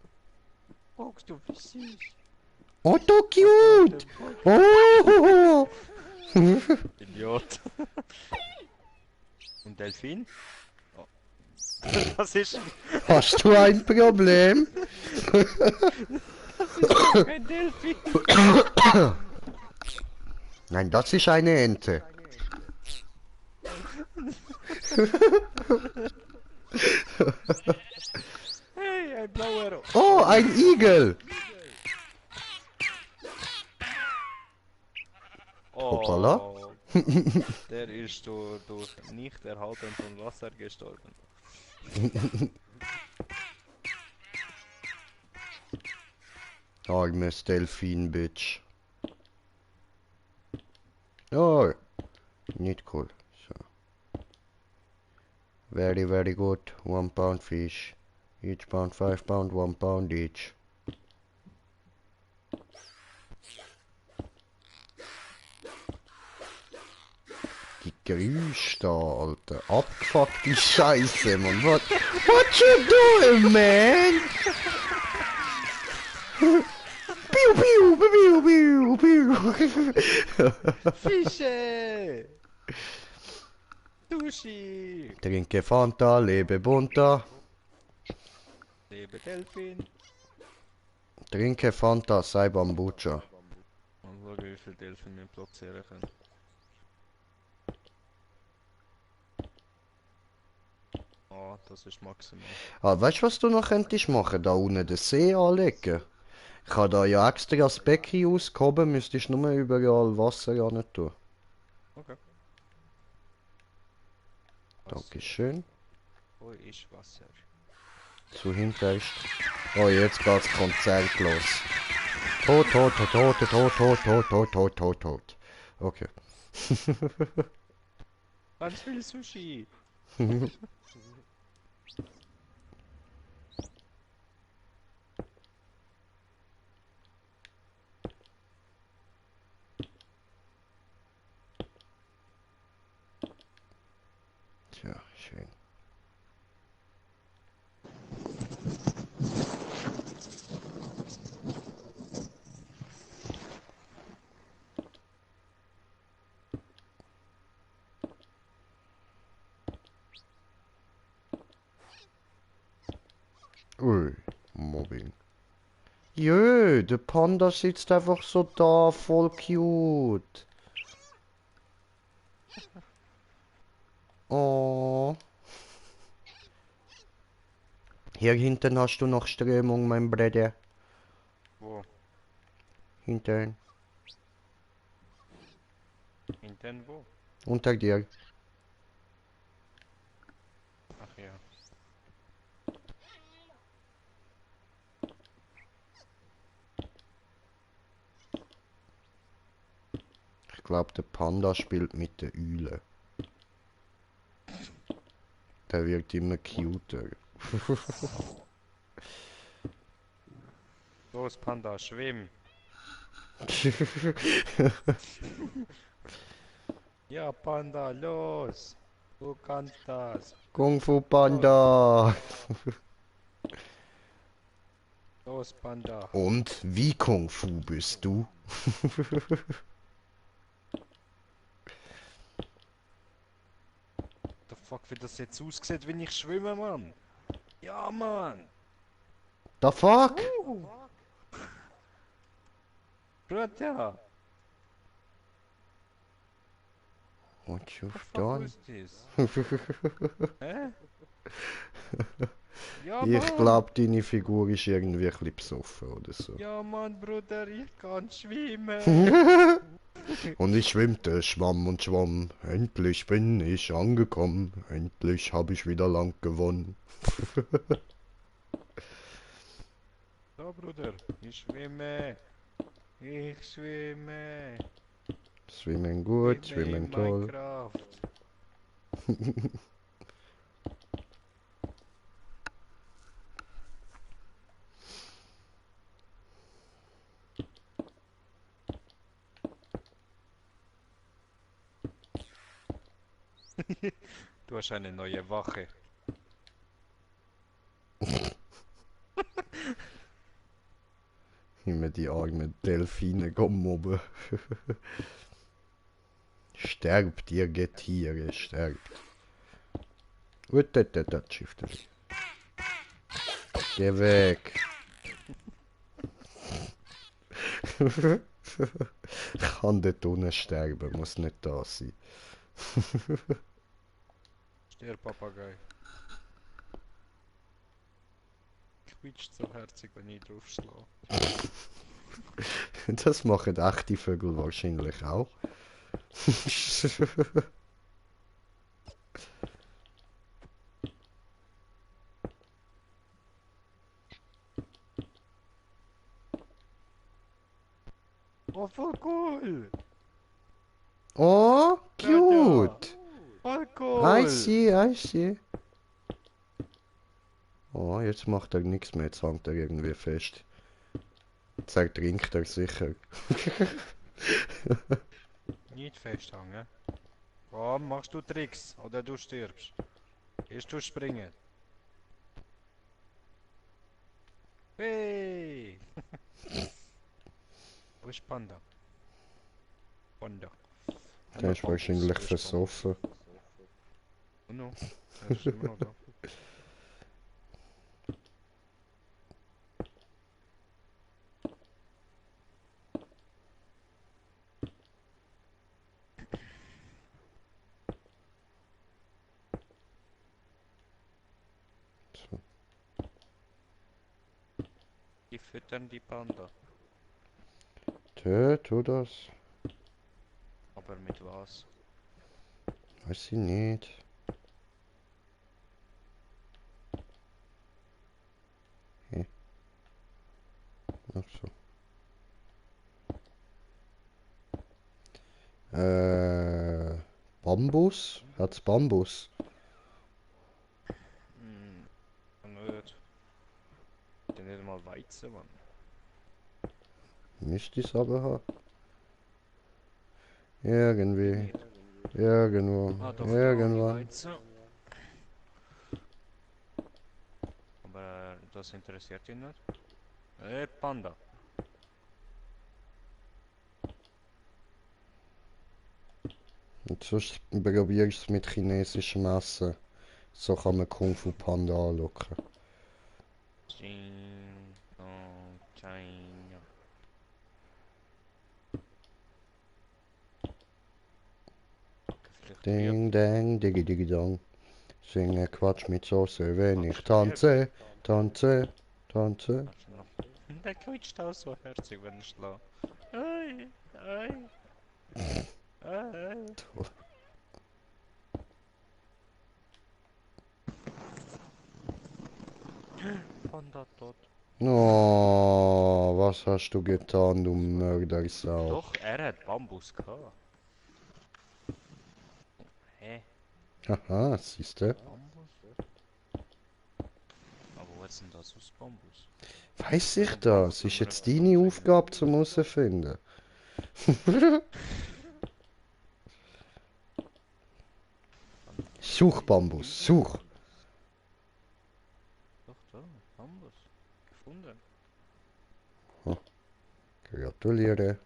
Guckst du, wie süß. Oh, so cute! Oh! Idiot. Und Delfin? Oh. Das ist Hast du ein Problem? kein Delfin. Nein, das ist eine Ente. Hey, ein blauer. Oh, ein Igel! Hoppala. Oh, der ist durch Nichterhalten von Wasser gestorben. Armes Delfin, Bitch. Oh, nicht cool. So. Very, very good. 1 pound fish. Each pound 5 pound, 1 pound each. Die Geräusche da, Alter. Abgefuckte Scheiße, Mann. What you doing, man? Piu, piu, piu, piu, piu. Fische! Sushi! Trinke Fanta, lebe bunter. Lebe Delfin! Trinke Fanta, sei Bambucha. Und schau, wie viel Delfin wir platzieren können. Ah, das ist maximal. Ah, weißt du, was du noch könntest machen? Da unten den See anlegen. Ich habe da ja extra das Becken ausgehoben, müsstest nur überall Wasser ran tun. Okay. Dankeschön. Wo ist Wasser? Zu hinten ist. Oh, jetzt geht's Konzert los. Tot, tot, tot, tot, tot, tot, tot, tot, tot, tot, tot. Okay. Ganz viel Sushi! schön. Ui, Mobbing. Jö, der Panda sitzt einfach so da, voll cute. Oh. Hier hinten hast du noch Strömung, mein Bruder. Wo? Hinten. Hinten wo? Unter dir. Ach ja. Ich glaube, der Panda spielt mit der Eule. Der wird immer cuter. Los, Panda, schwimm. Ja, Panda, los. Du kannst das. Kung Fu Panda. Los, Panda. Und wie Kung Fu bist du? The fuck, wie das jetzt aussieht, wenn ich schwimme, Mann? Ja, Mann. The fuck? Bruder. What The you've fuck done? was this? Hä? Ja, Ich Mann. glaube, deine Figur ist irgendwie ein bisschen besoffen oder so. Ja, Mann, Bruder, ich kann schwimmen. Und ich schwimmte, schwamm und schwamm. Endlich bin ich angekommen. Endlich habe ich wieder Land gewonnen. So, Bruder, ich schwimme. Ich schwimme. Schwimmen gut, Schwimme schwimmen in toll. Minecraft. Du hast eine neue Wache. Immer die armen Delfine mobben. Sterbt, ihr Getiere, sterbt. Gut, das Schiffte. Geh weg. Kann dort unten sterben, muss nicht da sein. Stirb, Papagei. Quietscht so herzig, wenn ich drauf schlage. Das machen echte Vögel wahrscheinlich auch. Oh, voll cool! Oh, Raja! cute. Voll I cool! see, I see. Oh, jetzt macht er nichts mehr, jetzt hängt er irgendwie fest. Jetzt ertrinkt er sicher. Nicht festhangen. Komm, machst du Tricks oder du stirbst. Gehst du springen. Hey! Wo ist Panda? Panda. Der ist wahrscheinlich versoffen. Oh no, er ist immer noch da. So. Die füttern die Panda. Tu das. Aber mit was? Weiß ich nicht. Hä? Ach so. Bambus? Hat's Bambus? Hm, nicht. Der nicht mal Weizen, Mann. Müsste es aber haben. Irgendwie. Nicht. Irgendwo. Ah, doch, da habe ich Irgendwo. Weizen. das interessiert ihn nicht. Panda. Und sonst probiere ich es mit chinesischem Essen. So kann man Kung Fu Panda anlocken. China. Vielleicht Ding, dang, digi, digi, dong. Singe Quatsch mit Soße, wenn ich Quatsch, tanze, tanze, tanze. Hast du noch? Der quietscht auch so herzig, wenn ich schlage. Ei, ei, ei. Panda tot. Oh, was hast du getan, du Mördersau? Doch, er hat Bambus gehabt. Hä? Haha, siehste. Bambus? Aber wo ist denn das aus Bambus? Weiß ich Und das? Bambus Ist haben wir jetzt einfach deine abgelegt. Aufgabe zum herausfinden. Such Bambus, such. Doch, da, Bambus. Gefunden. Gratuliere.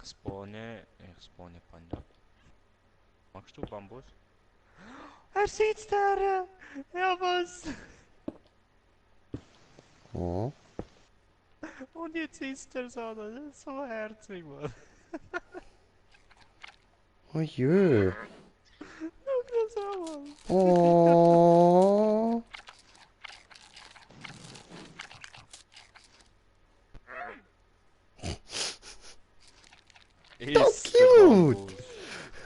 Ich spawne Panda. Magst du Bambus? Er sitzt da! Ja, was? Oh, Und jetzt sitzt er so, das ist so herzig, Mann. oh jö. Guck das an, Mann. Oh. Ist cute.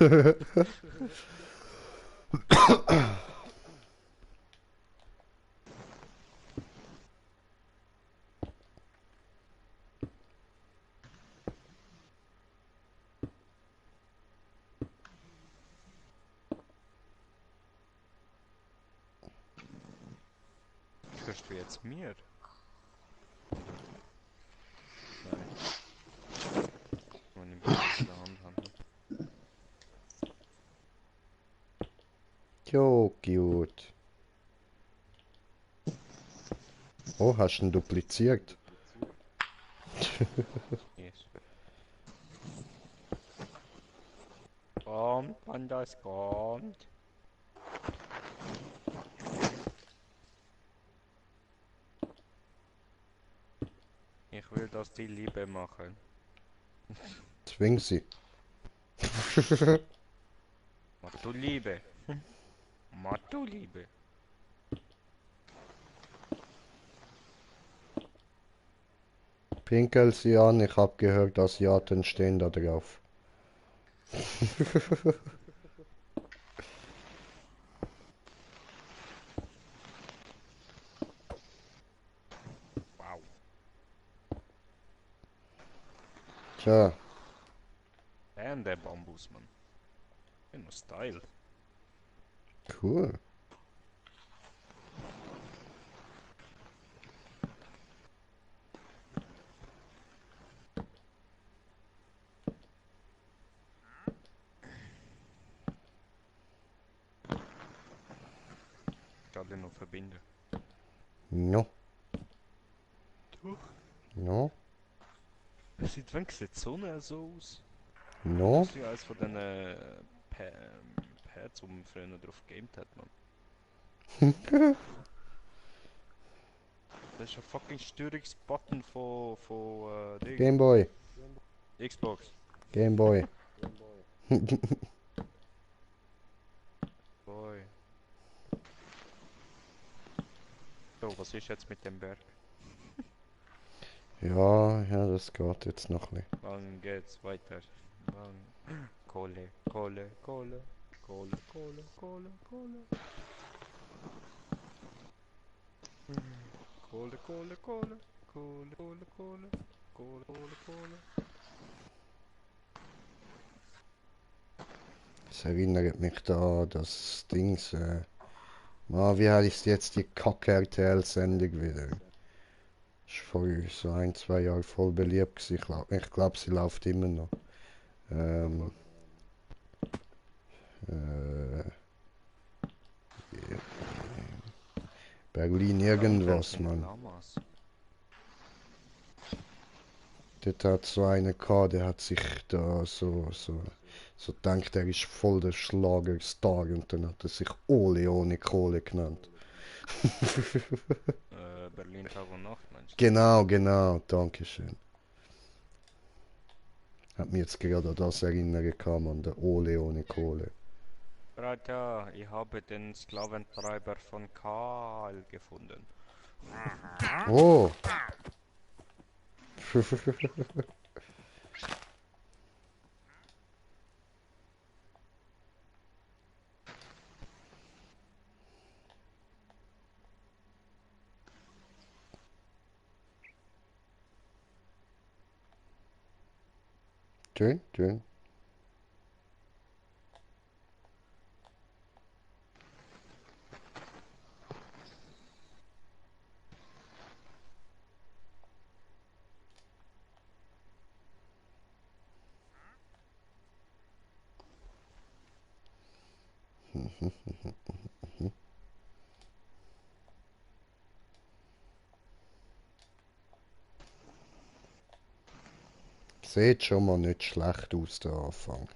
Bambus. Hörst du jetzt mir? Nein. Wenn ich Bambus in der Hand habe. Jo, cute. Oh, hast du ihn dupliziert? Yes. Kommt, Pandas, kommt. Ich will, dass die Liebe machen. Zwing sie. Mach du Liebe. Mach du Liebe. Pinkel sie an, ich hab gehört, Asiaten stehen da drauf. Wow. Tja, Und der Bambus, Mann. Bin nur Style. cool. Alle noch verbinden. No, Doch. no, Seit wann sieht die Sonne so aus? no. Das ist ja eines von den Pads, wo man früher drauf gegamed hat, man. Das ist ein fucking Steuerungsbutton von Ding. Gameboy, Xbox. Gameboy. Boy. So, was ist jetzt mit dem Berg? Ja, ja, das geht jetzt noch ein bisschen. Wann geht's weiter? Wann? Kohle, Kohle, Kohle, Kohle, Kohle, Kohle, Kohle. Kohle, Kohle, Kohle, Kohle, Kohle, Kohle, Kohle, Kohle, Kohle. Das erinnert mich da an das Dings. Wie heißt jetzt die Kacke-RTL-Sendung wieder? Ist vor so ein, 2 Jahren voll beliebt gewesen. Ich glaub, sie läuft immer noch. Ähm, Berlin irgendwas, Sind Mann. Lamas. Dort hat so einer gehabt, der hat sich da so gedacht, er ist voll der Schlagerstar und dann hat er sich Ole ohne Kohle genannt. Berlin Tag und Nacht, meinst du? Genau, danke schön. Hat mich jetzt gerade an das erinnern kann, an der Ole ohne Kohle. Braja, ich habe den Sklaventreiber von Karl gefunden. Oh! Schön, schön. Sieht schon mal nicht schlecht aus, der Anfang.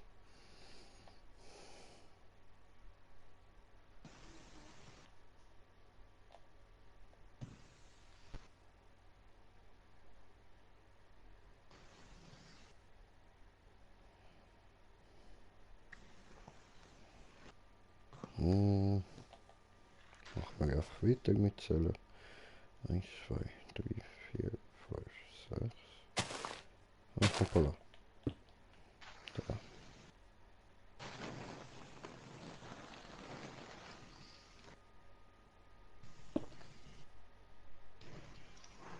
Hm, machen wir einfach weiter mitzählen. 1, 2, 3, 4, 5, 6. Ah, hoppala. Da.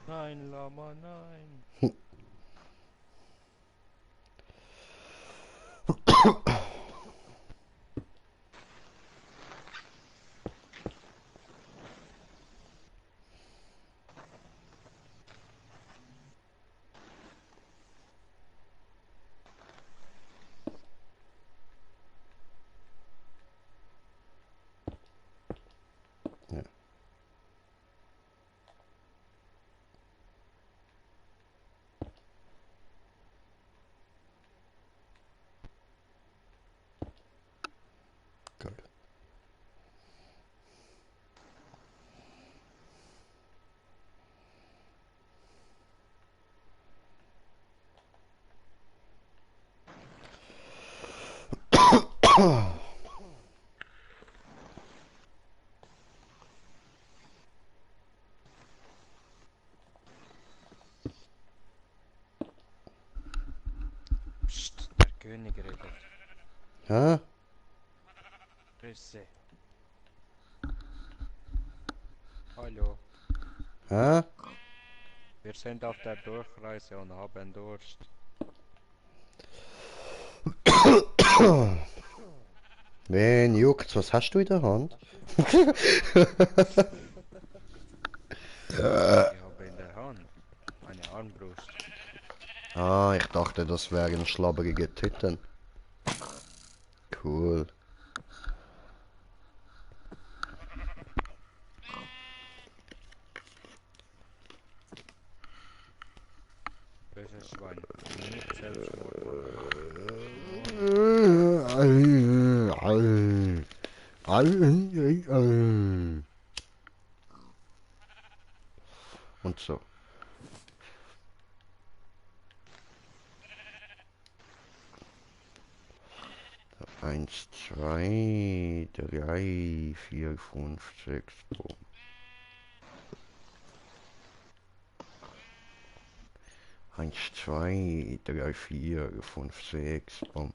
Nein, Lama, nein. Ja. Geil. Psst, der König redet. Hä? Grüße. Hallo. Hä? Wir sind auf der Durchreise und haben Durst. Wen juckt's? Was hast du in der Hand? Ich habe in der Hand eine Armbrust. Ah, ich dachte, das wären schlabberige Titten. Cool. Böses Schwein. Nicht Selbstmord machen. Und so. Eins, zwei, drei, vier, fünf, sechs. Boom. 1, 2, 3, 4, 5, 6. Boom.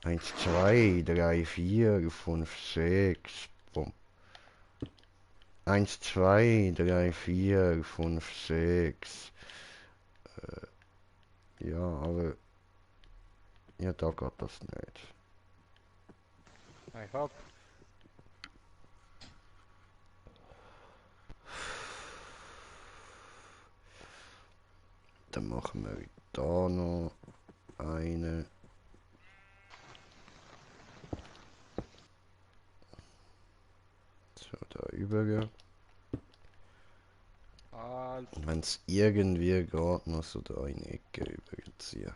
1, 2, 3, 4, 5, 6. Boom. 1, 2, 3, 4, 5, 6. Ja, aber... Ja, da geht das nicht. Ich hab. Dann machen wir da noch eine. über. Alter. Und wenn es irgendwie geht, noch so da in die Ecke überziehen.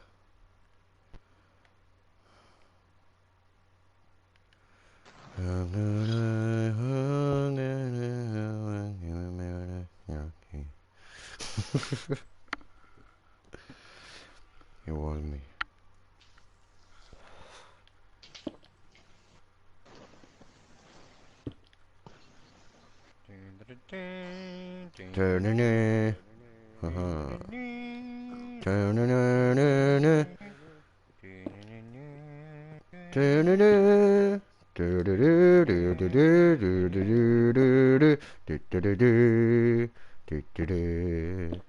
You want me. Turn-a-na. Haha. Turn-a-na-na-na. Du-du-du. Du-du-du-du-du-du-du-du-du. Du-du-du-du. Du-du-du.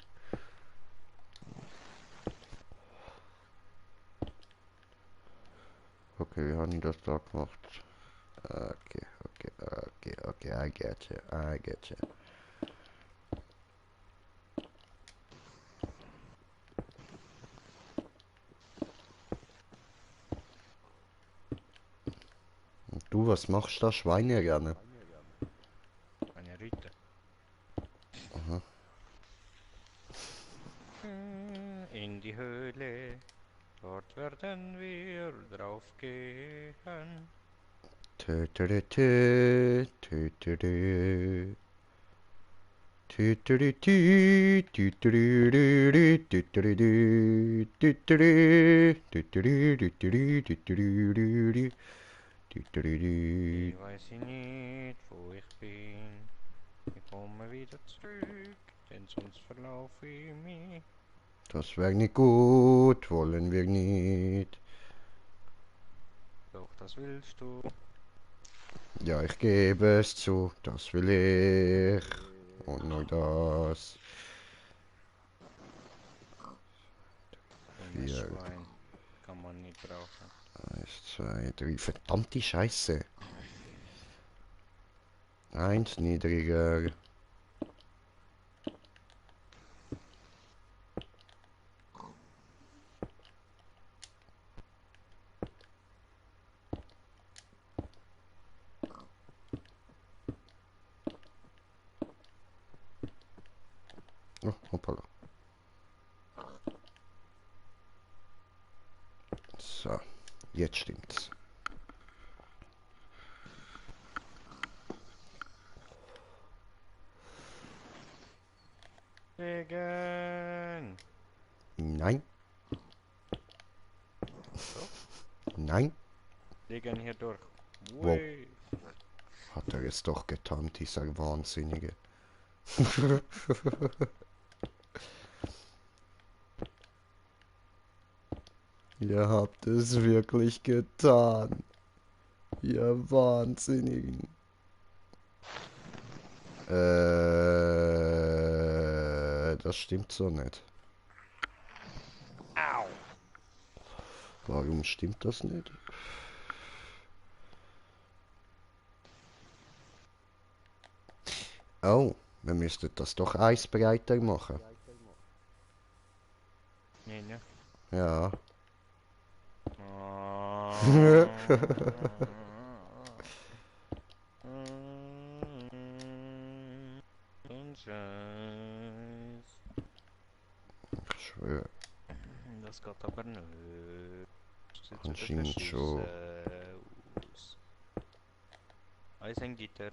Okay, wie habe ich das da gemacht? Okay, I get you, I get you. Und du, was machst du da? Schweine gerne. Eine Ritte. Aha. In die Höhle. Dort werden wir drauf gehen. Tu-tu-du-tu, tu-tu-du. Tu-tu-du-tu, tu-tu-du-du-du, tu-tu-du-du, tu-tu-du, tu-tu-du, tu-tu-du, tu-tu-du-du. Ich weiß nicht, wo ich bin. Ich komme wieder zurück, denn sonst verlaufe ich mich. Das wäre nicht gut, wollen wir nicht. Doch das willst du. Ja, ich gebe es zu, das will ich. Und nur das. Dummes 4, Schwein. Kann man nicht brauchen. 1, 2, 3. Verdammte Scheiße. 1 niedriger. Oh, hoppala. So, jetzt stimmt's. Regen! Nein, Doch, nein. Regen hier durch. Wow, Ui. hat er es doch getan, dieser Wahnsinnige. Ihr habt es wirklich getan. Ihr Wahnsinnigen. Das stimmt so nicht. Au! Warum stimmt das nicht? Oh, wir müssten das doch eisbreiter machen. Nee, ne? Ja. Und Scheiß. Ich schwöre, Das geht aber nicht. Sieht so anscheinend schon. aus. Eisengitter.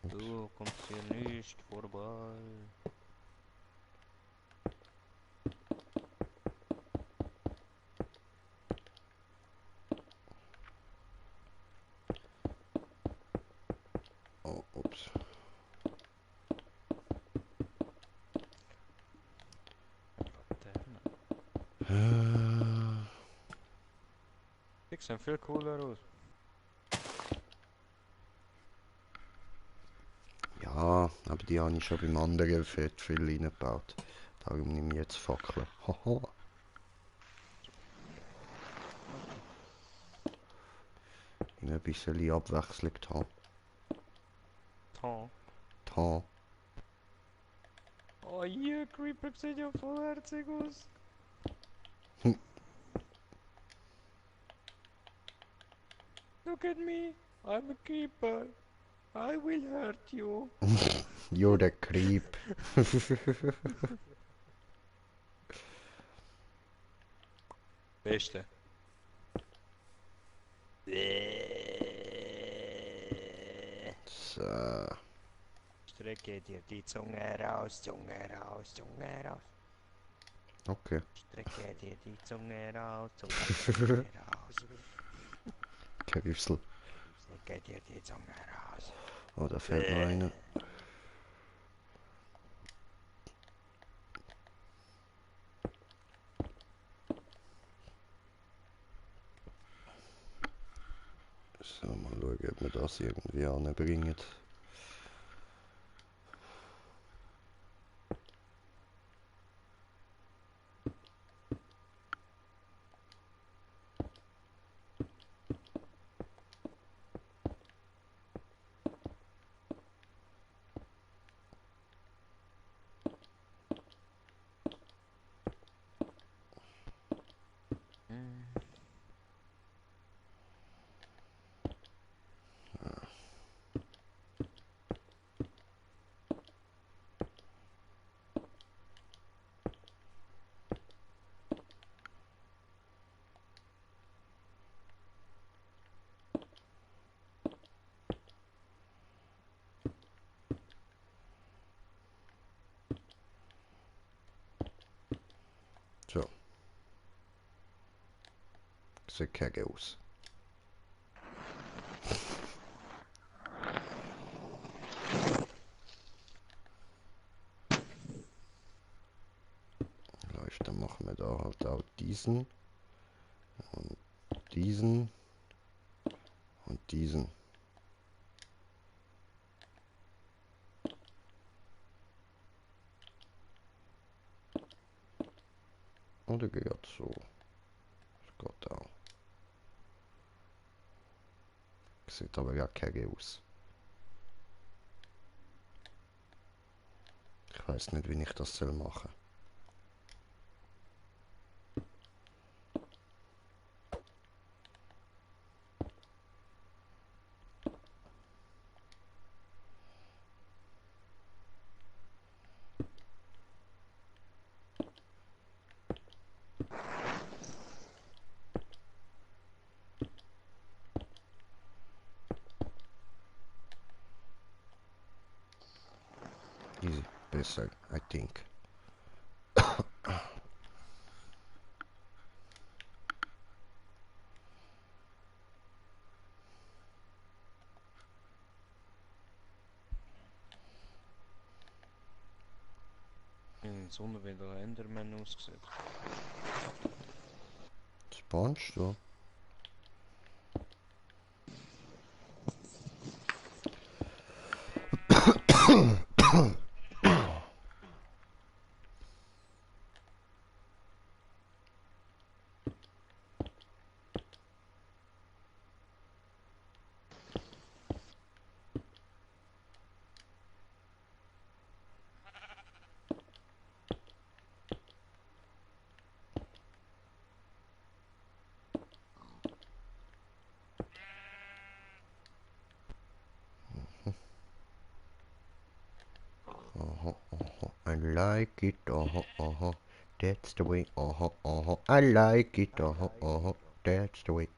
Du kommst hier nicht vorbei. Oh, ups. Laterne. Äh, Die sehen viel cooler aus. Ja, aber die habe ich schon beim anderen Fett viel reingebaut. Darum nehme ich jetzt Fackeln. Haha. In ein bisschen Abwechslung haben. Ton. Da. Oh hier, Creeper sieht ja vollherzig aus. Hm. Look at me, I'm a keeper. I will hurt you. You're the creep. Beste. So. Strecke dir die Zunge raus, Zunge raus, Zunge raus. Okay. Strecke dir die Zunge raus, Zunge raus. Kerüssel. Strecke dir die Zunge raus. Oh, da fällt noch eine. So, mal schauen, ob wir das irgendwie anbringen. So. Sieht kacke aus. Läuft, dann machen wir da halt auch diesen. Und diesen. Und diesen. Oder geht so. Das geht auch. Sieht aber ja kacke aus. Ich weiß nicht, wie ich das soll machen. Easy. Besser, I think. In der Sonne wie der Enderman ausgesehen. Spawnst du? I like it, that's the way, I like it, that's the way.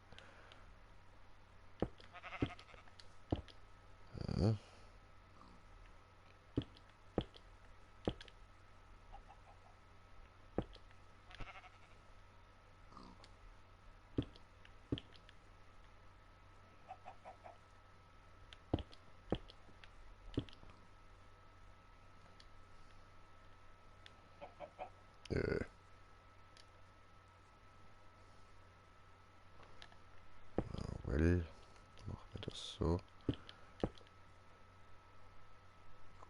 Well, machen wir das so.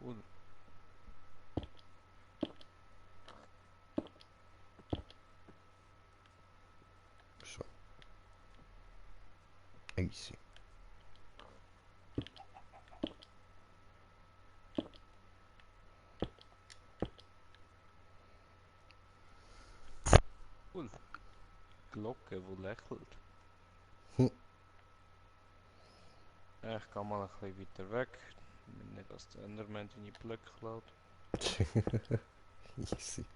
Cool. So. Easy. Cool. Glocke, wo lächelt. Ich gehe mal ein bisschen weiter weg. Nicht, dass der Enderman deine Blöcke klaut. Easy.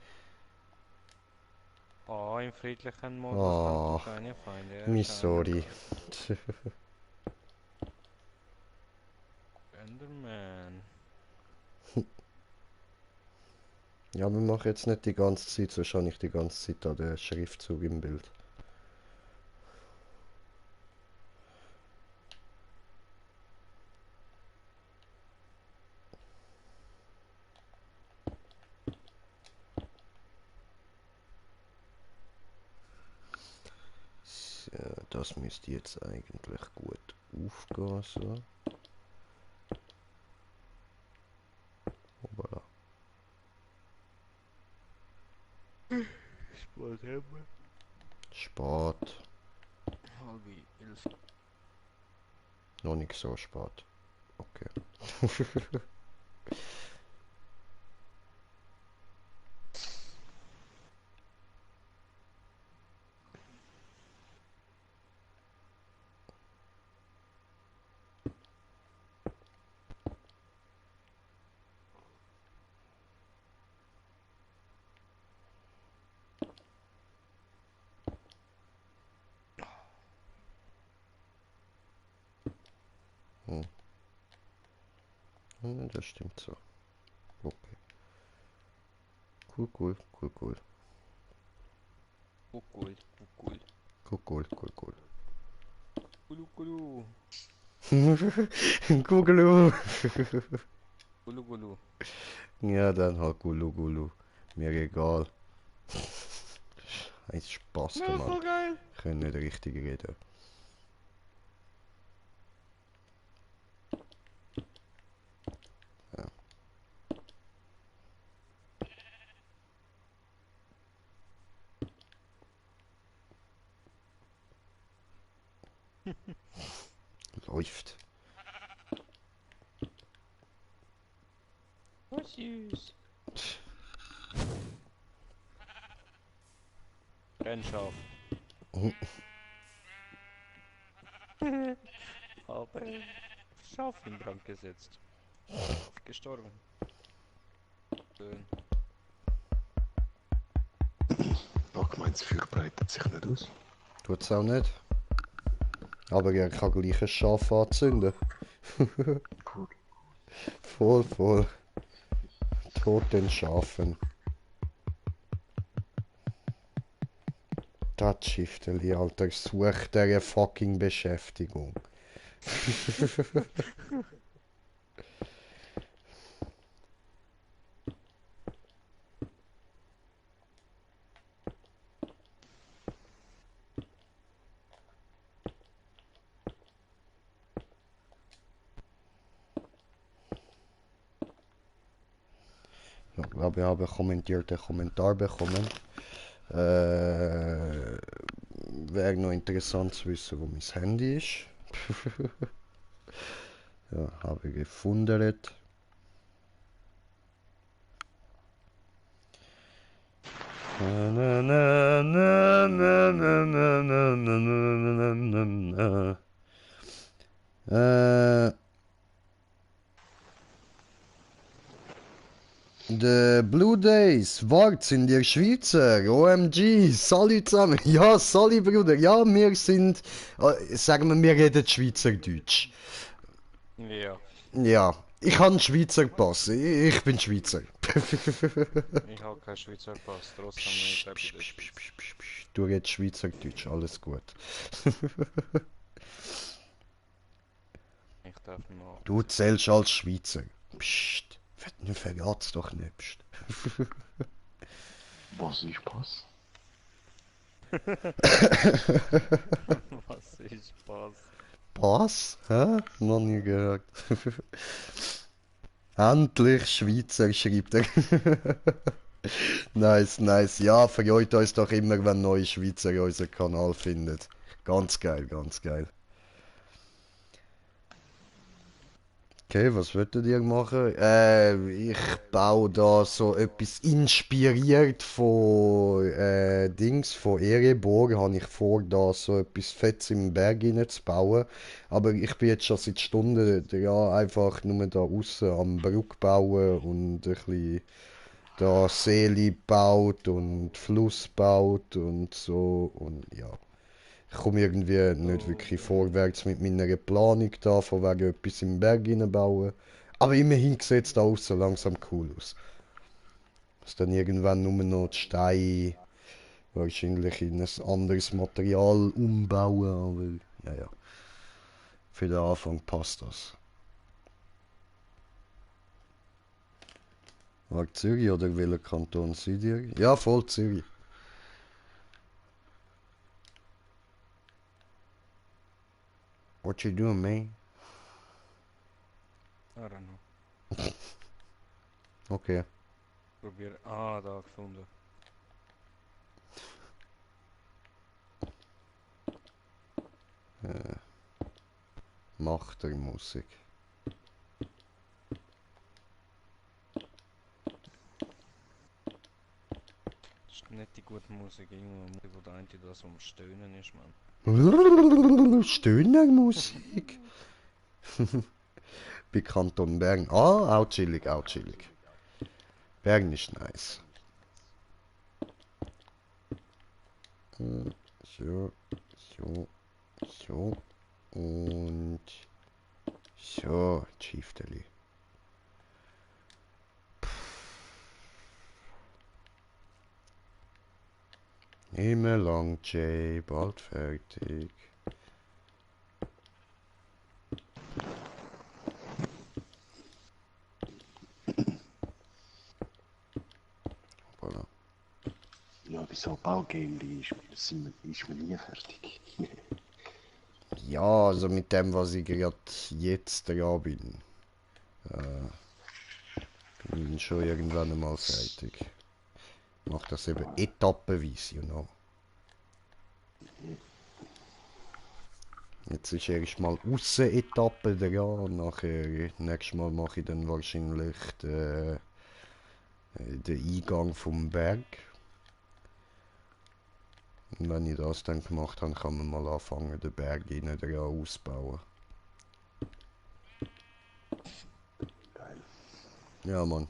Oh, im friedlichen Modus Oh, kannst du keine Feinde mi erscheinen. sorry. Enderman. Ja, wir machen jetzt nicht die ganze Zeit, sonst habe ich die ganze Zeit da den Schriftzug im Bild. So, das müsste jetzt eigentlich gut aufgehen, so. Voilà. Spät haben wir. Spät. Halb 11. Noch nicht so spät. Okay. Das stimmt so. Okay. Cool, cool, cool, cool. Oh, cool, oh, cool. Cool, cool, cool, cool. Gulu, gulu. Gulu. Gulu, gulu. Ja, dann halt Gulu, Gulu. Mir egal. Ein Spaß, Ja, Mann. voll geil. Ich kann nicht richtig reden. Ja. Läuft. Oh, süß. Brennschaf. Habe Schaf in Brand gesetzt. Gestorben. Schön. Allgemeines Feuer breitet sich nicht aus. Tut's auch nicht. Aber er kann gleich ein Schaf anzünden. Cool. Voll, voll. Tod den Schafen. Das Schifteli, Alter, such der fucking Beschäftigung. Ich glaube, ich habe einen kommentierten Kommentar bekommen. Wäre noch interessant zu wissen, wo mein Handy ist. Ja, habe ich gefunden. Na, na, na, na, na, na, na, na, na, na, na, na. De Blue Days, wart, sind ihr Schweizer? OMG, salut zusammen. Ja, salut Bruder. Ja, wir sind, sagen wir reden Schweizerdeutsch. Ja, Ja, ich habe einen Schweizer Pass. Ich bin Schweizer. ich habe keinen Schweizer Pass, trotzdem Psst, lebe ich psst, in der psst, Schweiz. psst, psst, psst. Du redest Schweizerdeutsch, alles gut. Ich darf noch. Du zählst als Schweizer. Psst, verrat's doch nicht. Psst. Was ist Pass? Was ist Pass? Pass? Hä? Noch nie gehört. Endlich Schweizer, schreibt er. Nice, nice. Ja, freut uns doch immer, wenn neue Schweizer unseren Kanal findet. Ganz geil, ganz geil. Okay, was würdet ihr machen? Ich baue da so etwas inspiriert von Dings, von Erebor, habe ich vor, da so etwas Fettes im Berg zu bauen. Aber ich bin jetzt schon seit Stunden ja, einfach nur da außen am Brücke bauen und ein bisschen da Seele baut und Fluss baut und so und ja. Ich komme irgendwie nicht Oh, wirklich vorwärts mit meiner Planung da, von wegen etwas im Berg bauen. Aber immerhin sieht es da außen langsam cool aus. Muss dann irgendwann nur noch die Steine wahrscheinlich in ein anderes Material umbauen, aber ja, ja. Für den Anfang passt das. War Zürich oder welcher Kanton seid ihr? Ja, voll Zürich. What you doing, man? I don't know. Okay. Probier. Ah, da gefunden. Macht der Musik. Das ist nicht die gute Musik, irgendwo Musik, wo der eine das am Stöhnen ist, Mann. Stöhnermusik. Bei Kanton Bern. Ah, auch chillig, auch chillig. Bern ist nice. So, so, so. Und so, Chiefteli. Immer lang, Jay, bald fertig. Voilà. Ja, bei so Baugame ist man nie fertig. Ja, also mit dem, was ich gerade jetzt dran bin, bin ich schon irgendwann einmal fertig. Ich mache das eben etappenweise, you know. Jetzt ist erst mal Aussenetappe dran und nachher, nächstes Mal mache ich dann wahrscheinlich den Eingang vom Berg. Und wenn ich das dann gemacht habe, kann man mal anfangen, den Berg innen dran auszubauen. Geil. Ja, Mann.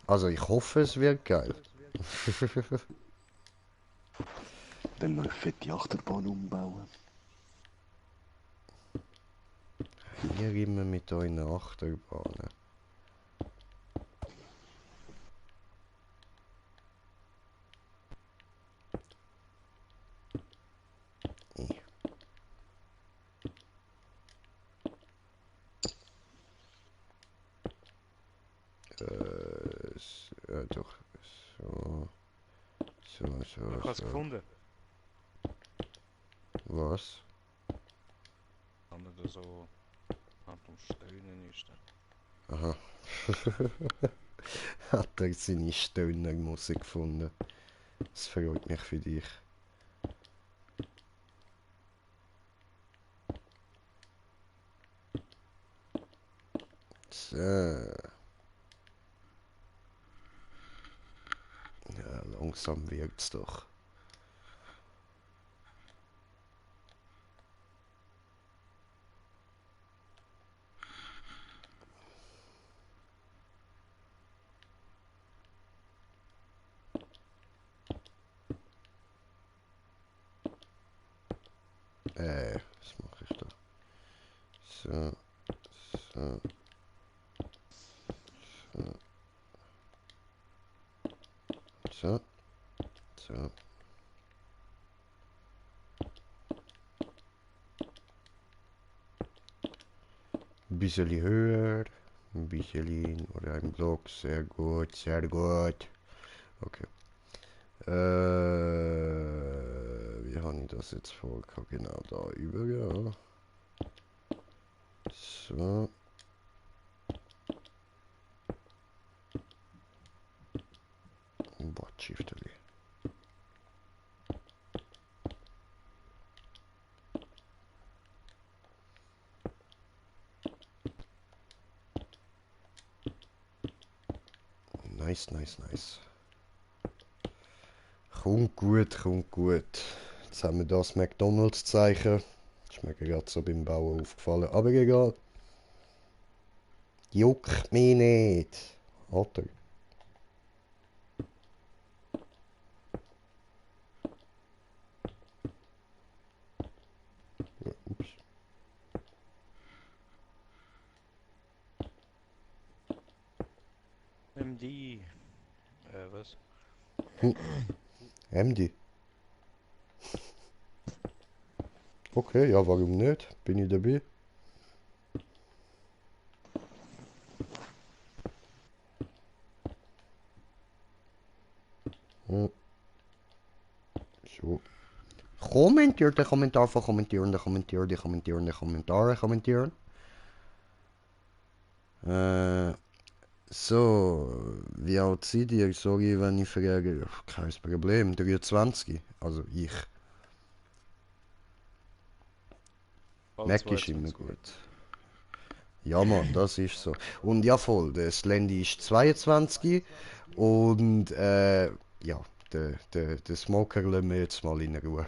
Also ich hoffe, es wird geil. Dann noch eine fette Achterbahn umbauen. Hier immer mit euren Achterbahnen. Doch. So. So, Ich so, habe es so. gefunden. Was? Wenn er da so am Stöhnen ist. Dann. Aha. Hat er seine Stöhnermusik gefunden. Das freut mich für dich. So. Ja, langsam wirkt's doch. Was mache ich da? So, so, so, so. Ein bisschen höher. Ein bisschen oder ein Block. Sehr gut, sehr gut. Okay. Wie habe ich das jetzt vor? Genau da über, ja. So. Boah, Shifteli. Nice, nice, nice. Kommt gut, kommt gut. Jetzt haben wir das McDonalds-Zeichen. Ist mir gerade so beim Bauen aufgefallen. Aber egal. Juckt mich nicht. Alter. Ja, ups. MD. Was? MD. Okay, ja, warum nicht? Bin ich dabei? Hm. So. Kommentiert den Kommentar von kommentierende, kommentierende, kommentierende, Kommentare, kommentieren. So, wie alt seid ihr? Sorry, wenn ich frage. Kein Problem, 23. Also ich. Bald Mac ist immer 22. gut. Ja, Mann, das ist so. Und ja, voll, der Slendy ist 22 und ja, der Smoker lassen wir jetzt mal in Ruhe.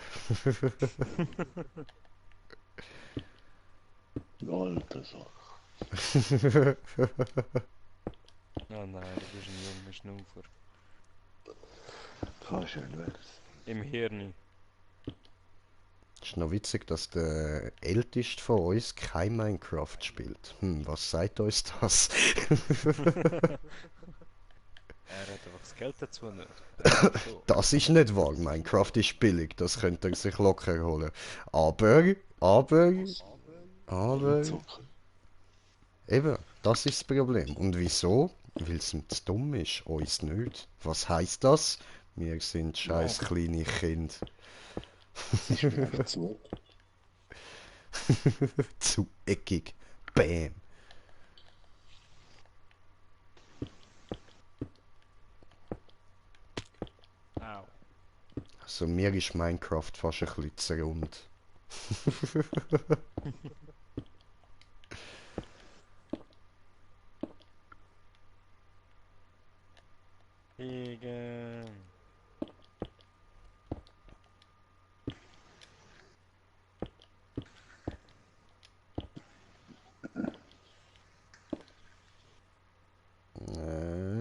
Alter Sache. Oh nein, du bist ein junger Schnaufer. Kann schön wär's. Im Hirn. Es ist noch witzig, dass der Älteste von uns kein Minecraft spielt. Was sagt uns das? Er hat einfach das Geld dazu nicht. So. Das ist nicht wahr. Minecraft ist billig, das könnte er sich locker holen. Aber, Zocken. eben, das ist das Problem. Und wieso? Weil es ihm zu dumm ist, uns nicht. Was heißt das? Wir sind scheiß kleine Kinder. Das ist mir einfach zu. Zu eckig. Bam. Au. Also mir ist Minecraft fast ein bisschen zu rund. Igen.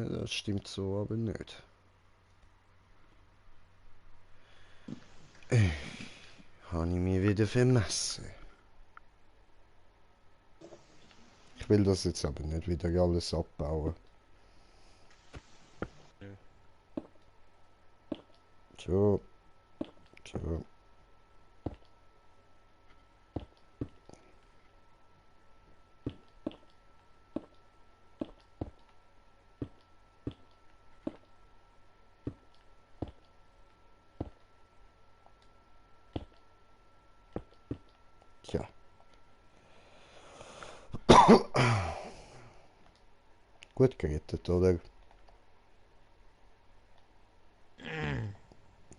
Das stimmt so aber nicht. Habe ich mich wieder vermessen. Ich will das jetzt aber nicht wieder alles abbauen. Ja. So. So. Tja. Gut gerettet, oder?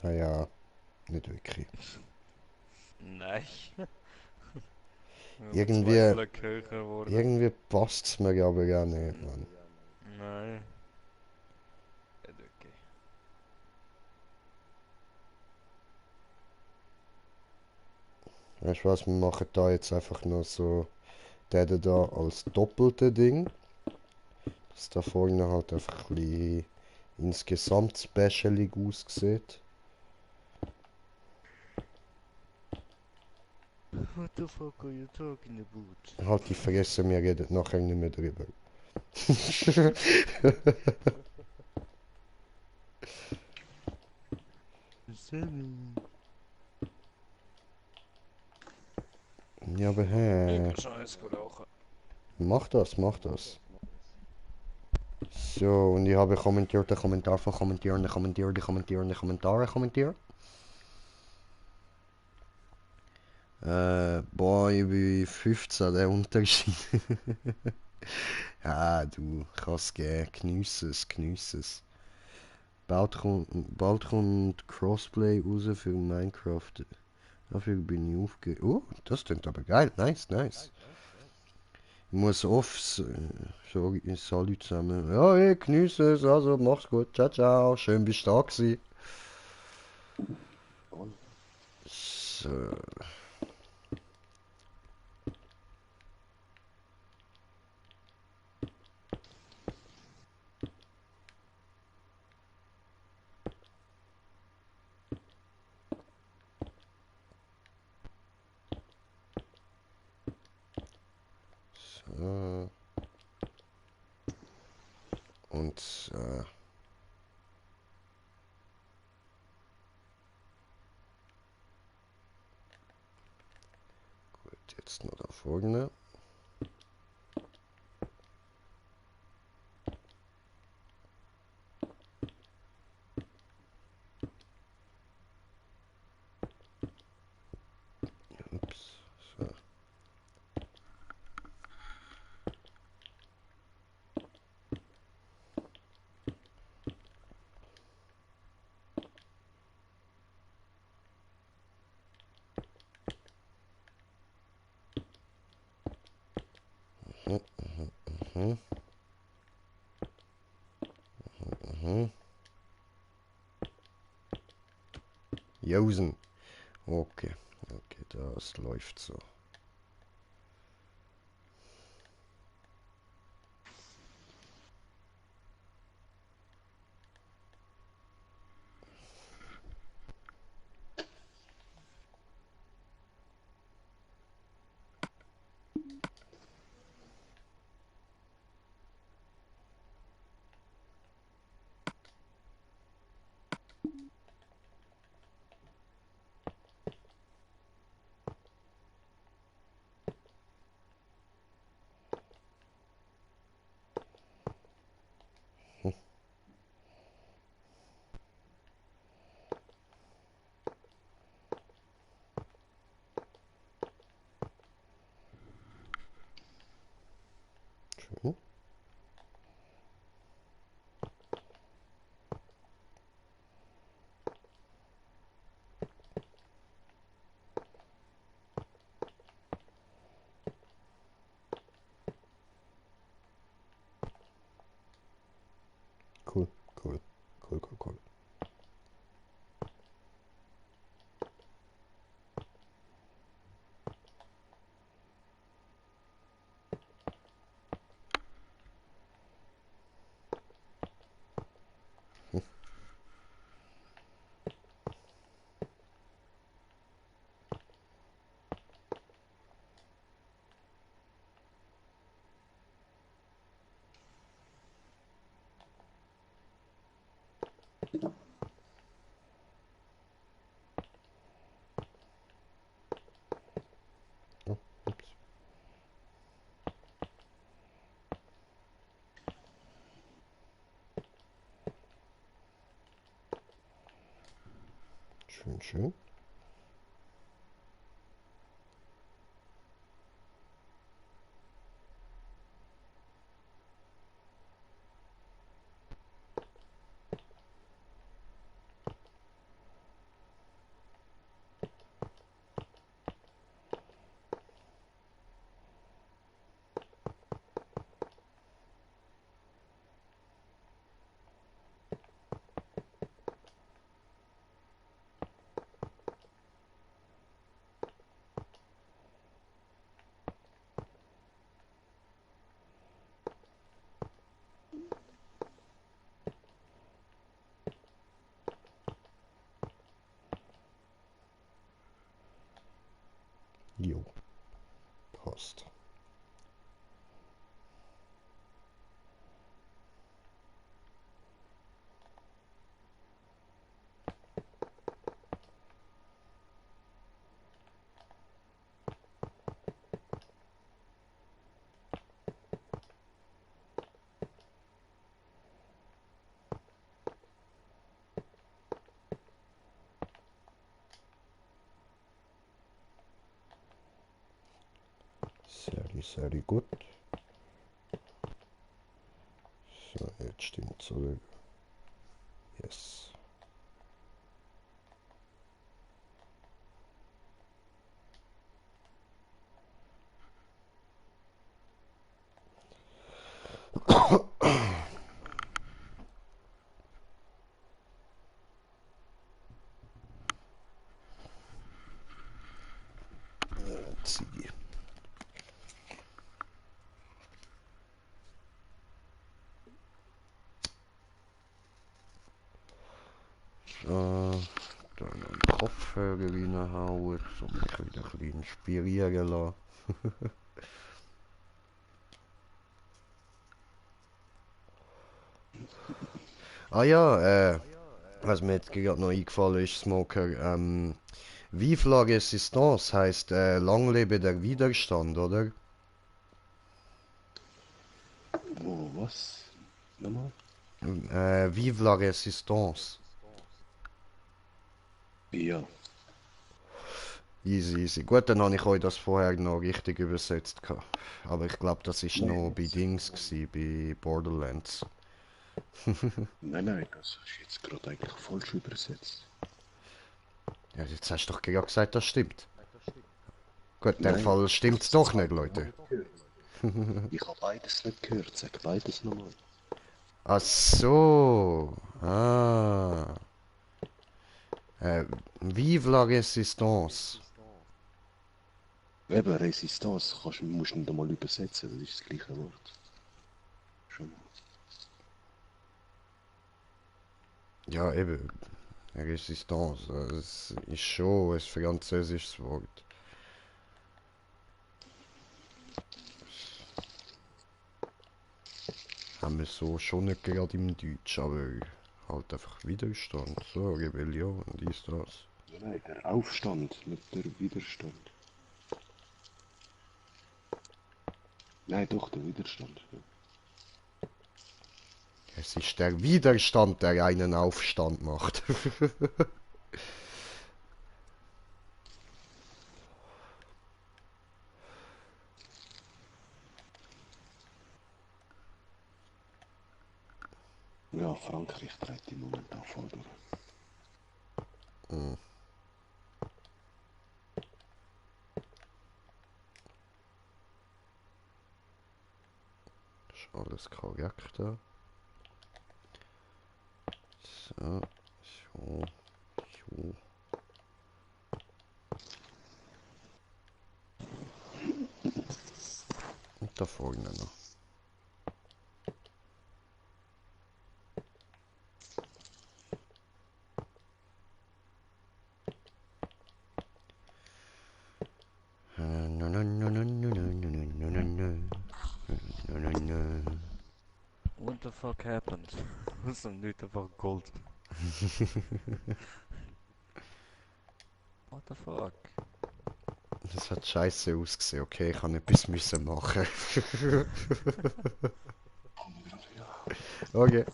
Naja, nicht wirklich. Nein. Irgendwie- 2 Blöcke höher geworden. Irgendwie passt es mir aber gar nicht, Mann. Nein. Nicht wirklich. Weißt du was, wir machen da jetzt einfach nur so den da als doppelte Ding. Dass da vorne halt einfach ein bisschen insgesamt specialig aussieht. What the fuck are you talking about? Halt die Fresse, wir reden nachher nicht mehr drüber. Ja, aber hä? Ich kann eins rauchen. Mach das, mach das. So, und ich habe kommentiert, den Kommentar von kommentierende, kommentierende, kommentierende, Kommentare kommentiert. Boah, ich bin 15, der Unterschied. Ja, du, kannst gehen, geniess es. Bald kommt Crossplay raus für Minecraft. Dafür bin ich aufge... Oh, das klingt aber geil, nice, nice. Muss aufs. Salut zusammen. Ja, ich genieße es, also mach's gut. Ciao, ciao. Schön bist du da gewesen. Jawohl. So. So. Und gut, jetzt noch da vorne. Ups. So. Mhm, mhm, mhm. Josen. Okay. Okay, das läuft so. Schön. Cool, cool, cool, cool, cool. Oh, ups. Schön, schön. Jo, passt. Sehr, sehr gut. So, jetzt stimmt zurück. Yes. Ziege. So, da noch einen Kopfhörer reinhauen, so mich wieder ein bisschen inspirieren lassen. Ah ja, was mir jetzt gerade noch eingefallen ist, Smoker, Vive la Résistance heißt Lang lebe der Widerstand, oder? Wo, was? Nochmal? Vive la Résistance. Ja. Easy, easy. Gut, dann habe ich euch das vorher noch richtig übersetzt. Aber ich glaube, das ist noch Nein, bei Dings gewesen, bei Borderlands. nein, das ist jetzt gerade eigentlich falsch übersetzt. Ja, jetzt hast du doch gerade gesagt, das stimmt. Gut, in dem Nein, Fall ich habe stimmt's das doch nicht, zweite Mal Leute. nicht gehört. Ich habe beides nicht gehört, sag beides nochmal. Ach so. Ah. Vive la Résistance. Eben, Resistance musst du nicht einmal übersetzen, das ist das gleiche Wort. Schon mal. Ja, eben. Resistance. Das ist schon ein französisches Wort. Haben wir so schon nicht gerade im Deutsch, aber halt einfach Widerstand. So, Rebellion, dies, das. Nein, der Aufstand, nicht der Widerstand. Nein, doch, der Widerstand. Ja. Es ist der Widerstand, der einen Aufstand macht. Ja, Frankreich treibt im Moment auch voll durch. Hm, ist alles korrekt da. So, so, so. Und da vorne noch. What the fuck happened? Das ist nicht einfach Gold. What the fuck? Das hat scheiße ausgesehen, okay, ich habe etwas müssen machen. Okay.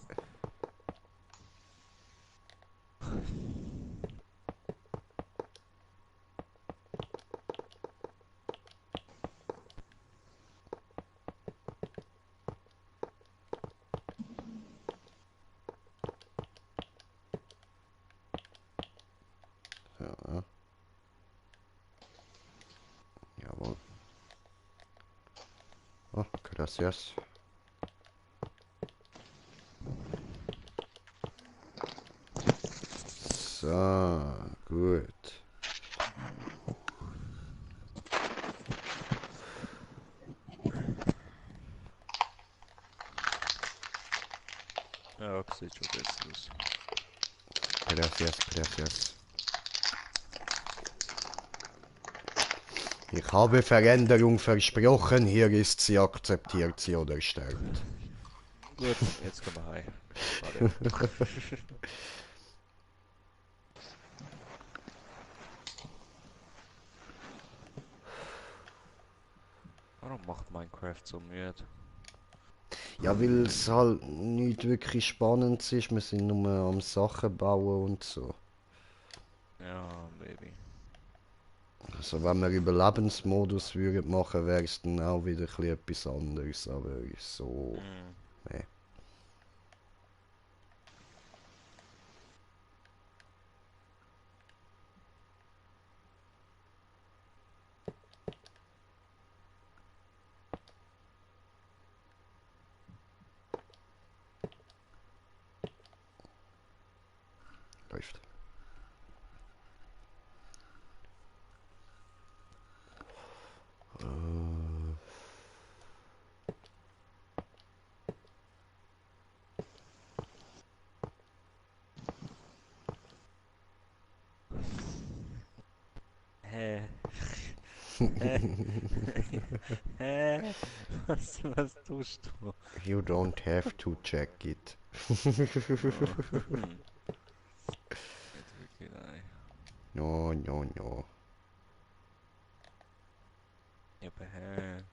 Ja, jawohl. Oh, gracias. So, gut. Ja, sieht schon besser aus. Gracias, gracias. Ich habe Veränderung versprochen, hier ist sie, akzeptiert sie oder sterbt. Gut, jetzt können wir heim. Warte. Warum macht Minecraft so müde? Ja, weil es halt nicht wirklich spannend ist, wir sind nur am Sachen bauen und so. Ja, Baby. Also wenn wir Überlebensmodus würden machen, wäre es dann auch wieder ein bisschen etwas anderes, aber so, Mm. ne. Hä? Was tust du? You don't have to check it. Oh, Nicht wirklich, nein. No, no, no. Ja, aber hä?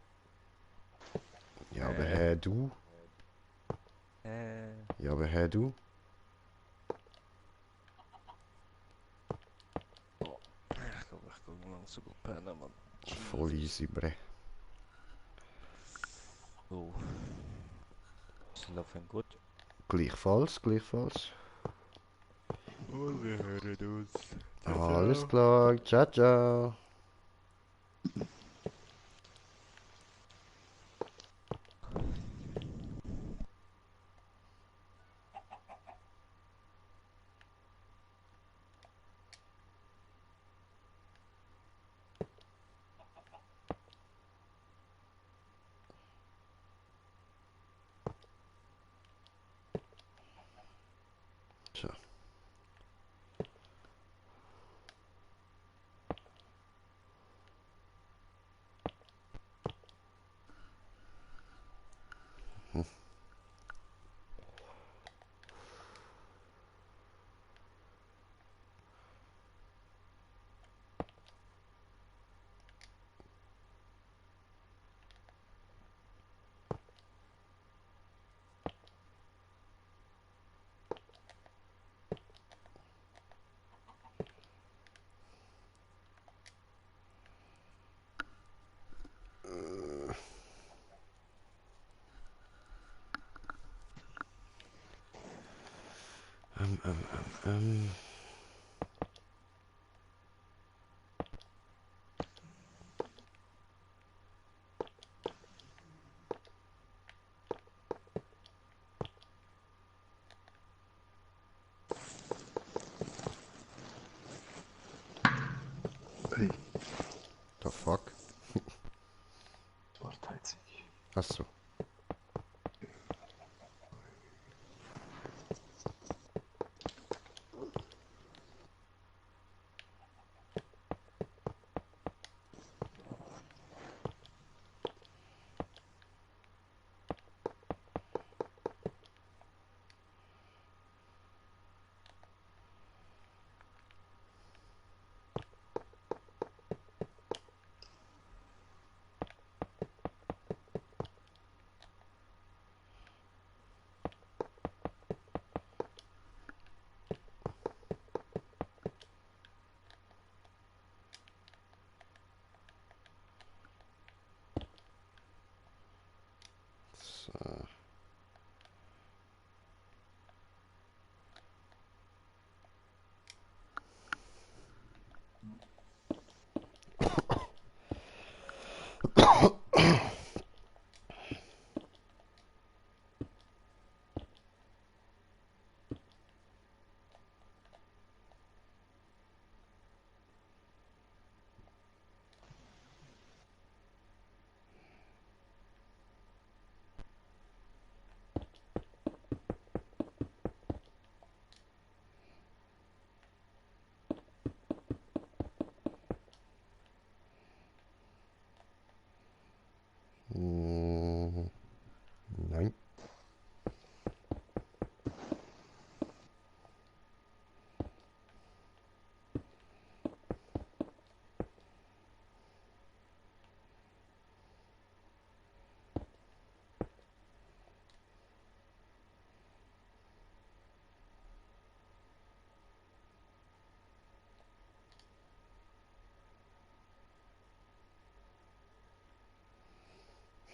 Ja, aber hä, du? Hä? Ja, aber hä, du? Oh, ich glaube, ich gehe langsam gut pennen, Mann. Voll easy, bre. Oh. Sie laufen gut. Gleichfalls, gleichfalls. Und wir hören uns. Alles klar, ciao, ciao. So. Ähm, ähm, ähm. Hey, The fuck? Wartheizig. Achso. So. Nein.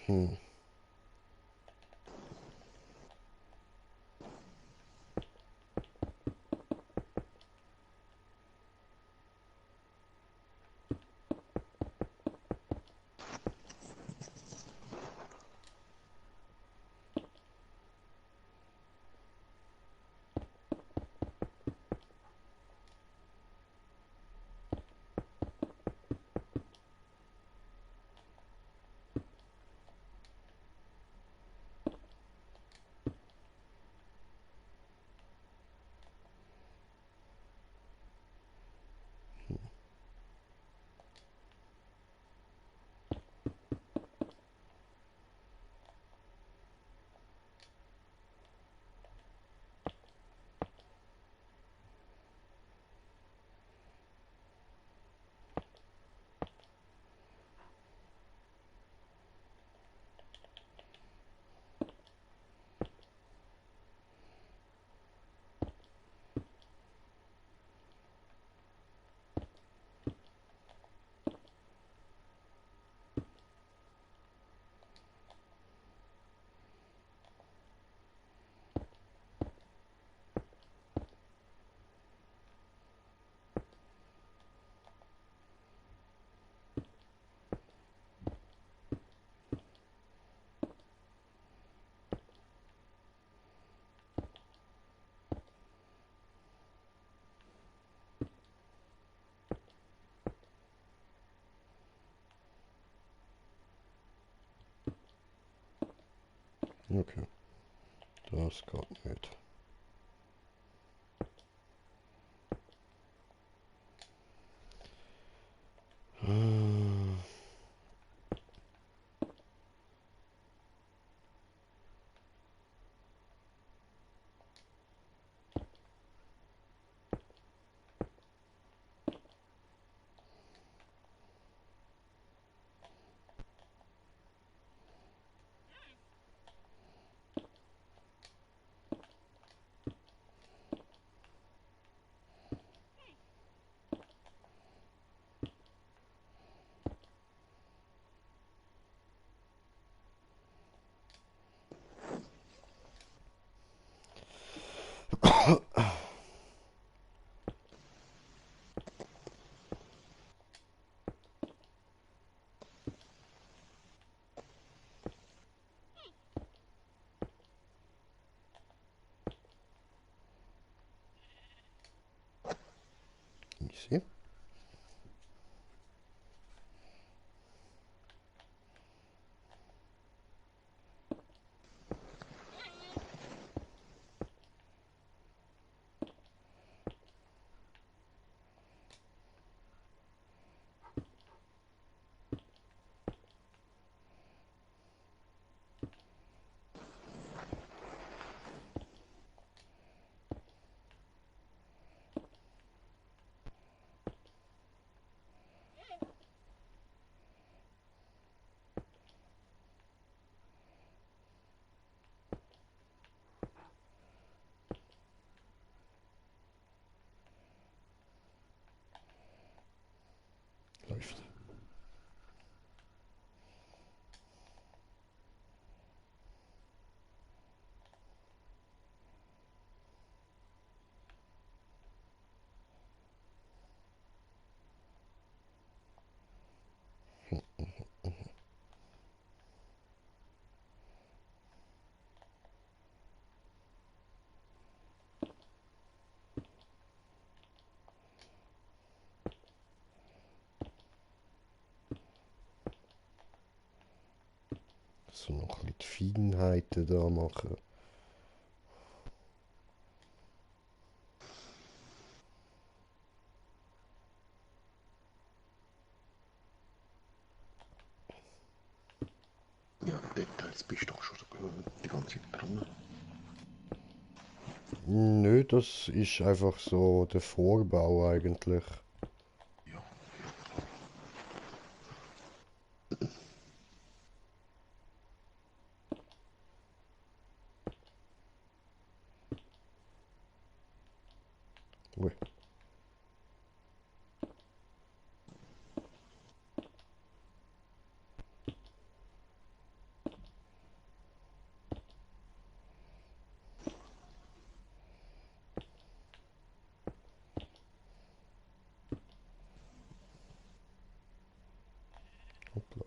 Hm. Okay, das geht nicht. Easy. Läuft. So noch ein bisschen die Feinheiten da machen. Ja, Details bist du doch schon die ganze Zeit dran. Nö, das ist einfach so der Vorbau eigentlich. Ja, Ui. Hoppla.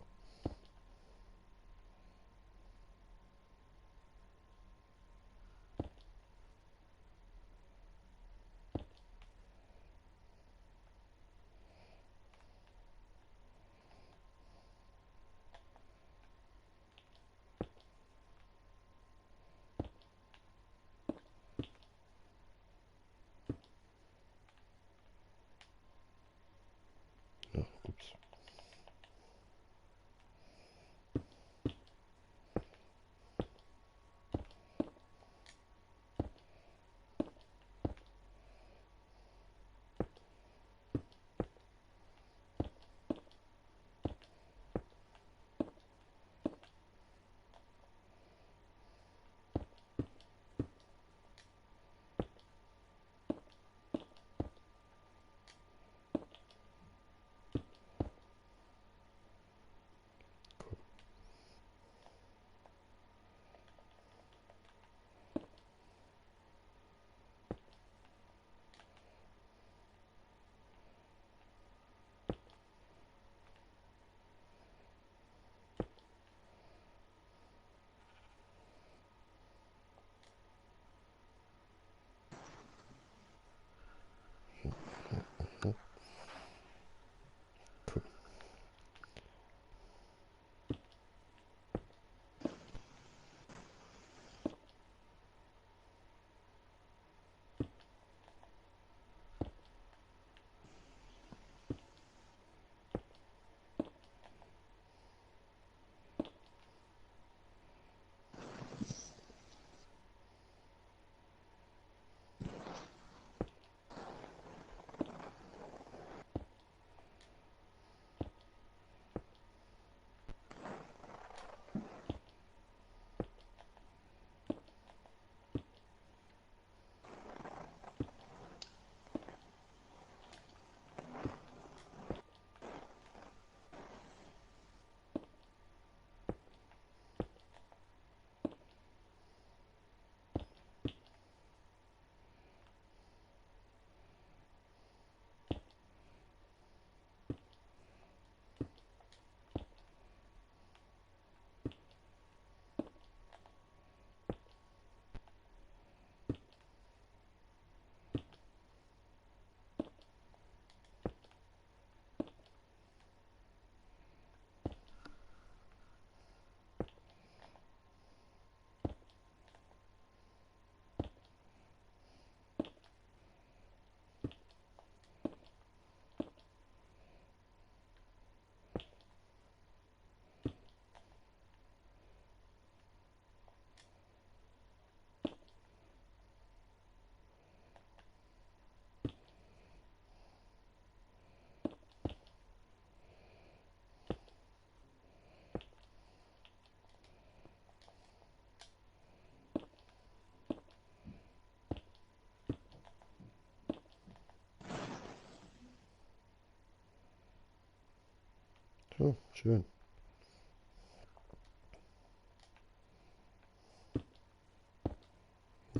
Oh, schön.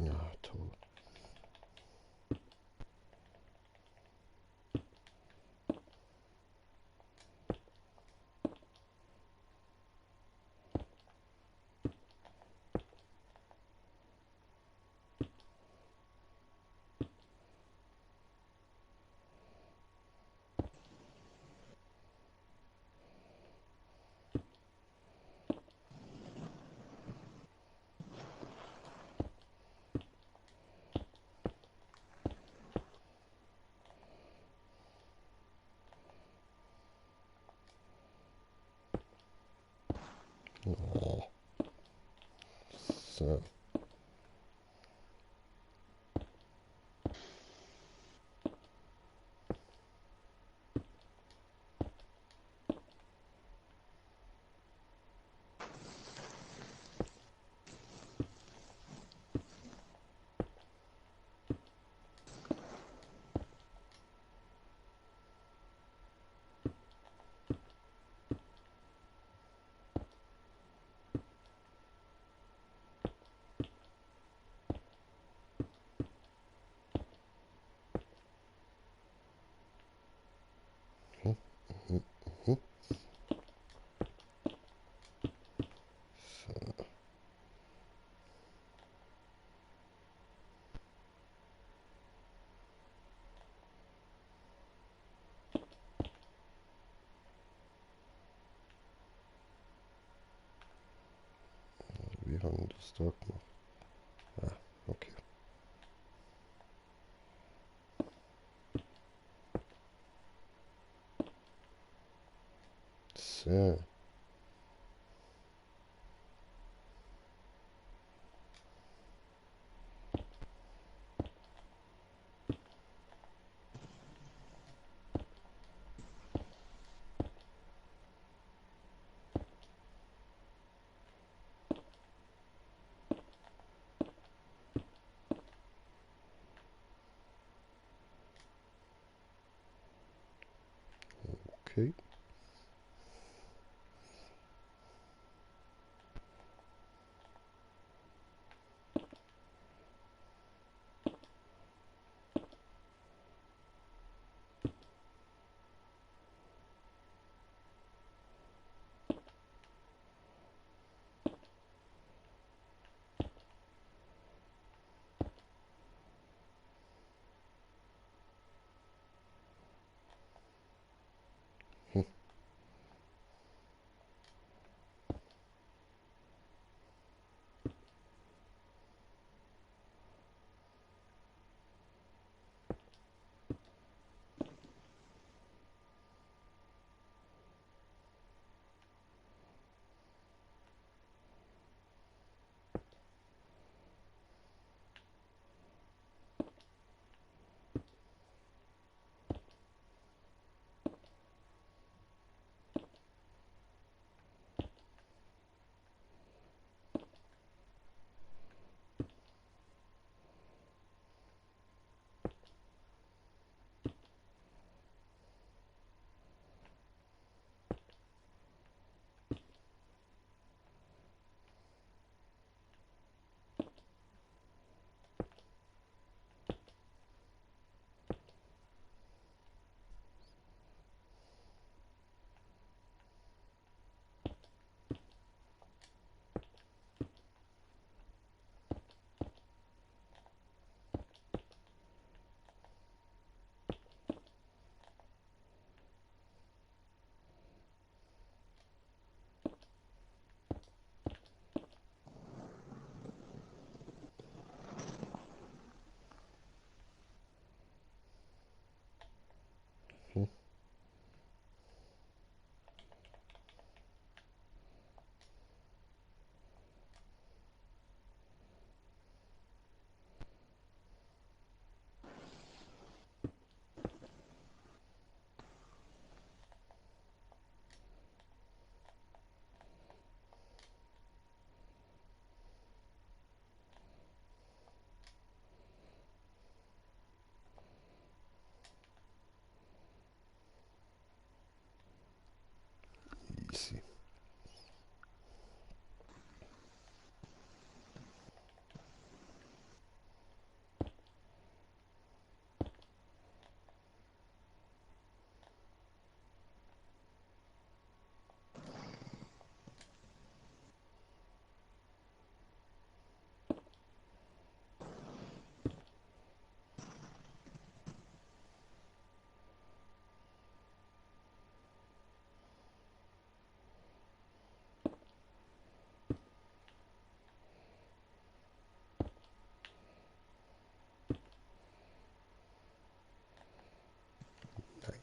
Ja, toll. Oh, so. Wie haben wir das da gemacht? Ah, okay. So. Okay. Hm. sein. Nein.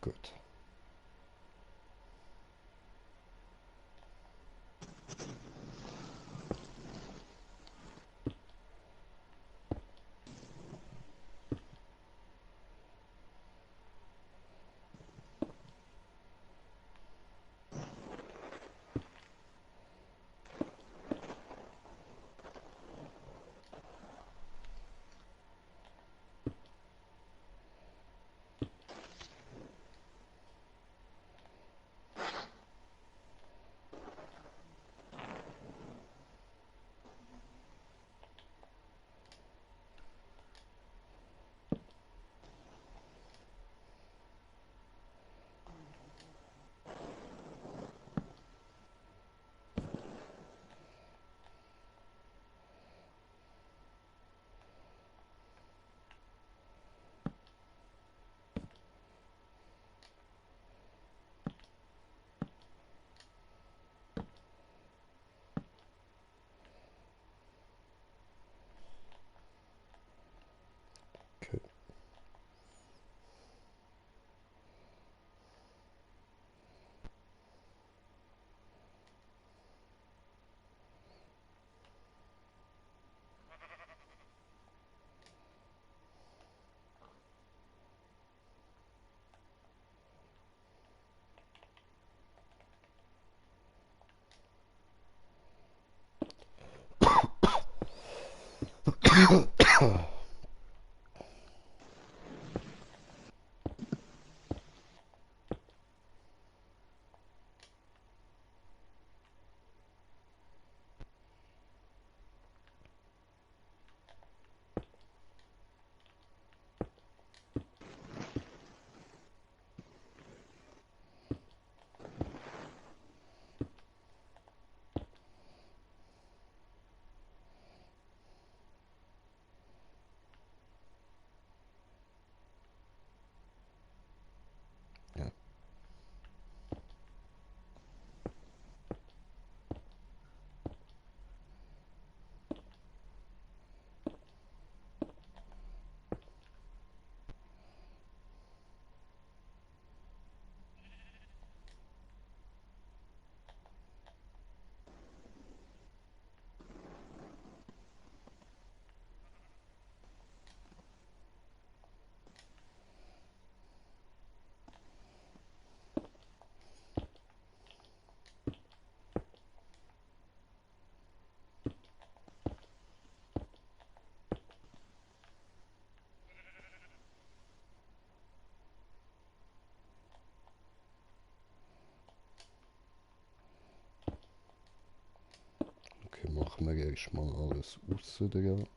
Gut. Okay. Ja. Okay, machen wir erstmal alles aussen dran.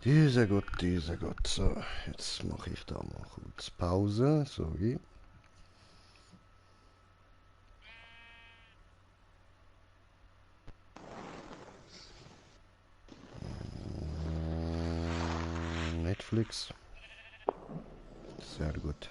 Dieser Gott, dieser Gott. So, jetzt mache ich da mal kurz Pause. Sorry. Netflix. Sehr gut.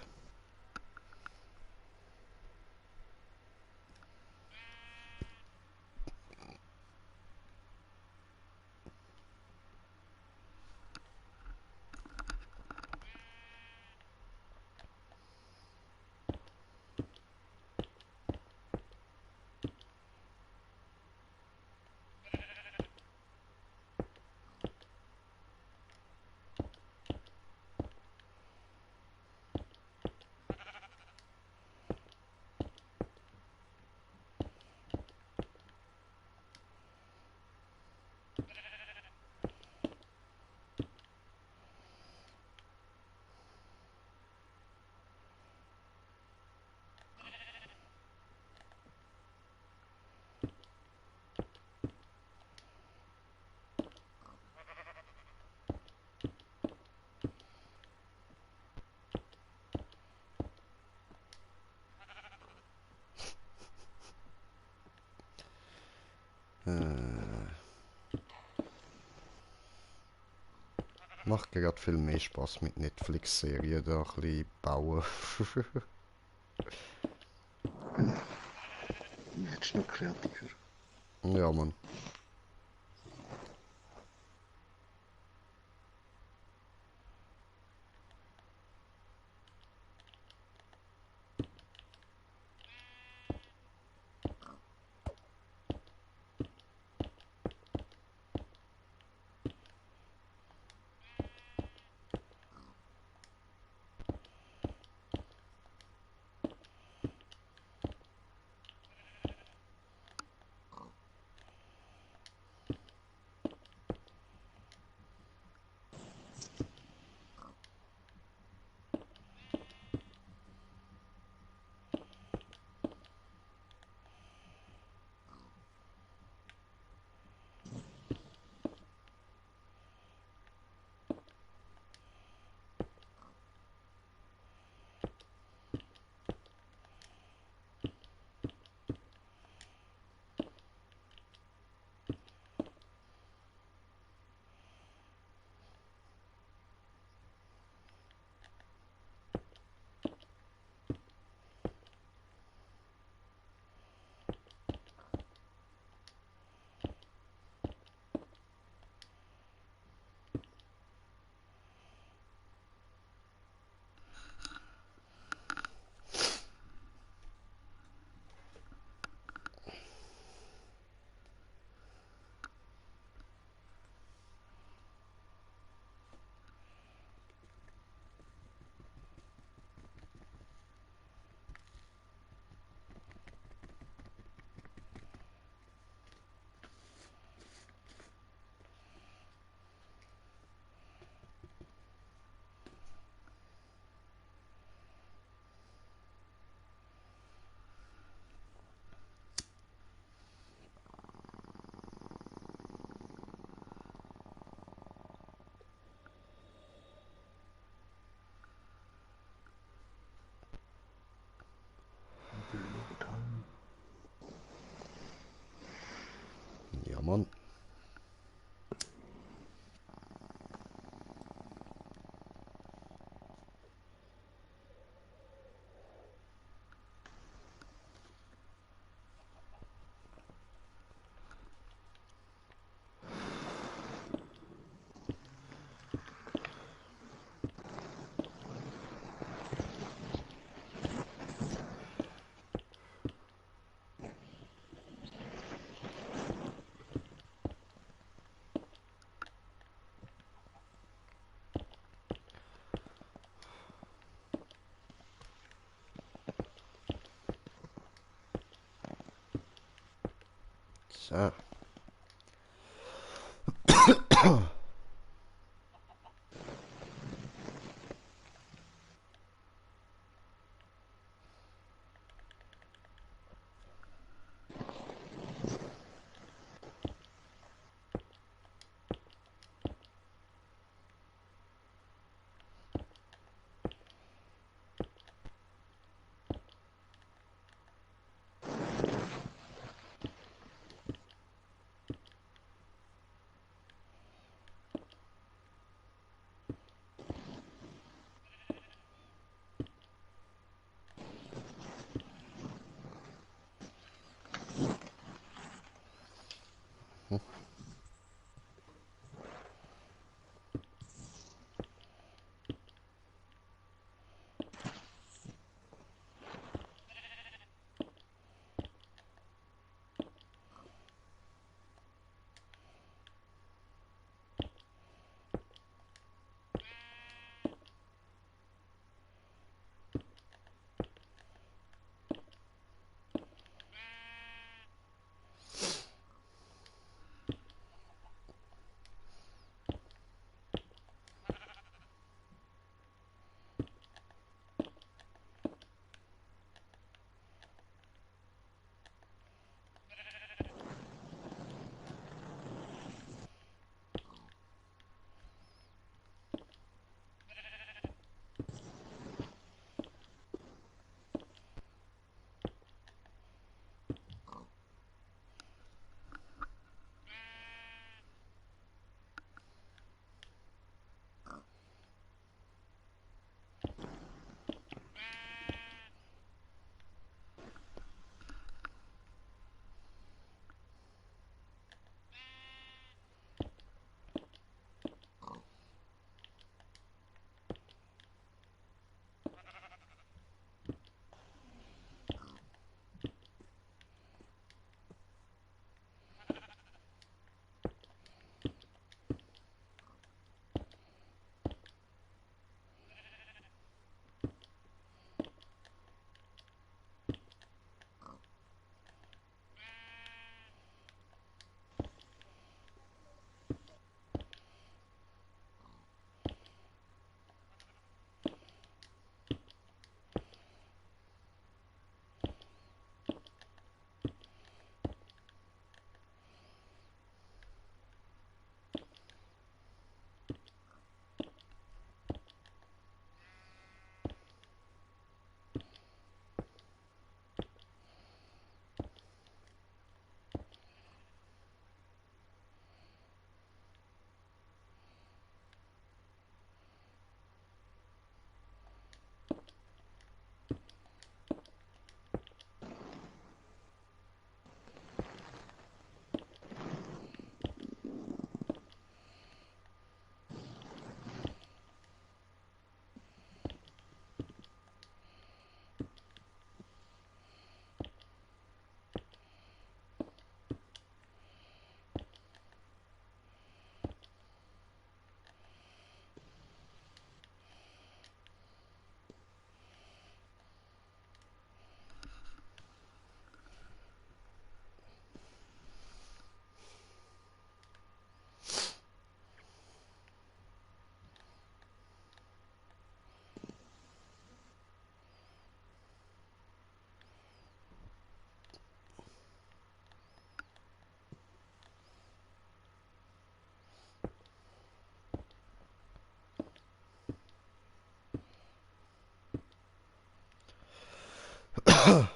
Macht gerade viel mehr Spaß mit Netflix-Serien da ein bisschen bauen. Jetzt noch kreativer. Ja, Mann. Ja, Mann. So. Ah,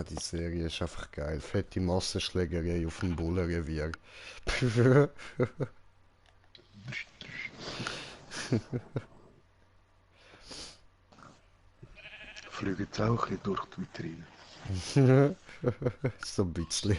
die Serie ist einfach geil. Fette Massenschlägerei auf dem Bullenrevier. Fliege jetzt auch ein bisschen durch die Vitrine. So ein bisschen.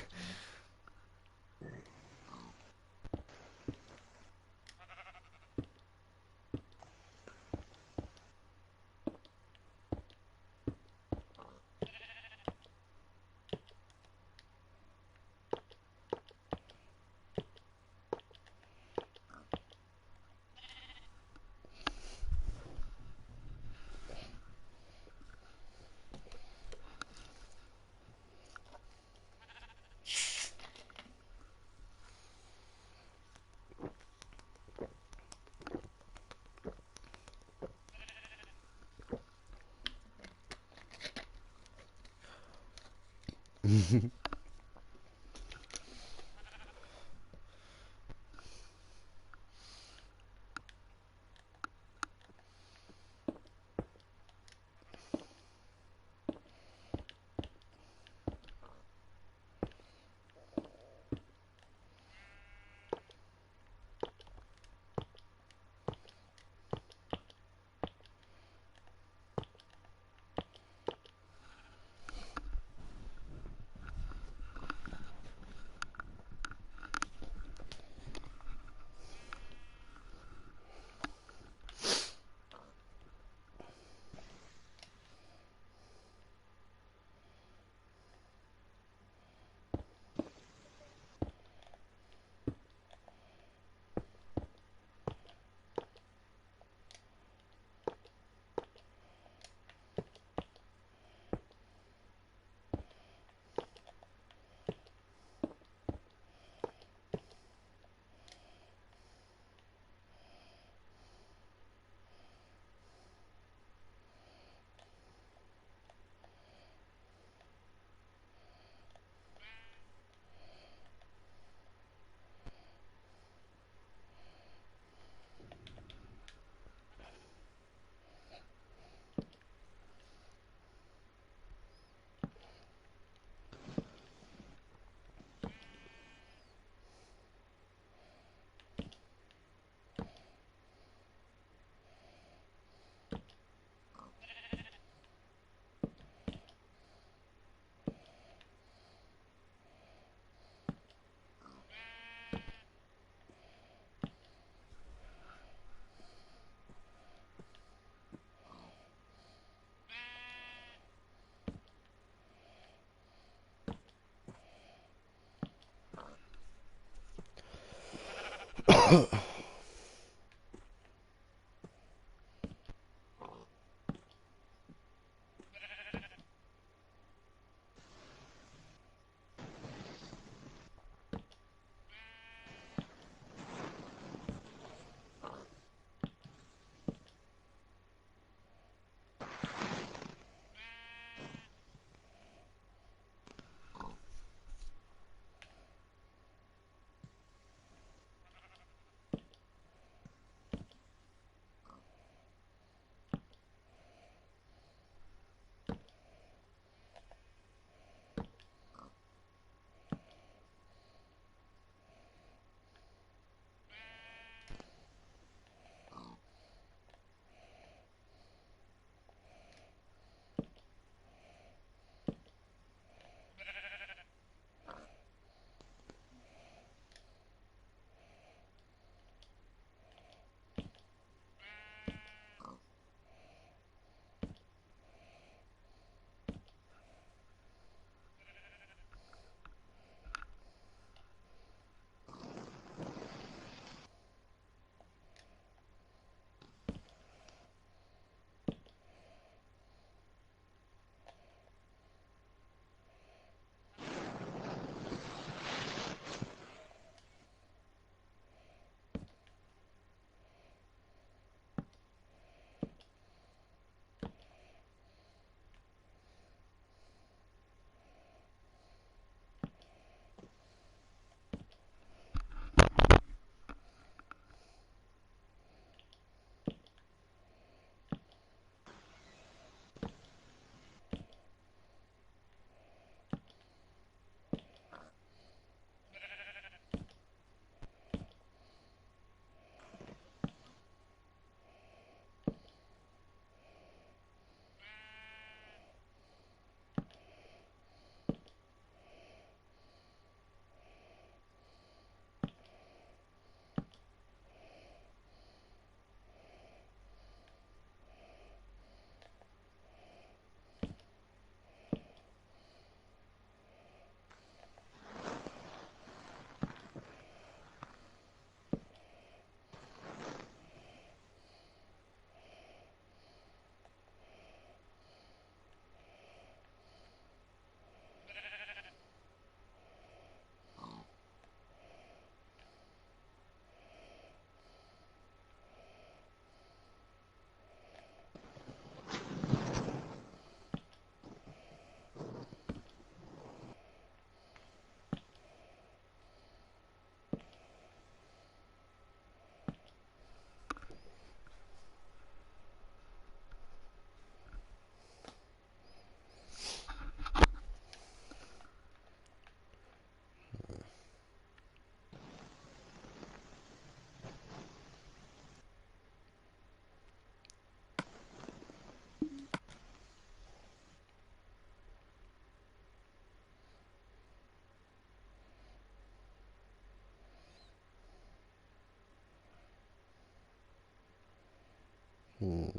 Hm.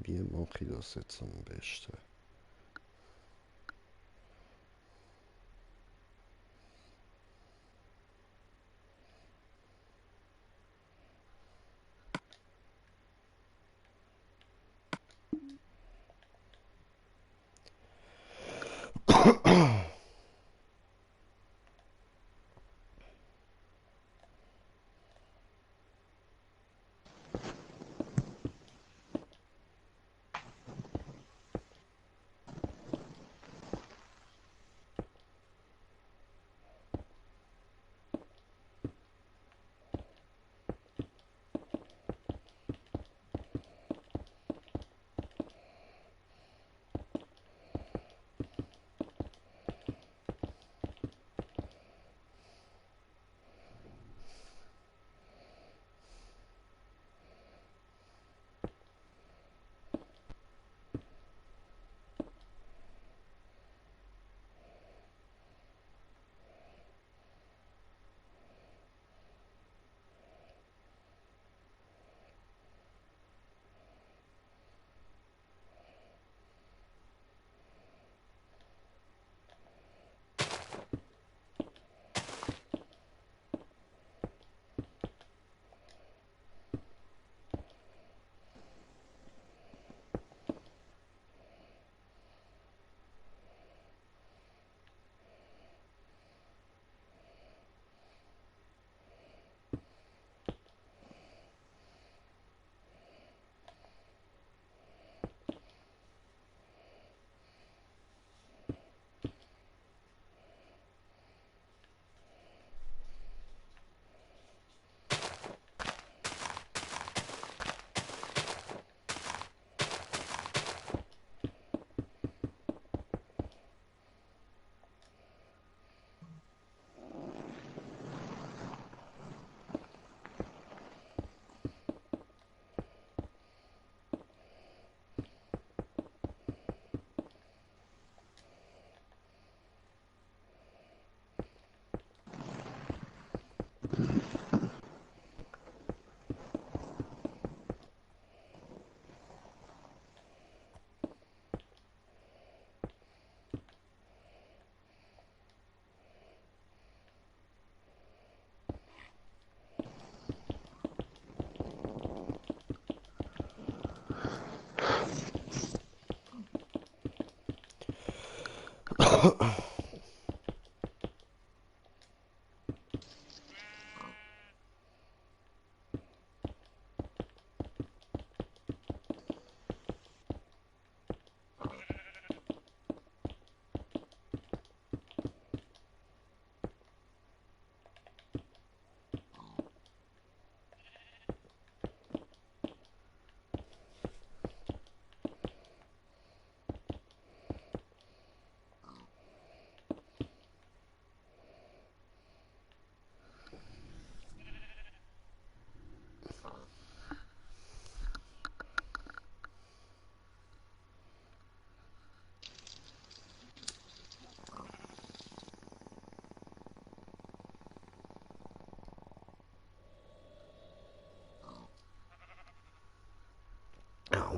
Wie mache ich das jetzt am besten?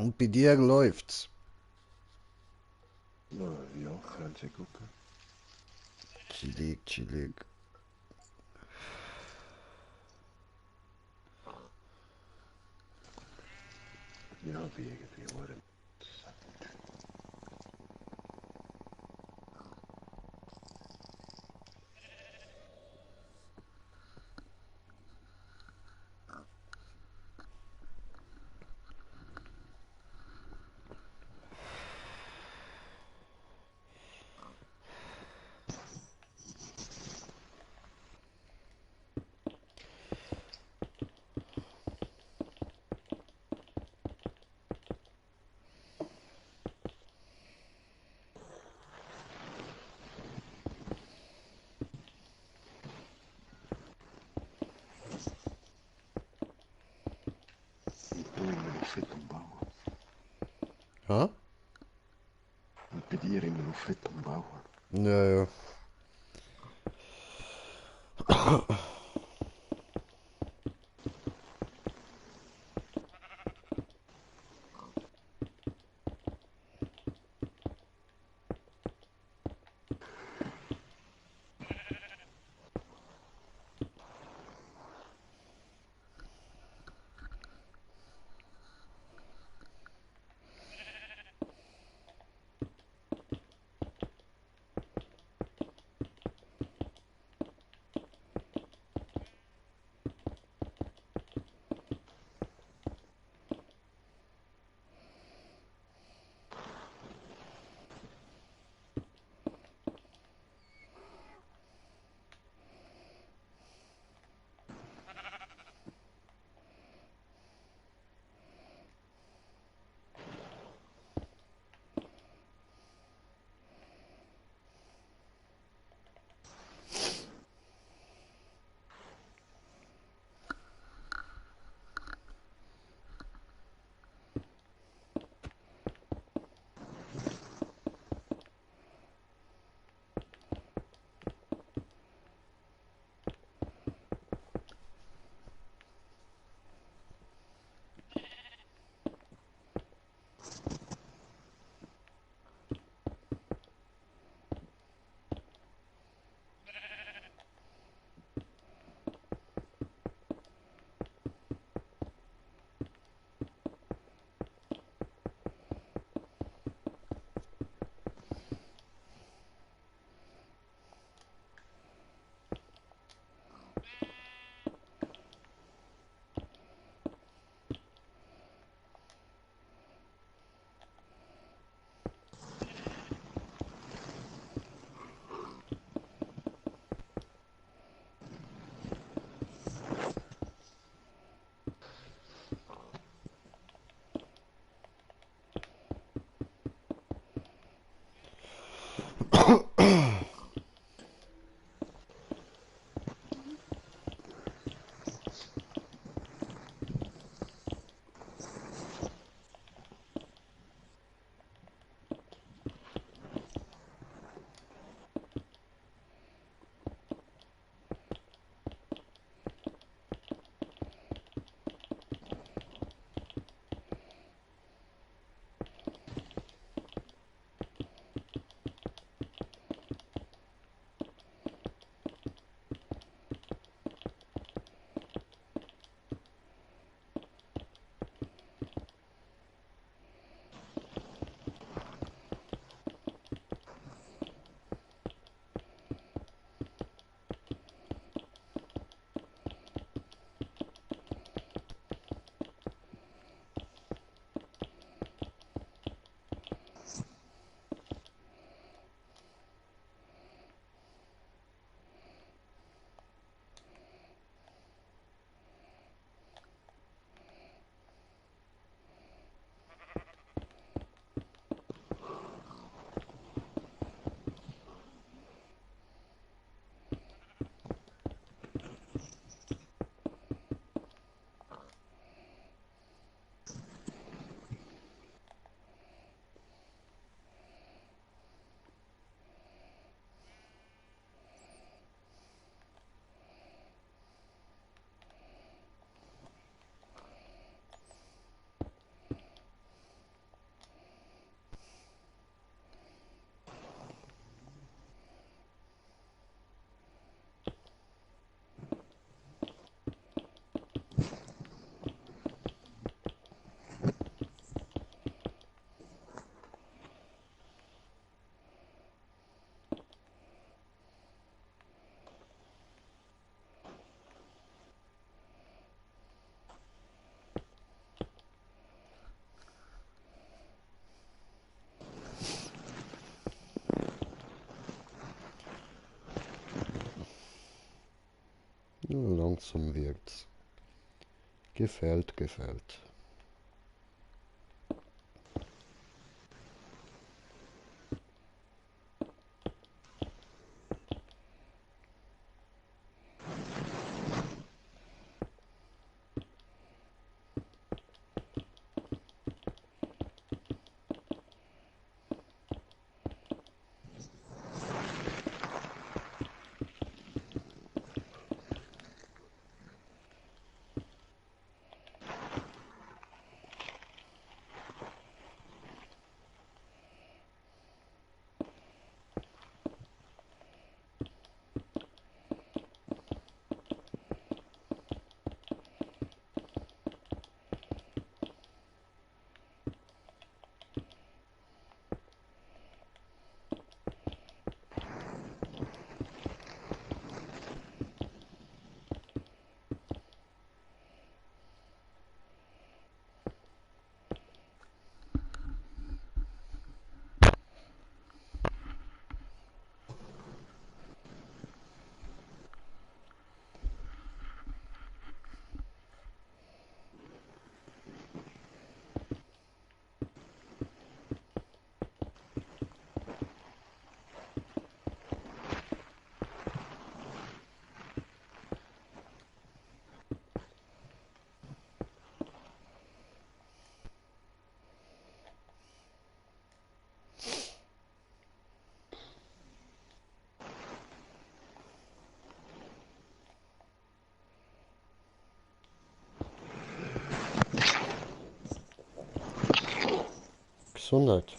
Und bei dir läuft's. Ja, können Sie gucken. Chillig, chillig. Ja, wie irgendwie Uhren. Du immer noch fit am Bauen. Ha? Und bei dir immer noch fit am Bauen. Ja, ja. Langsam wirkt's. Gefällt, gefällt. Gesundheit.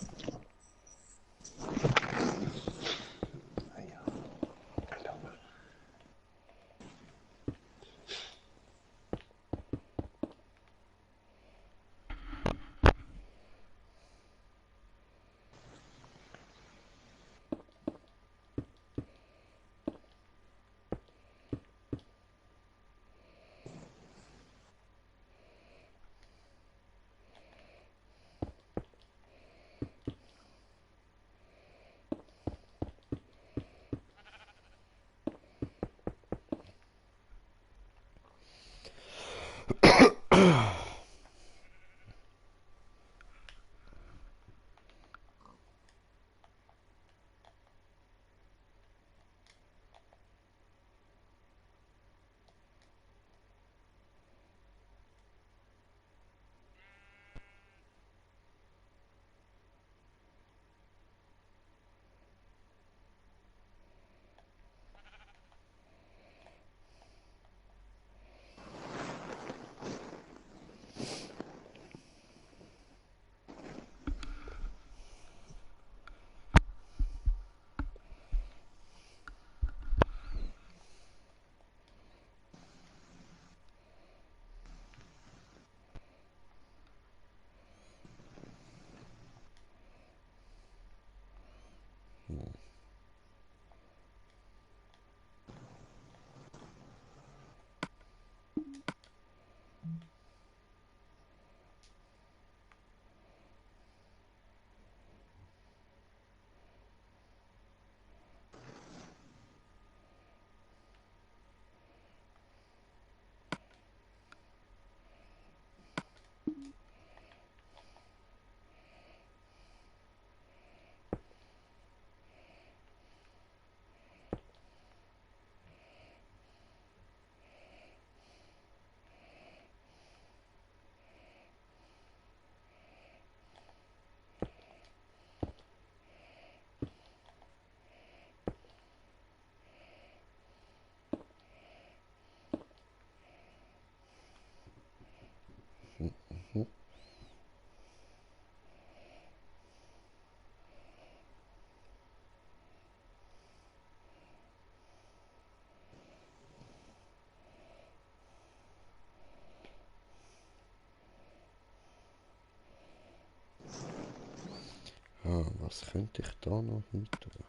Ah, was könnte ich da noch hin tun?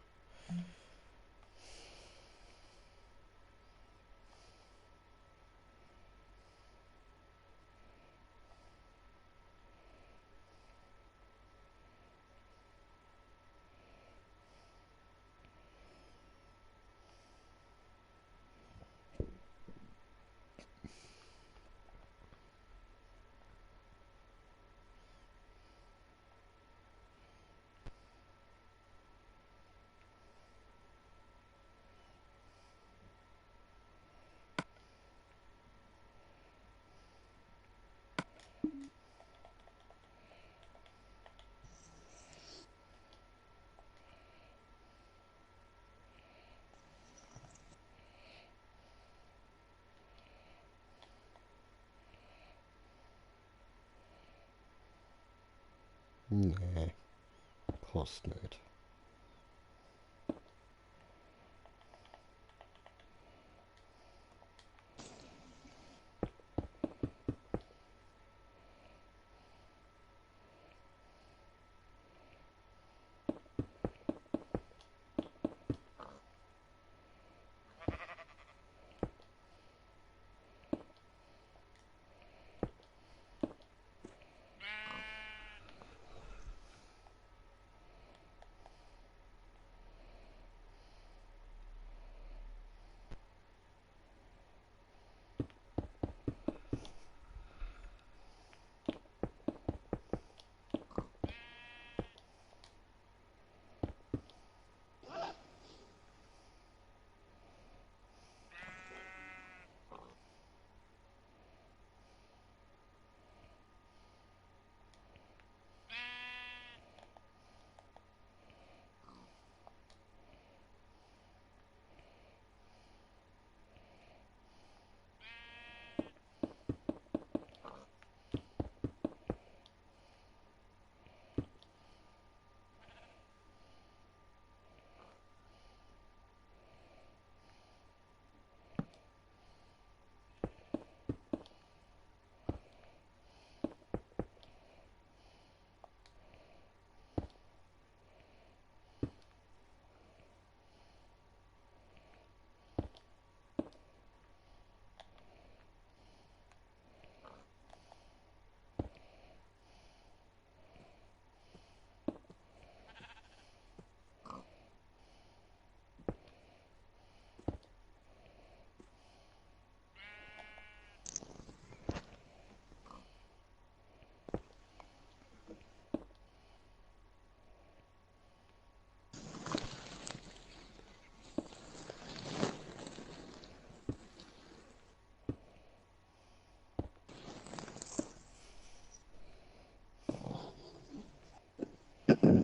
Nee, passt nicht. Hm.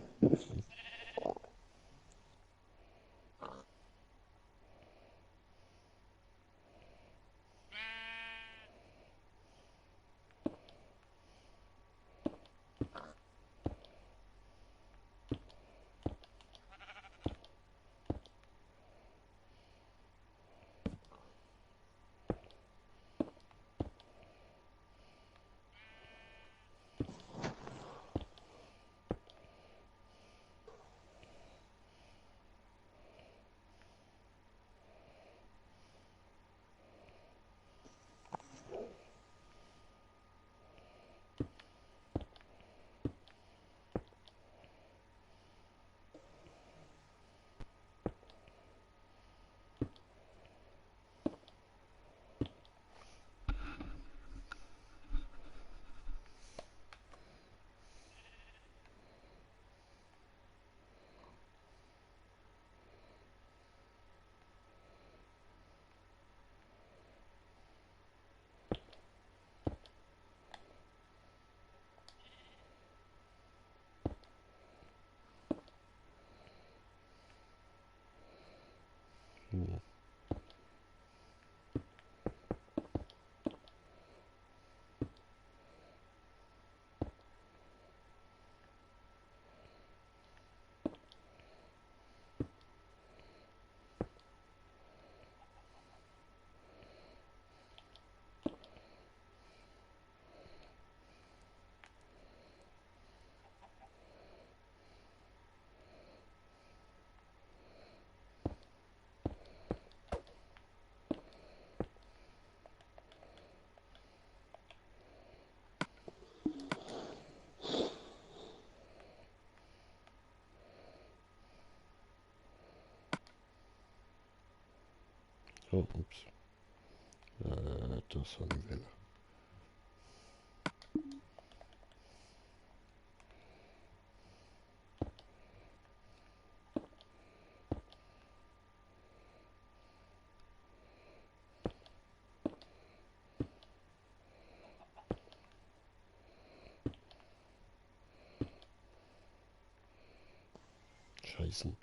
Oh, ups. Das habe ich will. Scheißen.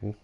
Hm.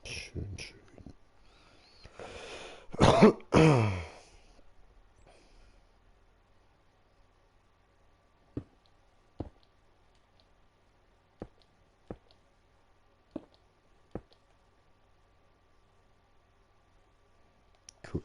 Schön, schön. Cool.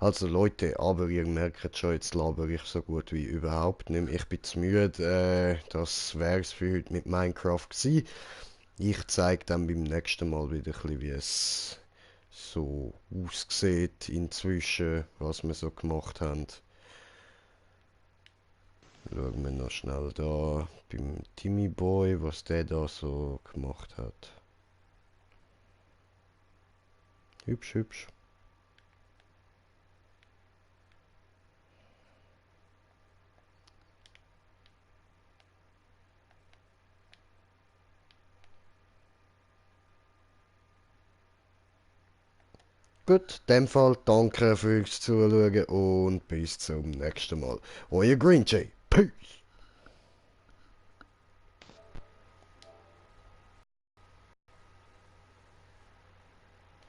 Also Leute, aber ihr merkt schon, jetzt laber ich so gut wie überhaupt nicht mehr. Ich bin zu müde. Das wär's für heute mit Minecraft gewesen. Ich zeige dann beim nächsten Mal wieder ein bisschen, wie es so aussieht inzwischen, was wir so gemacht haben. Schauen wir noch schnell da beim Timmy Boy, was der da so gemacht hat. Hübsch, hübsch. Gut, in dem Fall danke fürs Zuschauen und bis zum nächsten Mal. Euer Green Jay. Peace!